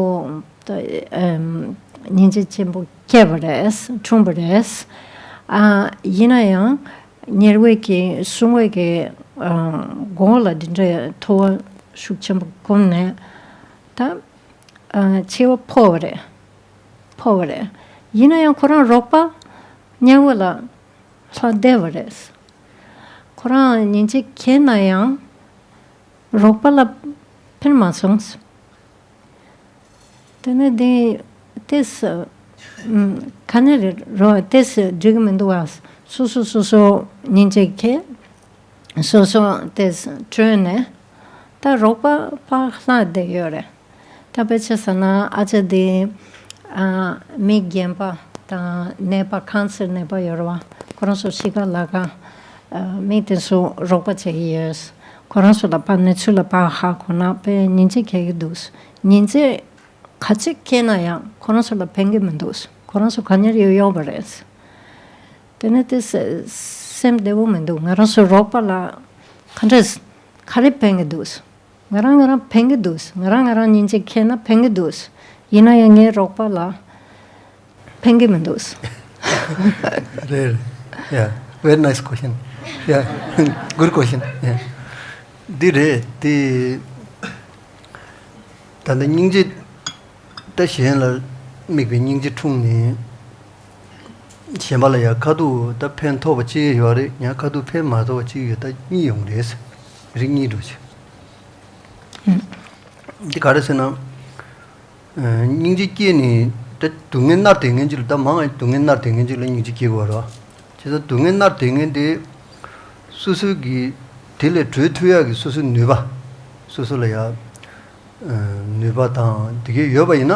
ད་ཨམ་སྙིང་རྗེ་ཆེན་པོ་སྐྱེས་པ་རེད། འཁྲུངས་པ་རེད། ཨ། ཡིན་ན་ཡང་གཉེར་བས་ཀྱི་གསུང་བས་ཀྱི་ཨ་མགོ་ལ་འདི་འདྲའི་ཐོ་བ་ཤུགས་ཆེན་པོ་བསྐུམས་ནས་ད་ཨ་འཆི་བ་ཕོག་པ་རེད། ཕོག་པ་རེད། ཡིན་ན་ཡང་ཁོ་རང་རོགས་པ་གཉེར་བ་ལ་ལྷག་བསྡད་པ་རེད། ཁོ་རང་སྙིང་རྗེ་སྐྱེས་ན་ཡང་རོགས་པ་ལ་ཕན་མ་སོང་། དེ་ནས་དེ་ཏེས་ཨམ་ག་ནས་རེད་རོ། ཏེས་འགྲིག་གི་མི་འདུག་བ། སོ་སོ་སོ་སོ་སྙིང་རྗེ་སྐྱེས། སོ་སོ་ཏེས་བྲོས་ནས་ད་རོགས་པ་ཕར་ལྷག་བསྡད་ཡོད་རེད། ད་དཔེ་ཆ་བཞག་ན་ཨ་ཅག་དེ་ཨ་མིག་རྒན་པ་དང་ནད་པ་ཁང་སར་ནད་པ་ཡོད་རེད་བ། ཁོ་རང་ཚོ་གཤིས་ཀ་ལ་ཀ་ཨ་མི་དེ་ཚོ་རོགས་པ་བྱེད་ཀྱི་ཡོད། ཁོ་རང་ཚོ་ལ་ཕར་གནས་ཚུལ་ལ་ཕར་ཧ་གོ་ན་དཔེ་སྙིང་རྗེ་སྐྱེ་གི་འདུག་སྙིང་རྗེ་ག་ཚོད་སྐྱེས་ན་ཡང་ཁོ་རང་ཚོ་ལ་ཕན་གྱི་མི་འདུག་ཁོ་རང་ཚོ་ག་ནས་ཡོད་ཡོད་པ་རེད། དེ་ནས་དེ་སེ་སེམས་བདེ་པོ་མི་འདུག་ང་རང་ཚོ་རོགས་པ་ལ་ག་འདྲས་ག་རེ་ཕན་གྱི་འདུག་ང་རང་ང་རང་ཕན་གྱི་འདུག་ང་རང་ང་རང་སྙིང་རྗེ་སྐྱེས་ན་ཕན་གྱི་འདུག་ཡིན་ན་ཡང་ངའི་རོགས་པ་ལ་ཕན་གྱི་མི་འདུག་རེད། Yeah, very nice question. Yeah, good question. Yeah. འདི་རེད་དེ། ད་ལྟ་སྙིང་རྗེ་ད་གཞན་ལ་དམིགས་པའི་སྙིང་རྗེ་འཁྲུངས་ནས་གཞན་པ་ལ་ཡང་ཁ་ཐུག་ད་ཕན་ཐོགས་པ་གཅིག་ཡོད་རེད། ཡང་ཁ་ཐུག་ཕན་མ་ཐོགས་པ་གཅིག་ཡོད། ད་གཉིས་ཡོང་རེད། རིགས་གཉིས་འགྲོ་ཆེ། འདི་ག་རེ་ཟེར་ན། སྙིང་རྗེ་སྐྱེས་ནས་ད་སྡུག་བསྔལ་མནར་དེ་ངན་ཅིག་ལ། ད་མང་ང་སྡུག་བསྔལ་མནར་དེ་ངན་ཅིག་ལ་སྙིང་རྗེ་སྐྱེ་དགོས་རེད། བྱས་ཙང་སྡུག་བསྔལ་མནར་དེ་ངན་དེ་སོ་སོ་གིས་དེ་ལས་གྲོལ་ཐུབ་ཡག་གི་སོ་སོའི་ནུས་པ། སོ་སོ་ལ་ཡ་ནུས་པ་དང་དེ་གས་ཡོད་པ་ཡིན་ན།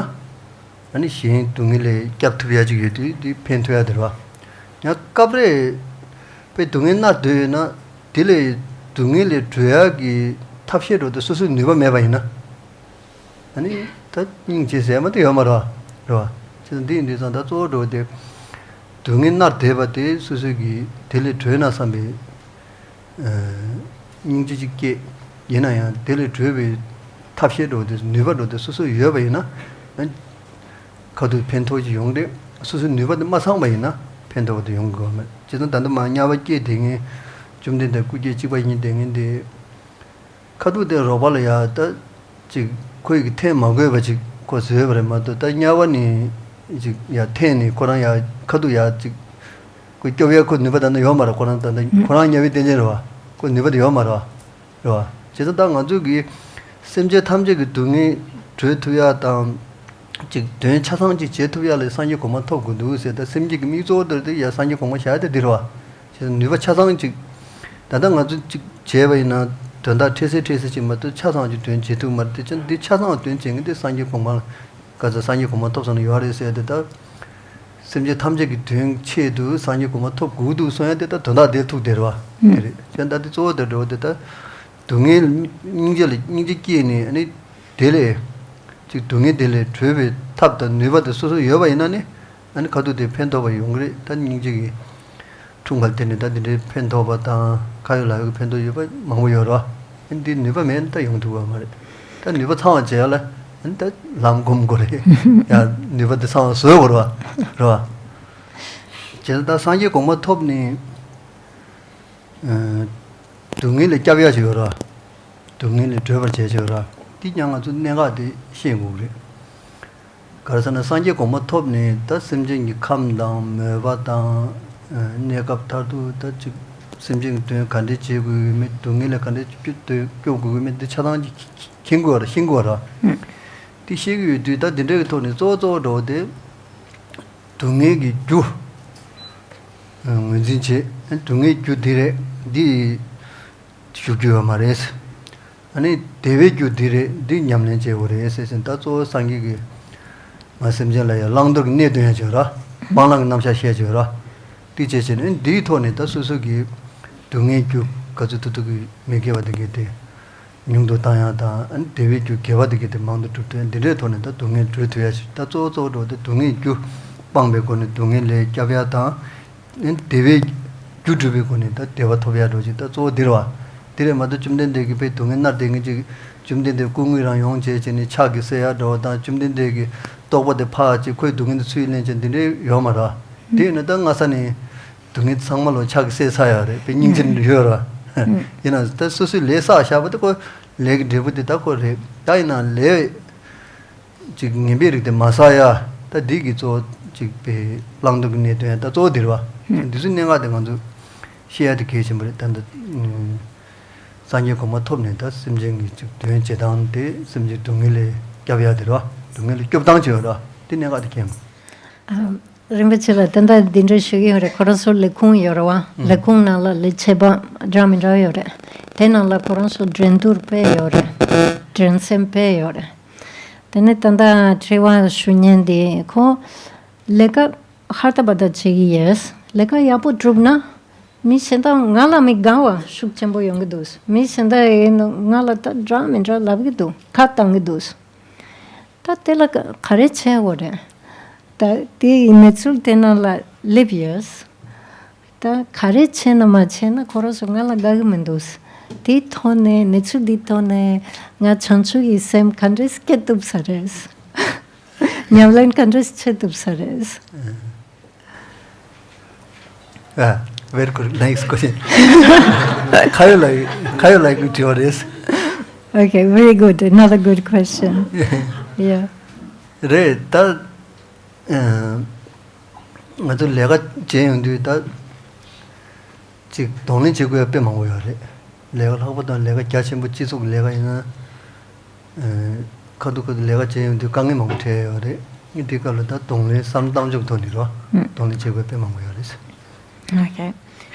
ཨ་ནི་གཞན་སྡུག་བསྔལ་ལས་སྐྱབས་ཐུབ་ཡག་ཅིག་ཡོད་དུས་དེ་ཕན་ཐོགས་ཡག་དེ་རེད་བ། ཡང་སྐབས་རེ་དཔེ་སྡུག་བསྔལ་མནར་སྡོད་ཡོད་ན་དེ་ལས་སྡུག་བསྔལ་ལས་གྲོལ་ཡག་གི་ཐབས་ཤེས་འགྲོ་དུས་སོ་སོའི་ནུས་པ་མེད་པ་ཡིན་ན། ཨ་ནི་ད་སྙིང་རྗེ་ཟེར་མ་དེ་ཡོད་མ་རེད་བ། རེད་བ། བྱས་ཙང་འདི་ཡིན་དུས་ཙང་ད་གཙོ་བོ་འགྲོ་དེ་སྡུག་བསྔལ་མནར་བསྡད་པ་དེ་སོ་སོ་གིས་དེ་ལས་གྲོལ་ན་བསམ་པའི་སྙིང་རྗེ་ཅིག་སྐྱེས། ཡིན་ན་ཡང་དེ་ལས་གྲོལ་བའི་ཐབས་ཤེས་འགྲོ་དེ་ནུས་པ་འགྲོ་དེ་སོ་སོ་ཡོད་པ་ཡིན་ན། ཁ་ཐུག་ཕན་ཐོགས་ཅིག་ཡོང་རེད། སོ་སོའི་ནུས་པ་དེ་མ་ཚང་བ་ཡིན་ན་ཕན་ཐོགས་པ་དེ་ཡོང་གི་ཡོད་མ་རེད། བྱས་ཙང་ད་ལྟ་མ་དམྱལ་བ་སྐྱེས་བསྡད་མཁན། བཅོམ་ལྡན་འདས་སྐུ་སྐྱེ་གཅིག་པ་ཡིན་བསྡད་མཁན་དེ། ཁ་ཐུག་དེ་རོགས་པ་ལ་ཡ་ད་ཅིག་ཁོ་ཡི་གི་འཐེན་མ་དགོས་པ་ཅིག་ཁོ་བཟོས་པ་རེད་མ་གཏོགས། ད་དམྱལ་བ་ནས་ཅིག་ཡ་འཐེན་ནས་ཁོ་རང་ཡ་ཁ་ཐུག་ཡ་ཅིག་ཁོ་སྐྱོབ་ཡ་ཁོ་ནུས་པ་ད་ནི་ཡོད་མ་རེད། ཁོ་རང་ད་ནི་ཁོ་རང་དམྱལ་བའི་རྟེན་ཅན་རེད་བ། ཁོ་ནུས་པ་དེ་ཡོད་མ་རེད་བ། རེད་བ། བྱས་ཙང་ད་ང་ཚོ་གི་སེམས་ཅན་ཐམས་ཅད་ཀྱི་སྡུག་བསྔལ་གྲོལ་ཐུབ་ཡ་དང་། ཅིག་དོན་ཆ་ཚང་ཅིག་བྱེད་ཐུབ་ཡ་ལ་སངས་རྒྱས་གོ་འཕང་ཐོབ་དགོས་འདུག་ཟེར། ད་སེམས་བསྐྱེད་ཀྱི་དམིགས་གཙོ་བོ་དེ་ཡ་སངས་རྒྱས་གོ་འཕང་བཞག་དེ་འདི་རེད་བ། བྱས་ཙང་ནུས་པ་ཆ་ཚང་ཅིག་ད་ལྟ་ང་ཚོ་ཅིག་བྱས་པ་ཡིན་ན་དོན་དག་འཕྲལ་སེལ་འཕྲལ་སེལ་ཅིག་མ་གཏོགས་ཆ་ཚང་ཅིག་དོན་བྱེད་ཐུབ་མ་རེད། དེ་ཅང་འདི་ཆ་ཚང་དོན་བྱེད་མཁན་དེ་སངས་རྒྱས་གོ་འཕང་ལ་ག་ཚོད་སངས་རྒྱས་གོ་འཕང་ཐོབ་སོང་ན་ཡོད་རེད་ཟེར་དེ། ད་སེམས་ཅན་ཐམས་ཅད་ཀྱི་དོན་ཆེད་དུ་སངས་རྒྱས་གོ་འཕང་ཐོབ་དགོས་འདུག་གསུང་ཡ་དེ་ད་དོན་དག་དེ་ཐུག་དེ་རེད་བ། དེ་རེད། བྱས་ཙང་ད་དེ་གཙོ་བོ་དེ་འགྲོ་དེ་ད། སྡུག་བསྔལ་སྙིང་རྗེ་ལ་སྙིང་རྗེ་སྐྱེས་ནས་ཨ་ནི་དེ་ལས་ཅིག་སྡུག་བསྔལ་དེ་ལས་གྲོལ་བའི་ཐབས་དང་ནུས་པ་དེ་སོ་སོ་ཡོད་པ་ཡིན་ན་ནི་ཨ་ནི་ཁ་ཐུག་དེ་ཕན་ཐོགས་པ་ཡོང་གི་རེད། ད་སྙིང་རྗེ་གི་འཁྲུངས་པ་དེ་ནི་ད་དེ་འདྲའི་ཕན་ཐོགས་པ་དང་ཁ་ཡོད་ལག་ཡོད་ཀྱི་ཕན་ཐོགས་ཡོད་པ་མང་པོ་ཡོད་རེད་བ། ཨ་ནི་འདི་ནུས་པ་མེད་ན་ད་ཡོང་ཐུབ་པ་མ་རེད། ད་ནུས་པ་ཚང་བ་བྱེད་ཡ་ལ་ཨ་ནི་ད་ལམ་སྒོམ་དགོས་རེད། ཡང་ནུས་པ་དེ་ཚང་བ་བཟོ་དགོས་རེད་བ། རེད་བ། བྱས་ཙང་ད་སངས་རྒྱས་གོ་འཕང་ཐོབ་ནས། སྡུག་བསྔལ་ལས་སྐྱབས་ཡ་ཅིག་ཡོད་ར། སྡུག་བསྔལ་ལས་གྲོལ་བར་བྱེད་ཅིག་ཡོད་ར། འདི་ཀྱང་ང་ཚོ་གནད་འགག་དེ་ཤེས་དགོས་ཀྱི་རེད། ག་རེ་ཟེར་ན་སངས་རྒྱས་གོ་འཕང་ཐོབ་ནས་ད་སེམས་ཅན་གྱི་ཁམས་དང་མོས་པ་དང་། གནས་སྐབས་མཐར་ཐུག་ད་ཅིག་སེམས་ཅན་གྱི་དོན་ག་འདྲས་བྱེད་དགོས་ཀྱི་མེད། སྡུག་བསྔལ་ལས་ག་འདྲས་སྐྱོབ་སྐྱོབ་དགོས་ཀྱི་མེད། འདི་ཆ་ཚང་ཅིག་མཁྱེན་དགོས་ར། ཤེས་དགོས་ར། དེ་ཤེས་ཀྱི་ཡོད་དུས་ད་འདི་འདྲ་གི་ཐོག་ནས་གཙོ་བོ་གཙོ་བོ་འགྲོ་བ་དེ། སྡུག་བསྔལ་གྱི་རྒྱུ་ངོས་འཛིན་བྱེད། སྡུག་བསྔལ་རྒྱུ་འདི་རེད། འདི་ཞུ་རྒྱུ་ཡོད་མ་རེད། ཨ་ནི་བདེ་བའི་རྒྱུ་འདི་རེད། འདི་ཉམས་ལེན་བྱེད་དགོས་རེད་ཟེར་ཟིན། ད་གཙོ་བོ་སངས་རྒྱས་ཀྱིས་ང་སེམས་ཅན་ལ་ཡང་བླང་དོར་གྱི་གནས་སྟོན་ཡ་བྱེད་ར། སྤང་བླང་གི་རྣམ་གཞག་བཤད་བྱེད་ར། འདི་བྱེད་བྱེད་ནས་འདིའི་ཐོག་ནས་ད་སོ་སོ་གི་ སྡུག་བསྔལ་རྒྱུ་ག་ཚོད་ཐུབ་ཐུབ་ཀྱིས་མི་དགེ་བ་དེ་གའི་དེ་ཉུང་དུ་བཏང་ཡག་དང་། ཨ་ནི་བདེ་བའི་རྒྱུ་དགེ་བ་དེ་གའི་དེ་མང་དུ་སྒྲུབ་ཐུབ་ཡག་འདི་འདྲའི་ཐོག་ནས་ད་སྡུག་བསྔལ་སྒྲོལ་ཐུབ་ཡག་ཞིག་ད་གཙོ་བོ་གཙོ་བོ་འགྲོ་དེ་སྡུག་བསྔལ་རྒྱུ་སྤངས་པའི་སྒོ་ནས་སྡུག་བསྔལ་ལས་སྐྱོབ་ཡག་དང་། ཨ་ནི་བདེ་བའི་རྒྱུ་སྒྲུབ་པའི་སྒོ་ནས་ད་བདེ་བ་ཐོབ་ཡག་འགྲོ་ཅིག་ད་གཙོ་བོ་འདིར་བ། དེ་རེད་མ་གཏོགས་བཅོམ་ལྡན་འདས་ཀྱིས་དཔེ་སྡུག་བསྔལ་མནར་བསྡད་མཁན་ཅིག་བཅོམ་ལྡན་འདས་སྐུ་དངོས་རང་ཡོང་བྱས་བྱས་ནས་ཕྱག་གིས་བསལ་ཡག་འགྲོ་བ་དང་། བཅོམ་ལྡན་འདས་ཀྱི་རྟོགས་པ་དེ་ཕར་ཅིག་ཁོའི་སྡུག་བསྔལ་དེ་ཚུར་ལེན་བྱས་འདི་འདྲའི་ཡོད་མ་རེད། དེ་ཡིན་ན་ད་སྔ་ས་ནས་སྡུག་བསྔལ་ཚང་མ་ལོ་ཕྱག་གིས་བསལ་ཚར་ཡོད་རེད། དཔེ་སྙིང་རྗེ་ཡོད་ར། ཡིན་ན་ད་སོ་སོའི་ལས་བསགས་བཞག་པ་དེ་ཁོ་ལས་ཀྱི་འབྲས་བུ་དེ་ད་ཁོ་རེད། ད་ཡིན་ན་ལས་ཅིག་ངན་པའི་རིགས་དེ་མ་བསགས་ཡ། ད་འདི་གི་གཙོ་བོ་ཅིག་པའི་བླང་དོར་གྱི་གནད་དོན་ད་གཙོ་བོ་འདིར་བ། འདི་ཚོའི་གནད་འགག་དེ་ང་ཚོ་ཤེས་ཡ་དེ་གལ་ཆེན་པོ་རེད། ད་འདི་སངས་རྒྱས་གོ་འཕང་ཐོབ་ནས་ད་སེམས་ཅན་གྱི་ཅིག་དོན་བྱེད་སྟངས་དེ་སེམས་ཅན་སྡུག་བསྔལ་ལས་སྐྱོབ་ཡ་དེ་རེད་བ། སྡུག་བསྔལ་ལས་སྐྱོབ་སྟངས་ཅིག་ཡོད་རེད་བ། དེ་གནད་འགག་དེ་གལ་མོ། ཨ། རིན་པོ་ཆེ་ལགས་ད་ལྟ་འདི་འདྲ་ཞུ་གི་ཡོད་རེད། ཁོ་རང་ཚོ་ལས་ཁུངས་ཡོད་རེད་བ། ལས་ཁུངས་ནང་ལ་ལས་བྱེད་པ་འདྲ་མི་འདྲ་ཡོད་རེད། དེ་ནང་ལ་ཁོ་རང་ཚོ་འགྲན་བསྡུར་དཔེ་ཡོད་རེད། འགྲན་སེམས་དཔེ་ཡོད་རེད། དེ་ནས་ད་ལྟ་དྲི་བ་ཞུ་མཁན་འདི་ཁོ་ལས་ཀ་ཧར་ཏ་བར་ཏ་བྱེད་ཀྱི་ཡོད། ལས་ཀ་ཡག་པོ་བསྒྲུབས་ན་མི་གཞན་དག་ང་ལ་མི་དགའ་བ་ཤུགས་ཆེན་པོ་ཡོང་གི་འདུག་མི་གཞན་དག་ཡིན་ན་ང་ལ་ད་འདྲ་མི་འདྲ་ལབ་ཀྱི་འདུག་ཁ་བཏང་གི་འདུག་ད་དེ་ལ་ག་རེ་བྱེད་དགོས་རེད། ད་དེ་ཡི་གནས་ཚུལ་དེ་ནང་ལ་སླེབས་ཡོད། ད་ག་རེ་བྱས་ན་མ་བྱས་ན་ཁོ་རང་ཚོ་ང་ལ་དགའ་གི་མི་འདུག་དེའི་ཐོག་ནས་གནས་ཚུལ་འདིའི་ཐོག་ནས་ང་བྱང་ཆུབ་ཀྱི་སེམས་ག་འདྲས་སྐྱེ་ཐུབ་ས་རེད། ཉམས་ལེན་ག་འདྲས་བྱེད་ཐུབ་ས་རེད། Ah, very good. Next question. ཁ་ཡོད་ལ་ཁ་ཡོད་ལ་གི་དྲི་བ་རེད། Okay, very good. Another good question. Yeah. རེད་ད། ཨ། ང་ཚོ་ལས་ཀ་བྱེད་ཡོང་དུས་ད་ཅིག་གདོང་ལེན་བྱེད་དགོས་ཡ་དཔེ་མང་པོ་ཡོད་རེད། ལས་ཀ་ལྷག་པར་དུ་ལས་ཀ་རྒྱ་ཆེན་པོ་སྤྱི་ཚོགས་ཀྱི་ལས་ཀ་ཡིན་ན། ཨ། ཁ་ཐུག་ཁ་ཐུག་ལས་ཀ་བྱེད་ཡོང་དུས་དཀའ་ངལ་མང་པོ་འཕྲད་ཡོད་རེད། ངས་དེ་སྐབས་ལ་ད་གདོང་ལེན་བསམ་བློ་བཏང་ཕྱོགས་ཐོག་ནས་རོ། ཨུ། གདོང་ལེན་བྱེད་དགོས་དཔེ་མང་པོ་ཡོད་རེད། Okay.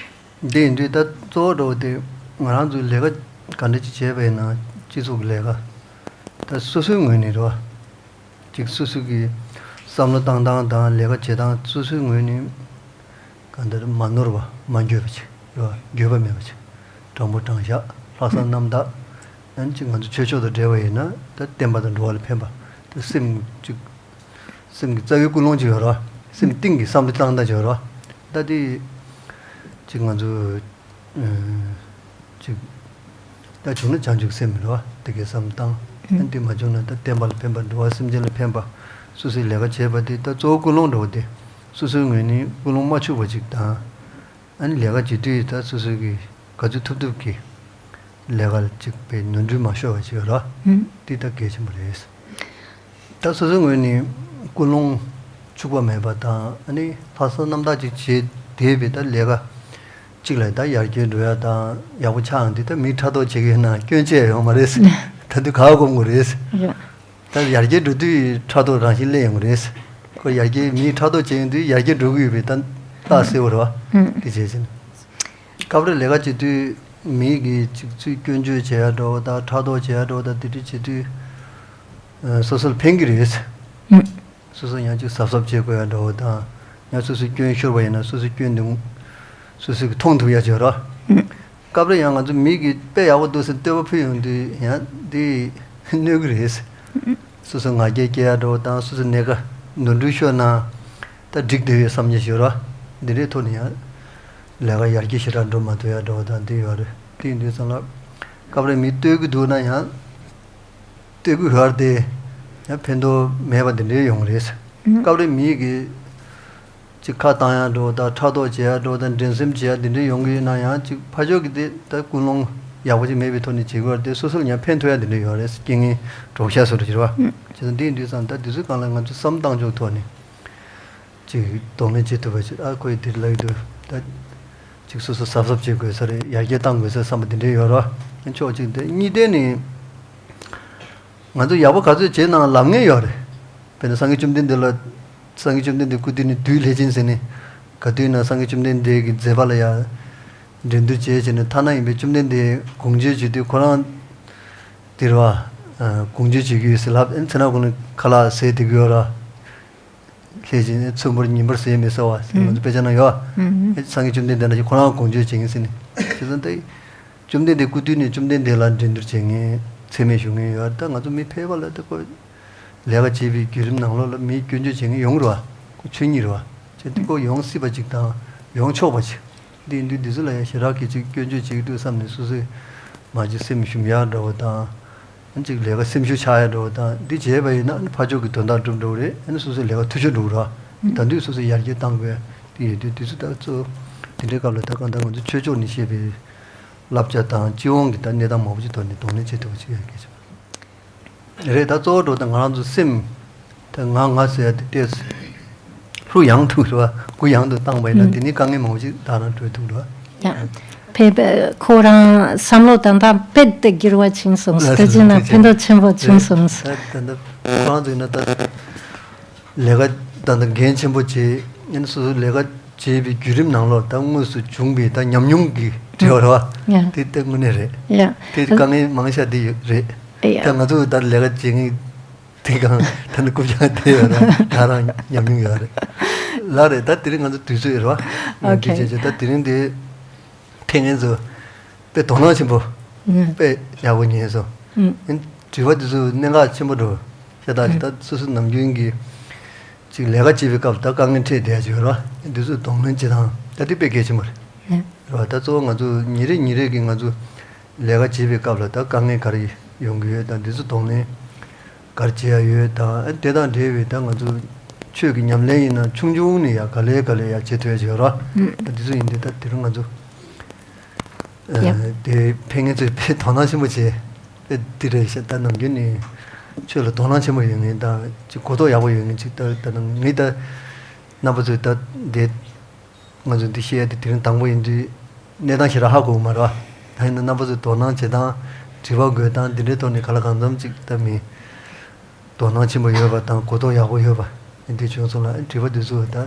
འདི་ཡིན་དུས་ད་གཙོ་བོ་འགྲོ་དེ་ང་རང་ཚོའི་ལས་ཀ་ག་འདྲ་ཅིག་བྱས་པ་ཡིན་ན་སྤྱི་ཚོགས་ཀྱི་ལས་ཀ་ད་སོ་སོའི་ངོས་ནས་རོ། ཅིག་སོ་སོ་གི་བསམ་བློ་བཏང་སྟངས་དང་ལས་ཀ་བྱེད་སྟངས་སོ་སོའི་ངོས་ནས་གང་ལྟར་མ་ནོར་བ་མ་འགྱོད་པ་ཅིག་རེད་བ། འགྱོད་པ་མེད་པ་ཅིག་དྲང་པོ་དྲང་བཞག་ལྷག་བསམ་རྣམ་དག་ཨ་ནི་ཅིག་ང་ཚོ་ཆོས་ཕྱོགས་དང་འབྲེལ་བ་ཡིན་ན་ད་བསྟན་པ་དང་འགྲོ་བ་ལ་ཕན་པ་ད་སེམས་ཅིག་སེམས་ཀྱི་རྩ་བའི་ཀུན་སློང་ཅིག་ཡོད་རེད་བ། སེམས་གཏིང་གི་བསམ་བློ་བཏང་སྟངས་ཅིག་ཡོད་རེད་བ། ད་དེ་ཅིག་ང་ཚོ་ཅིག་ད་བྱུང་ན་བྱང་ཆུབ་སེམས་རེད་བ། དེ་གའི་བསམ་བཏང་། ཨ་ནི་དེ་མ་བྱུང་ན་ད་བསྟན་པ་ལ་ཕན་པ་འགྲོ་བ་སེམས་ཅན་ལ་ཕན་པ་སོ་སོའི་ལས་ཀ་བྱེད་པ་དེ་ད་གཙོ་བོ་ཀུན་སློང་འགྲོ་བ་དེ་སོ་སོའི་ངོས་ནས་ཀུན་སློང་མ་འཆུག་པ་ཅིག་དང་། ཨ་ནི་ལས་ཀ་བྱེད་དུས་ད་སོ་སོ་གི་ག་ཚོད་ཐུབ་ཐུབ་ཀྱིས་ལས་ཀ་ལ་ཅིག་པའི་ནོར་འཁྲུལ་མ་ཤོར་བ་ཅིག་ཡོད་ར། ཨུམ། འདི་ད་གལ་ཆེན་པོ་རེད། ད་སོ་སོའི་ངོས་ནས་ཀུན་སློང་འཆུག་པ་མེད་པ་དང་ཨ་ནི་ལྷག་བསམ་རྣམ་དག་ཅིག་བྱས་བསྡད་པའི་ད་ལས་ཀ་གཅིག་ལ་ད་ཡར་རྒྱས་འགྲོ་ཡ་དང་ཡག་པོ་ཆགས་ཡོང་དུས་ད་མི་ཕྲག་དོག་བྱེད་ཀྱི་ཡོད་ན་སྐྱོན་ཆ་ཡོང་མ་རེད། ད་དུང་ག་སྒོམ་དགོས་རེད། ཡ། ད་ཡར་རྒྱས་འགྲོ་དུས་ཕྲག་དོག་རང་བཞིན་སླེབས་ཡོང་གི་རེད། ཁོ་ཡར་རྒྱས་མིའི་ཕྲག་དོག་བྱས་ཡོང་དུས་ཡར་རྒྱས་འགྲོ་གི་ཡོད་པའི་ད་རྟགས་གསལ་བོ་རེད་བ། ཨུམ། དེ་བྱས་ཙང་། སྐབས་རེ་ལས་ཀ་བྱེད་དུས་མི་གིས་ཅིག་ཚུར་སྐྱོན་བརྗོད་བྱེད་ཡ་འདྲ་བོ་དང་ཕྲག་དོག་བྱེད་ཡ་འདྲ་བོ་དང་དེ་འདྲ་བྱེད་དུས། ཨ། སོ་སོ་ལ་ཕན་གི་རེད། ཨུམ། སོ་སོ་ཡང་ཅིག་གཟབ་གཟབ་བྱེད་དགོས་ཡ་འདྲ་བོ་དང་། ཡང་སོ་སོའི་སྐྱོན་ཤོར་བ་ཡིན་ན་སོ་སོའི་སྐྱོན་དེ་སོ་སོ་གིས་མཐོང་ཐུབ་ཡ་བྱེད་རོགས། ཨུམ། སྐབས་རེ་ཡང་ང་ཚོ་མི་གིས་དཔེ་ཡག་པོ་འདུག་ཟེར་བསྟོད་པ་ཕུལ་ཡོང་དུས་ཡང་འདི་གནོད་ཀྱི་རེད། སོ་སོ་ང་རྒྱལ་སྐྱེ་ཡ་འདྲ་བོ་དང་སོ་སོ་ལས་ཀ་ནོར་འཁྲུལ་ཤོར་ན་ད་འགྲིག་བསྡད་ཡོད་བསམ་ཉེ་ཞུ་རོགས། འདི་འདྲའི་ཐོག་ནས་ཡང་ལས་ཀ་ཡར་རྒྱས་ཞེ་དྲག་འགྲོ་མ་ཐུབ་ཡ་འདྲ་བོ་དང་འདི་ཡོད་རེད། དེ་ཡིན་དུས་ཙམ་ལ་སྐབས་རེ་མི་བསྟོད་ཀྱི་འདུག་ན་ཡང་། སྟེར་དགོས་ཡོད་རེད་དེ། ཡང་ཕན་ཐོགས་མེད་པ་དེ་འདྲའི་ཡོང་གི་རེད། ཨུ། སྐབས་རེ་མི་གིས་ཅིག་ཁ་བཏང་ཡ་འགྲོ་དང་ཕྲག་དོག་བྱེད་ཡ་འགྲོ་དང་འགྲན་སེམས་བྱེད་ཡ་དེ་འདྲའི་ཡོང་གི་ཡོད་ན་ཡང་ཅིག་ཕར་ཕྱོགས་ཀྱི་དེ་ད་ཀུན་སློང་ཡག་པོ་ཅིག་མེད་པའི་ཐོག་ནས་བྱེད་དགོས་རེད་དེ། སོ་སོ་ལ་ཡང་ཕན་ཐོགས་ཡ་དེ་འདྲ་ཡོད་རེད། རྐྱེན་ངན་གྲོགས་ཤ་སོ་འདྲ་ཅིག་རེད་བ། ཨུ། བྱས་ཙང་འདི་ཡིན་དུས་ཙང་ད་དུས་ཚོད་གང་ལ་ང་ཚོས་བསམ་བཏང་ཕྱོགས་ཐོག་ནས། ཅིག་གདོང་ལེན་བྱེད་ཐུབ་པ་ཞིག་ཨ་ཁོས་འདིར་ལབ་ཀྱི་འདུག་ད་ཅིག་སོ་སོ་གཟབ་གཟབ་བྱེད་དགོས་ས་རེད། ཡར་རྒྱས་གཏང་དགོས་ས་བསམ་པ་འདི་འདྲའི་ཡོད་རེད། ཕྱོགས་གཅིག་དེ་གཉིས་དེ་ནི་ང་ཚོ་ཡག་པོ་ག་ཚོད་བྱས་ནའང་ལབ་མཁན་ཡོད་རེད། དཔེར་ན་སངས་རྒྱས་བཅོམ་ལྡན་འདས་ལ་སངས་རྒྱས་བཅོམ་ལྡན་འདས་སྐུ་དུས་ནས་བདུད་ལྷས་བྱིན་ཟེར་ནས་ག་དུས་ན་སངས་རྒྱས་བཅོམ་ལྡན་འདས་ཀྱི་མཛད་པ་ལ་ཡང་འགྲན་བསྡུར་བྱས་བྱས་ནས་ཐ་ན་ཡིན་པའི་བཅོམ་ལྡན་འདས་དགོངས་བརྒྱུད་བྱེད་དུས་ཁོ་རང་དེ་རེད་བ། དགོངས་བརྒྱུད་བྱེད་ཀྱི་ཡོད་ཟེར་ལབ་ཨེ་ཚེ་ན་ཁོ་ན་ཁ་ལག་ཟས་བསྡད་ཀྱི་ཡོད་རེད། ལྷས་བྱིན་ཚོན་པོར་ཉིན་པར་ཟས་མི་ཟ་བ་ཟེར་ང་ཚོ་དཔེ་ཆ་ན་ཡོད། ཨུ། སངས་རྒྱས་བཅོམ་ལྡན་འདས་འདྲ་ཞིག་ཁོ་རང་དགོངས་བརྒྱུད་བྱེད་ཀྱིན་ཟེར་ནས། བྱས་ཙང་ད་བཅོམ་ལྡན་འདས་སྐུ་དུས་ནས་བཅོམ་ལྡན་འདས་ལ་འགྲན་བསྡུར་བྱེད་མཁན་འཚེ་མེད་ཞུ་མཁན་ཡོད་རེད། ད་ང་ཚོ་མི་ཕལ་པ་ལ་ད་ཁོ་ལས་ཀ་བྱེད་པའི་བརྒྱུད་རིམ་ནང་ལོགས་ལ་མིས་སྐྱོན་བརྗོད་བྱེད་མཁན་ཡོང་རེད་བ། ཁོ་ཆོས་ཉིད་རེད་བ། བྱས་ཏེ་ཁོ་ཡོང་སྲིད་པ་ཅིག་དང་ཡོང་ཆོག་པ་ཅིག་འདི་ཡིན་དུས་འདི་ཚོ་ལ་ཡང་ཞེ་དྲག་གི་ཅིག་སྐྱོན་བརྗོད་བྱེད་ཀྱི་འདུག་བསམ་ནས་སོ་སོས་མ་ཅིག་སེམས་ཞུམ་ཡག་འདྲ་བོ་དང་། ཨ་ཅིག་ལས་ཀ་སེམས་ཤུགས་ཆག་ཡག་འདྲ་བོ་དང་འདི་བྱས་པ་ཡིན་ན་ཨ་ཕར་ཕྱོགས་ཀྱི་དོན་དག་འགྲུབ་འགྲོ་གི་རེད། ཨ་ནི་སོ་སོའི་ལས་ཀ་འཐུས་ཤོར་འགྲོ་གི་རེད་བ། ད་དུང་སོ་སོ་ཡར་རྒྱས་གཏང་དགོས་དེ་ཡོད་དུས་དུས་ཚོད་ད་གཙོ་དེ་འདྲའི་སྐབས་ལ་ད་གང་ལྟར་ང་ཚོ་ཆོས་ཕྱོགས་ནས་བཤད་པའི་བསླབ་བྱ་དང་སྤྱི་ཡོངས་ཀྱི་ད་གནས་སྟངས་མང་པོ་ཅིག་ཐོག་ནས་གདོང་ལེན་བྱེད་ཐུབ་པ་ཅིག་ཡོད་སྐད་ཆ་རེད། ད་གཙོ་བོ་འགྲོ་ད་ང་རང་ཚོ་སེམས་ད་ང་ང་ཟེར་ཡ་དེ་ཏོག་ཙམ་ལྷུ་ཡང་ཐུག་རེད་བ། གུ་ཡང་དུ་བཏང་བ་ཡིན་ན་དེ་ནི་དཀའ་ངལ་མང་པོ་ཅིག་ད་རང་གྲོལ་ཐུབ་རེད་བ། ཡང་ཕེབས་པའི་ཁོ་རང་བསམ་བློ་དང་ད་དཔེ་དེ་འགྱུར་བ་ཕྱིན་སོང་། ལགས་སོ། སྐད་ཆ་ན་ཐུགས་རྗེ་ཆེ། ཕན་ཐོགས་ཆེན་པོ་ཕྱིན་སོང་། ད་ད་ད་ཁོ་རང་ཚོ་ཡིན་ན་ད་ལས་ཀ་ད་ད་འགན་ཆེན་པོ་བྱེད་ཡིན་སོ་སོ་ལས་ཀ་བྱེད་པའི་བརྒྱུད་རིམ་ནང་ལོགས་ད་དངོས་སུ་བྱུང་བའི་ད་ཉམས་མྱོང་གི་འབྲེལ་བ་རེད་བ། ཡང་དེ་ད་དངོས་གནས་རེད། ཡང་དེ་དཀའ་ངལ་མང་ཤོས་དེ་ཡོད་རེད། ཡང་ད་ང་ཚོ་ད་ལས་ཀ་བྱེད་མཁན་དེ་གང་ད་ནི་རྐུབ་བཀྱག་དེ་ཡོད་ར་ད་རང་ཉམས་མྱོང་ཡོད་རེད། ལགས་རེད། ད་དེ་རིང་ང་ཚོ་དུས་ཚོད་ཡོད་ར་བ། ཨོ་ཁེ། དེ་བྱས་བྱས་ད་དེ་རིང་དེ་ཕེབས་མཁན་ཚོ་དཔེ་དོ་སྣང་ཆེན་པོ་ཨུམ། དཔེ་ཡག་པོ་ཉན་སོང་། ཨུམ། ཨིན་དྲི་བ་དེ་ཚོ་གནད་འགག་ཆེན་པོ་འགྲོ་ཤ་སྟག་ཅིག་ཨུམ། ད་སོ་སོ་ནམ་རྒྱུན་གྱི་ཅིག་ལས་ཀ་བྱེད་པའི་སྐབས་ད་དཀའ་ངལ་འཕྲད་བསྡད་ཡ་ཅིག་ཡོད་ར་བ། འདི་ཚོ་གདོང་ལེན་བྱེད་སྟངས་ད་དེ་དཔེ་གལ་ཆེན་པོ་རེད། ཨུམ། རེད་བ། ད་གཙོ་བོ་ང་ཚོ་ཉིན་རེ་ཉིན་རེ་གི་ང་ཚོ་ལས་ཀ་བྱེད་པའི་སྐབས་ལ་ད་དཀའ་ངལ་ག་རེ་ཡོང་གི་ཡོད་དང་འདི་ཚོ་གདོང་ལེན་ག་རེ་བྱེད་ཡ་ཡོད་དང་ཨ་དེ་དང་འབྲེལ་བའི་ད་ང་ཚོ་ཆོས་ཀྱི་ཉམས་ལེན་ཡིན་ན་ཆུང་ཆུང་ནས་ཡ་ག་ལེ་ག་ལེ་ཡ་བྱེད་ཐུབ་ཡ་ཅིག་ཡོད་ར། ཨུམ། ད་འདི་ཚོ་ཡིན་དུས་ད་དེ་རིང་ང་ཚོ་ཡ། ཨ་དེ་ཕེབས་མཁན་ཚོས་དཔེ་དོ་སྣང་ཆེན་པོ་བྱས་དཔེ་འདི་རེད་ཤག་ད་ནམ་རྒྱུན་ནས་ཆོས་ལ་དོ་སྣང་ཆེན་པོ་ཡོད་མཁན་དང་ཅིག་གོ་རྟོགས་ཡག་པོ་ཡོད་མཁན་ཅིག་ད་ད་ནང་ངས་ད་རྣམ་པ་ཚོས་ད་འདི། ང་ཚོ་འདི་བཤད་ཡ་དེ་དེ་རིང་དང་པོ་ཡིན་དུས་གནས་སྟངས་ཞེ་དྲག་ཧ་གོ་གི་མ་རེད་བ། ད་ཡིན་ན་རྣམ་པ་ཚོས་དོ་སྣང་བྱེད་སྟངས་དྲི་བ་འགོད་སྟངས་འདི་འདྲའི་ཐོག་ནས་ག་ལ་གང་འཚམ་ཅིག་ད་མི་དོ་སྣང་ཆེན་པོ་ཡོད་པ་དང་གོ་རྟོགས་ཡག་པོ་ཡོད་པ་འདི་བྱུང་སོང་ལ་ཨ་དྲི་བ་འདི་ཚོ་ད་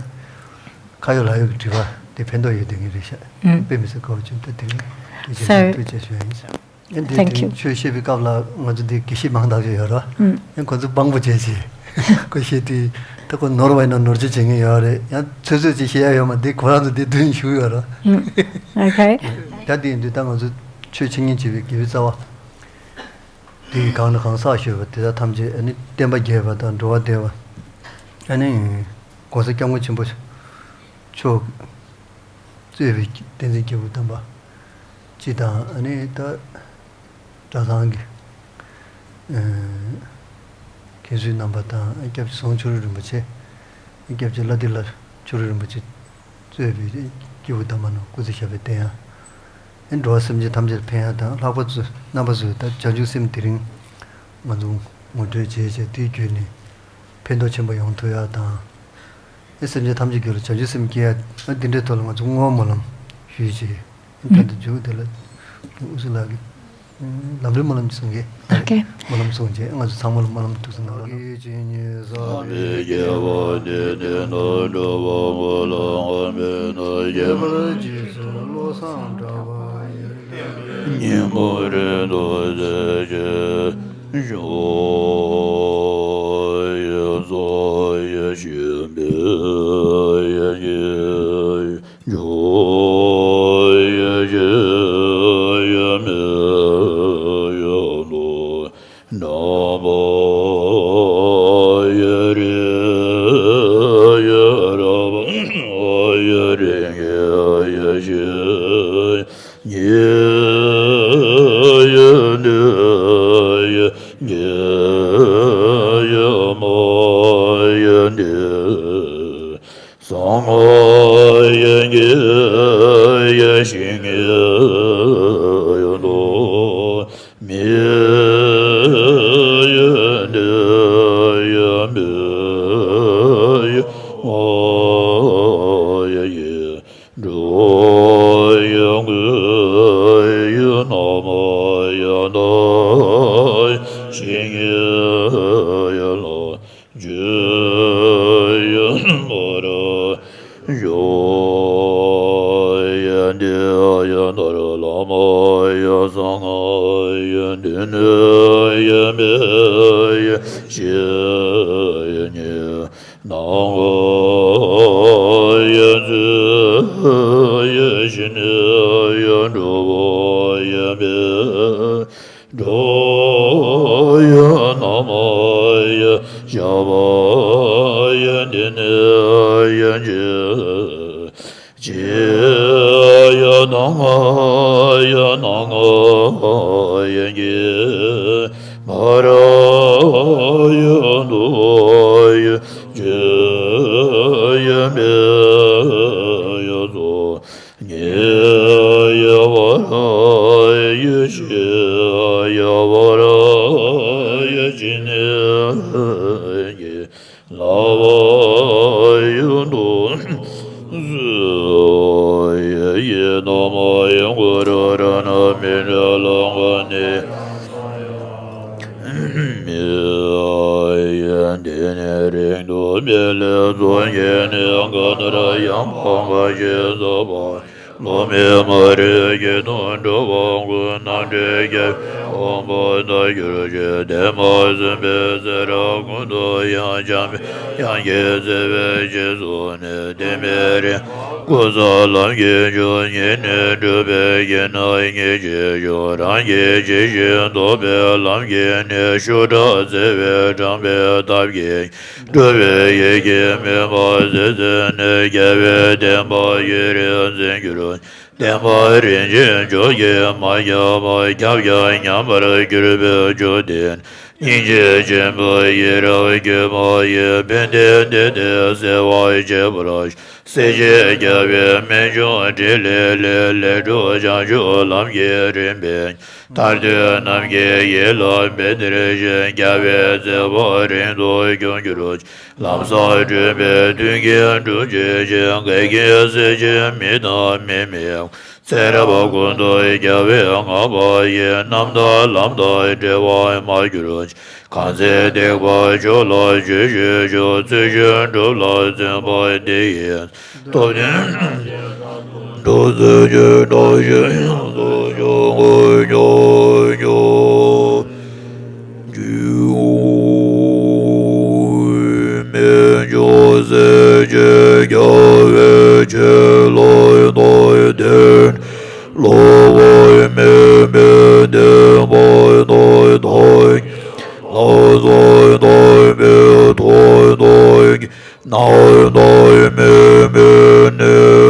ཁ་ཡོད་ལག་ཡོད་ཀྱི་དྲི་བ་འདི་ཕན་ཐོགས་ཡོད་དེ་ངེས་རེད་ཤག་ཨུམ། དཔེ་མི་སྲིད་དགའ་བོ་བྱུང་ད་དེ་རིང་སྐད་ཆ་ཞུ་ཐུགས་རྗེ་ཆེ་ཞུ་ཡ་ཡིན། ཨ་འདི་Thank དེ you. ཆོས་བཤད་པའི་སྐབས་ལ་ང་ཚོ་འདི་དགེ་བཤེས་མང་དག་ཅིག་ཡོད་ར། ཨུམ། ཡང་ཁོ་ཚོ་དཔང་པོ་བྱས་ཤིག་ཁོ་བཤད་དུས་ད་ཁོ་ནོར་བ་ཡིན་ན་ནོར་བཅོས་བྱེད་མཁན་ཡོད་རེད། ཡང་ཚོད་ཚོད་ཅིག་བཤད་ཡ་ཡོད་མ་འདི་ཁོ་རང་ཚོ་འདི་མདུན་བཞུགས་ཡོད་ར། ཨུམ། Okay. ད་འདི་ཡིན་དུས་ད་ང་ཚོ་ཆོས་འཆད་ཉན་བྱེད་པའི་དགེ་བའི་རྩ་བ་འདི་གང་ནས་གང་ཟག་ཤོད་པ་དེ་དག་ཐམས་ཅད་ཨ་ནི་བསྟན་པ་རྒྱས་པ་དང་འགྲོ་བ་བདེ་བ་ཨ་ནི་༸གོང་ས་༸སྐྱབས་མགོན་ཆེན་པོ་མཆོག་གཙོས་པའི་བསྟན་འཛིན་སྐྱེས་བུ་དམ་པ་སྤྱི་དང་ཨ་ནི་ད་གྲྭ་ཚང་གི་ཨ་མཁན་ཟུར་རྣམ་པ་དང་སྐྱབས་རྗེ་ཟམ་ཆོས་རབ་རིན་པོ་ཆེ། སྐྱབས་རྗེ་ལྷ་སྡེ་བླ་ཆོས་རབ་རིན་པོ་ཆེ་གཙོས་པའི་སྐྱེས་བུ་དམ་པ་རྣམས་སྐུ་ཚེ་ཞབས་པད་བརྟན་ཡག་འགྲོ་བ་སེམས་ཅན་ཐམས་ཅད་ཕན་ཡག་དང་ལྷག་པར་དུ་རྣམ་པ་ཚོས་ད་བྱང་ཆུབ་སེམས་དེ་རིང་ང་ཚོ་ངོ་སྤྲོད་བྱས་བྱས་དེའི་བརྒྱུད་ནས་ཕན་ཐོགས་ཆེན་པོ་ཡོང་ཐུབ་ཡག་དང་། ཨེ་སེམས་ཅན་ཐམས་ཅད་རྒྱུད་ལ་བྱང་ཆུབ་སེམས་སྐྱེ་ཡག་འདི་འདྲའི་ཐོག་ལ་ང་ཚོ་བསྔོ་བ་སྨོན་ལམ་ཞུས་བྱས། ད་ལྟ་མཇུག་དེ་ལ་ཨུ་ཚུགས་ལགས་ཀྱིས་ལམ་རིམ་སྨོན་ལམ་གསུང་གི། Okay. སྨོན་ལམ་གསུང་རྗེས་ང་ཚོ་ཚང་མ་ལ་སྨོན་ལམ་ཐུགས་སུ་གནང་རོགས། བ་ཡི་འདི་ནི་ཡིན་གྱི། ཇི་ཡི་ནང་ང་ཡི་ནང་ང་ཡིན་གྱི། མ་ར་ཡི་འདུ་ཡི་ཇི་ཡི་མི་ཡི་ཚོ། ཉི་ཡི་བ་ར་ཡི་ཤི་ཡི་བ་ར་ཡི་ཇི་ནི་གི། ལ་བ་ཡུ་དུ་ཡི་ནོ་མ་ཡི་གུ་རུ་ར་ན་མི་ར་ལ་ག་ནི་མི་ཡི་འདི་ནི་རིང་དུ་མི་ལས་ཚོ་ཉེ་ནི་ག་ན་ར་ཡང་བ་ག་ཞེས་ཟ་བ། ལོ་མི་མ་རིག་གི་དོན་འགྲོ་བ་ཀུན་ནམ་འདྲེན་རྒྱལ་བའི་དབང་པོ་དང་གྱུར་ཅིག་དེ་མ་ཟིན་པའི་ཚེ་རབས་ཀུན་ཏུ་ཡང་འཇམ་པའི་དབྱངས་ཀྱིས་བརྩེ་བའི་རྗེས་སུ་ནི་དེ་མི་རིང་ཀུན་བཟང་ལམ་གྱི་མཆོག་ཉིད་ནི་སྒྲུབ་པའི་གཞི་ནི་ཉིད་ཀྱི་མཆོག་རང་གིས་ཇི་བཞིན་རྟོགས་པའི་ལམ་གྱི་ནི་ཤུགས་དྲག་བརྩེ་བས་དྲངས་པའི་ཐབས་ཀྱིས། སྒྲུབ་པའི་ཡིད་ཀྱིས་མི་ཕམ་ཟིལ་གནོན་ནི་རྒྱལ་བའི་བསྟན་པ་ཡུན་རིང་འཛིན་གྱུར། བསྟན་པ་རིན་ཆེན་མཆོག་གིས་མ་ཁྱབ་པ་ཁྱབ་ཀྱང་ཉམས་པར་གྱུར་པའི་མཆོག་དེ། སྙིང་རྗེ་ཆེན་པོ་ཡི་རབ་བརྒྱུད་པ་ཡི་ཕན་བདེ་འདི་དེ་གསལ་བར་བྱེད་པར། སྲིད་ཞིའི་རྒྱལ་བའི་རྨད་བྱུང་ཕྲིན་ལས་ལས་ལས་གྲུབ་བྱང་ཆུབ་ལམ་གྱི་རིམ་པའི། མཐར་ཐུག་རྣམ་མཁྱེན་ཡིད་ལ་འབད་དེར་བཞེས། རྒྱལ་བའི་བརྩེ་བ་རིང་དུ་སྐྱོང་གྱུར་ཅིག་ལམ་སྲོལ་སྒྲུབ་པའི་མཐུན་རྐྱེན་སྒྲུབ་བྱེད་ཅིང་། བཀའ་བརྒྱུད་སྲས་ཀྱི་མི་དང་མི་མེད། ཚེ་རབས་ཀུན་ཏུ་རྒྱལ་བའི་བསྔགས་པ་ཡི། རྣམ་དག་ལམ་དང་བྲལ་བར་མ་གྱུར་ཅིག་གང་ཚེ་སྡིག་པ་སྤྱོད་ལ་བྱོལ་ཞིང་ཆོག་ཚུལ་བཞིན་སྒྲུབ་ལ་བརྩོན་པ་འདི་ཡིས། སྟོབས་ལྡན་འགྲོ་ཚུལ་གྱི་བདག་གཞན་སོགས་སྐྱོང་བར་མྱུར་མྱུར། རྒྱུ་མི་འཇོག་སྲས་ཀྱི་རྒྱལ་བའི་ཆོས་ལ་བདག་དོན་བསླུ་བ་མེད་པའི་བདེན་པ་དང་ཐོག་ལ་སོགས་དམ་པའི་ཐོག་ཏུ་རྣམ་དག་མེད་པའི་གནས་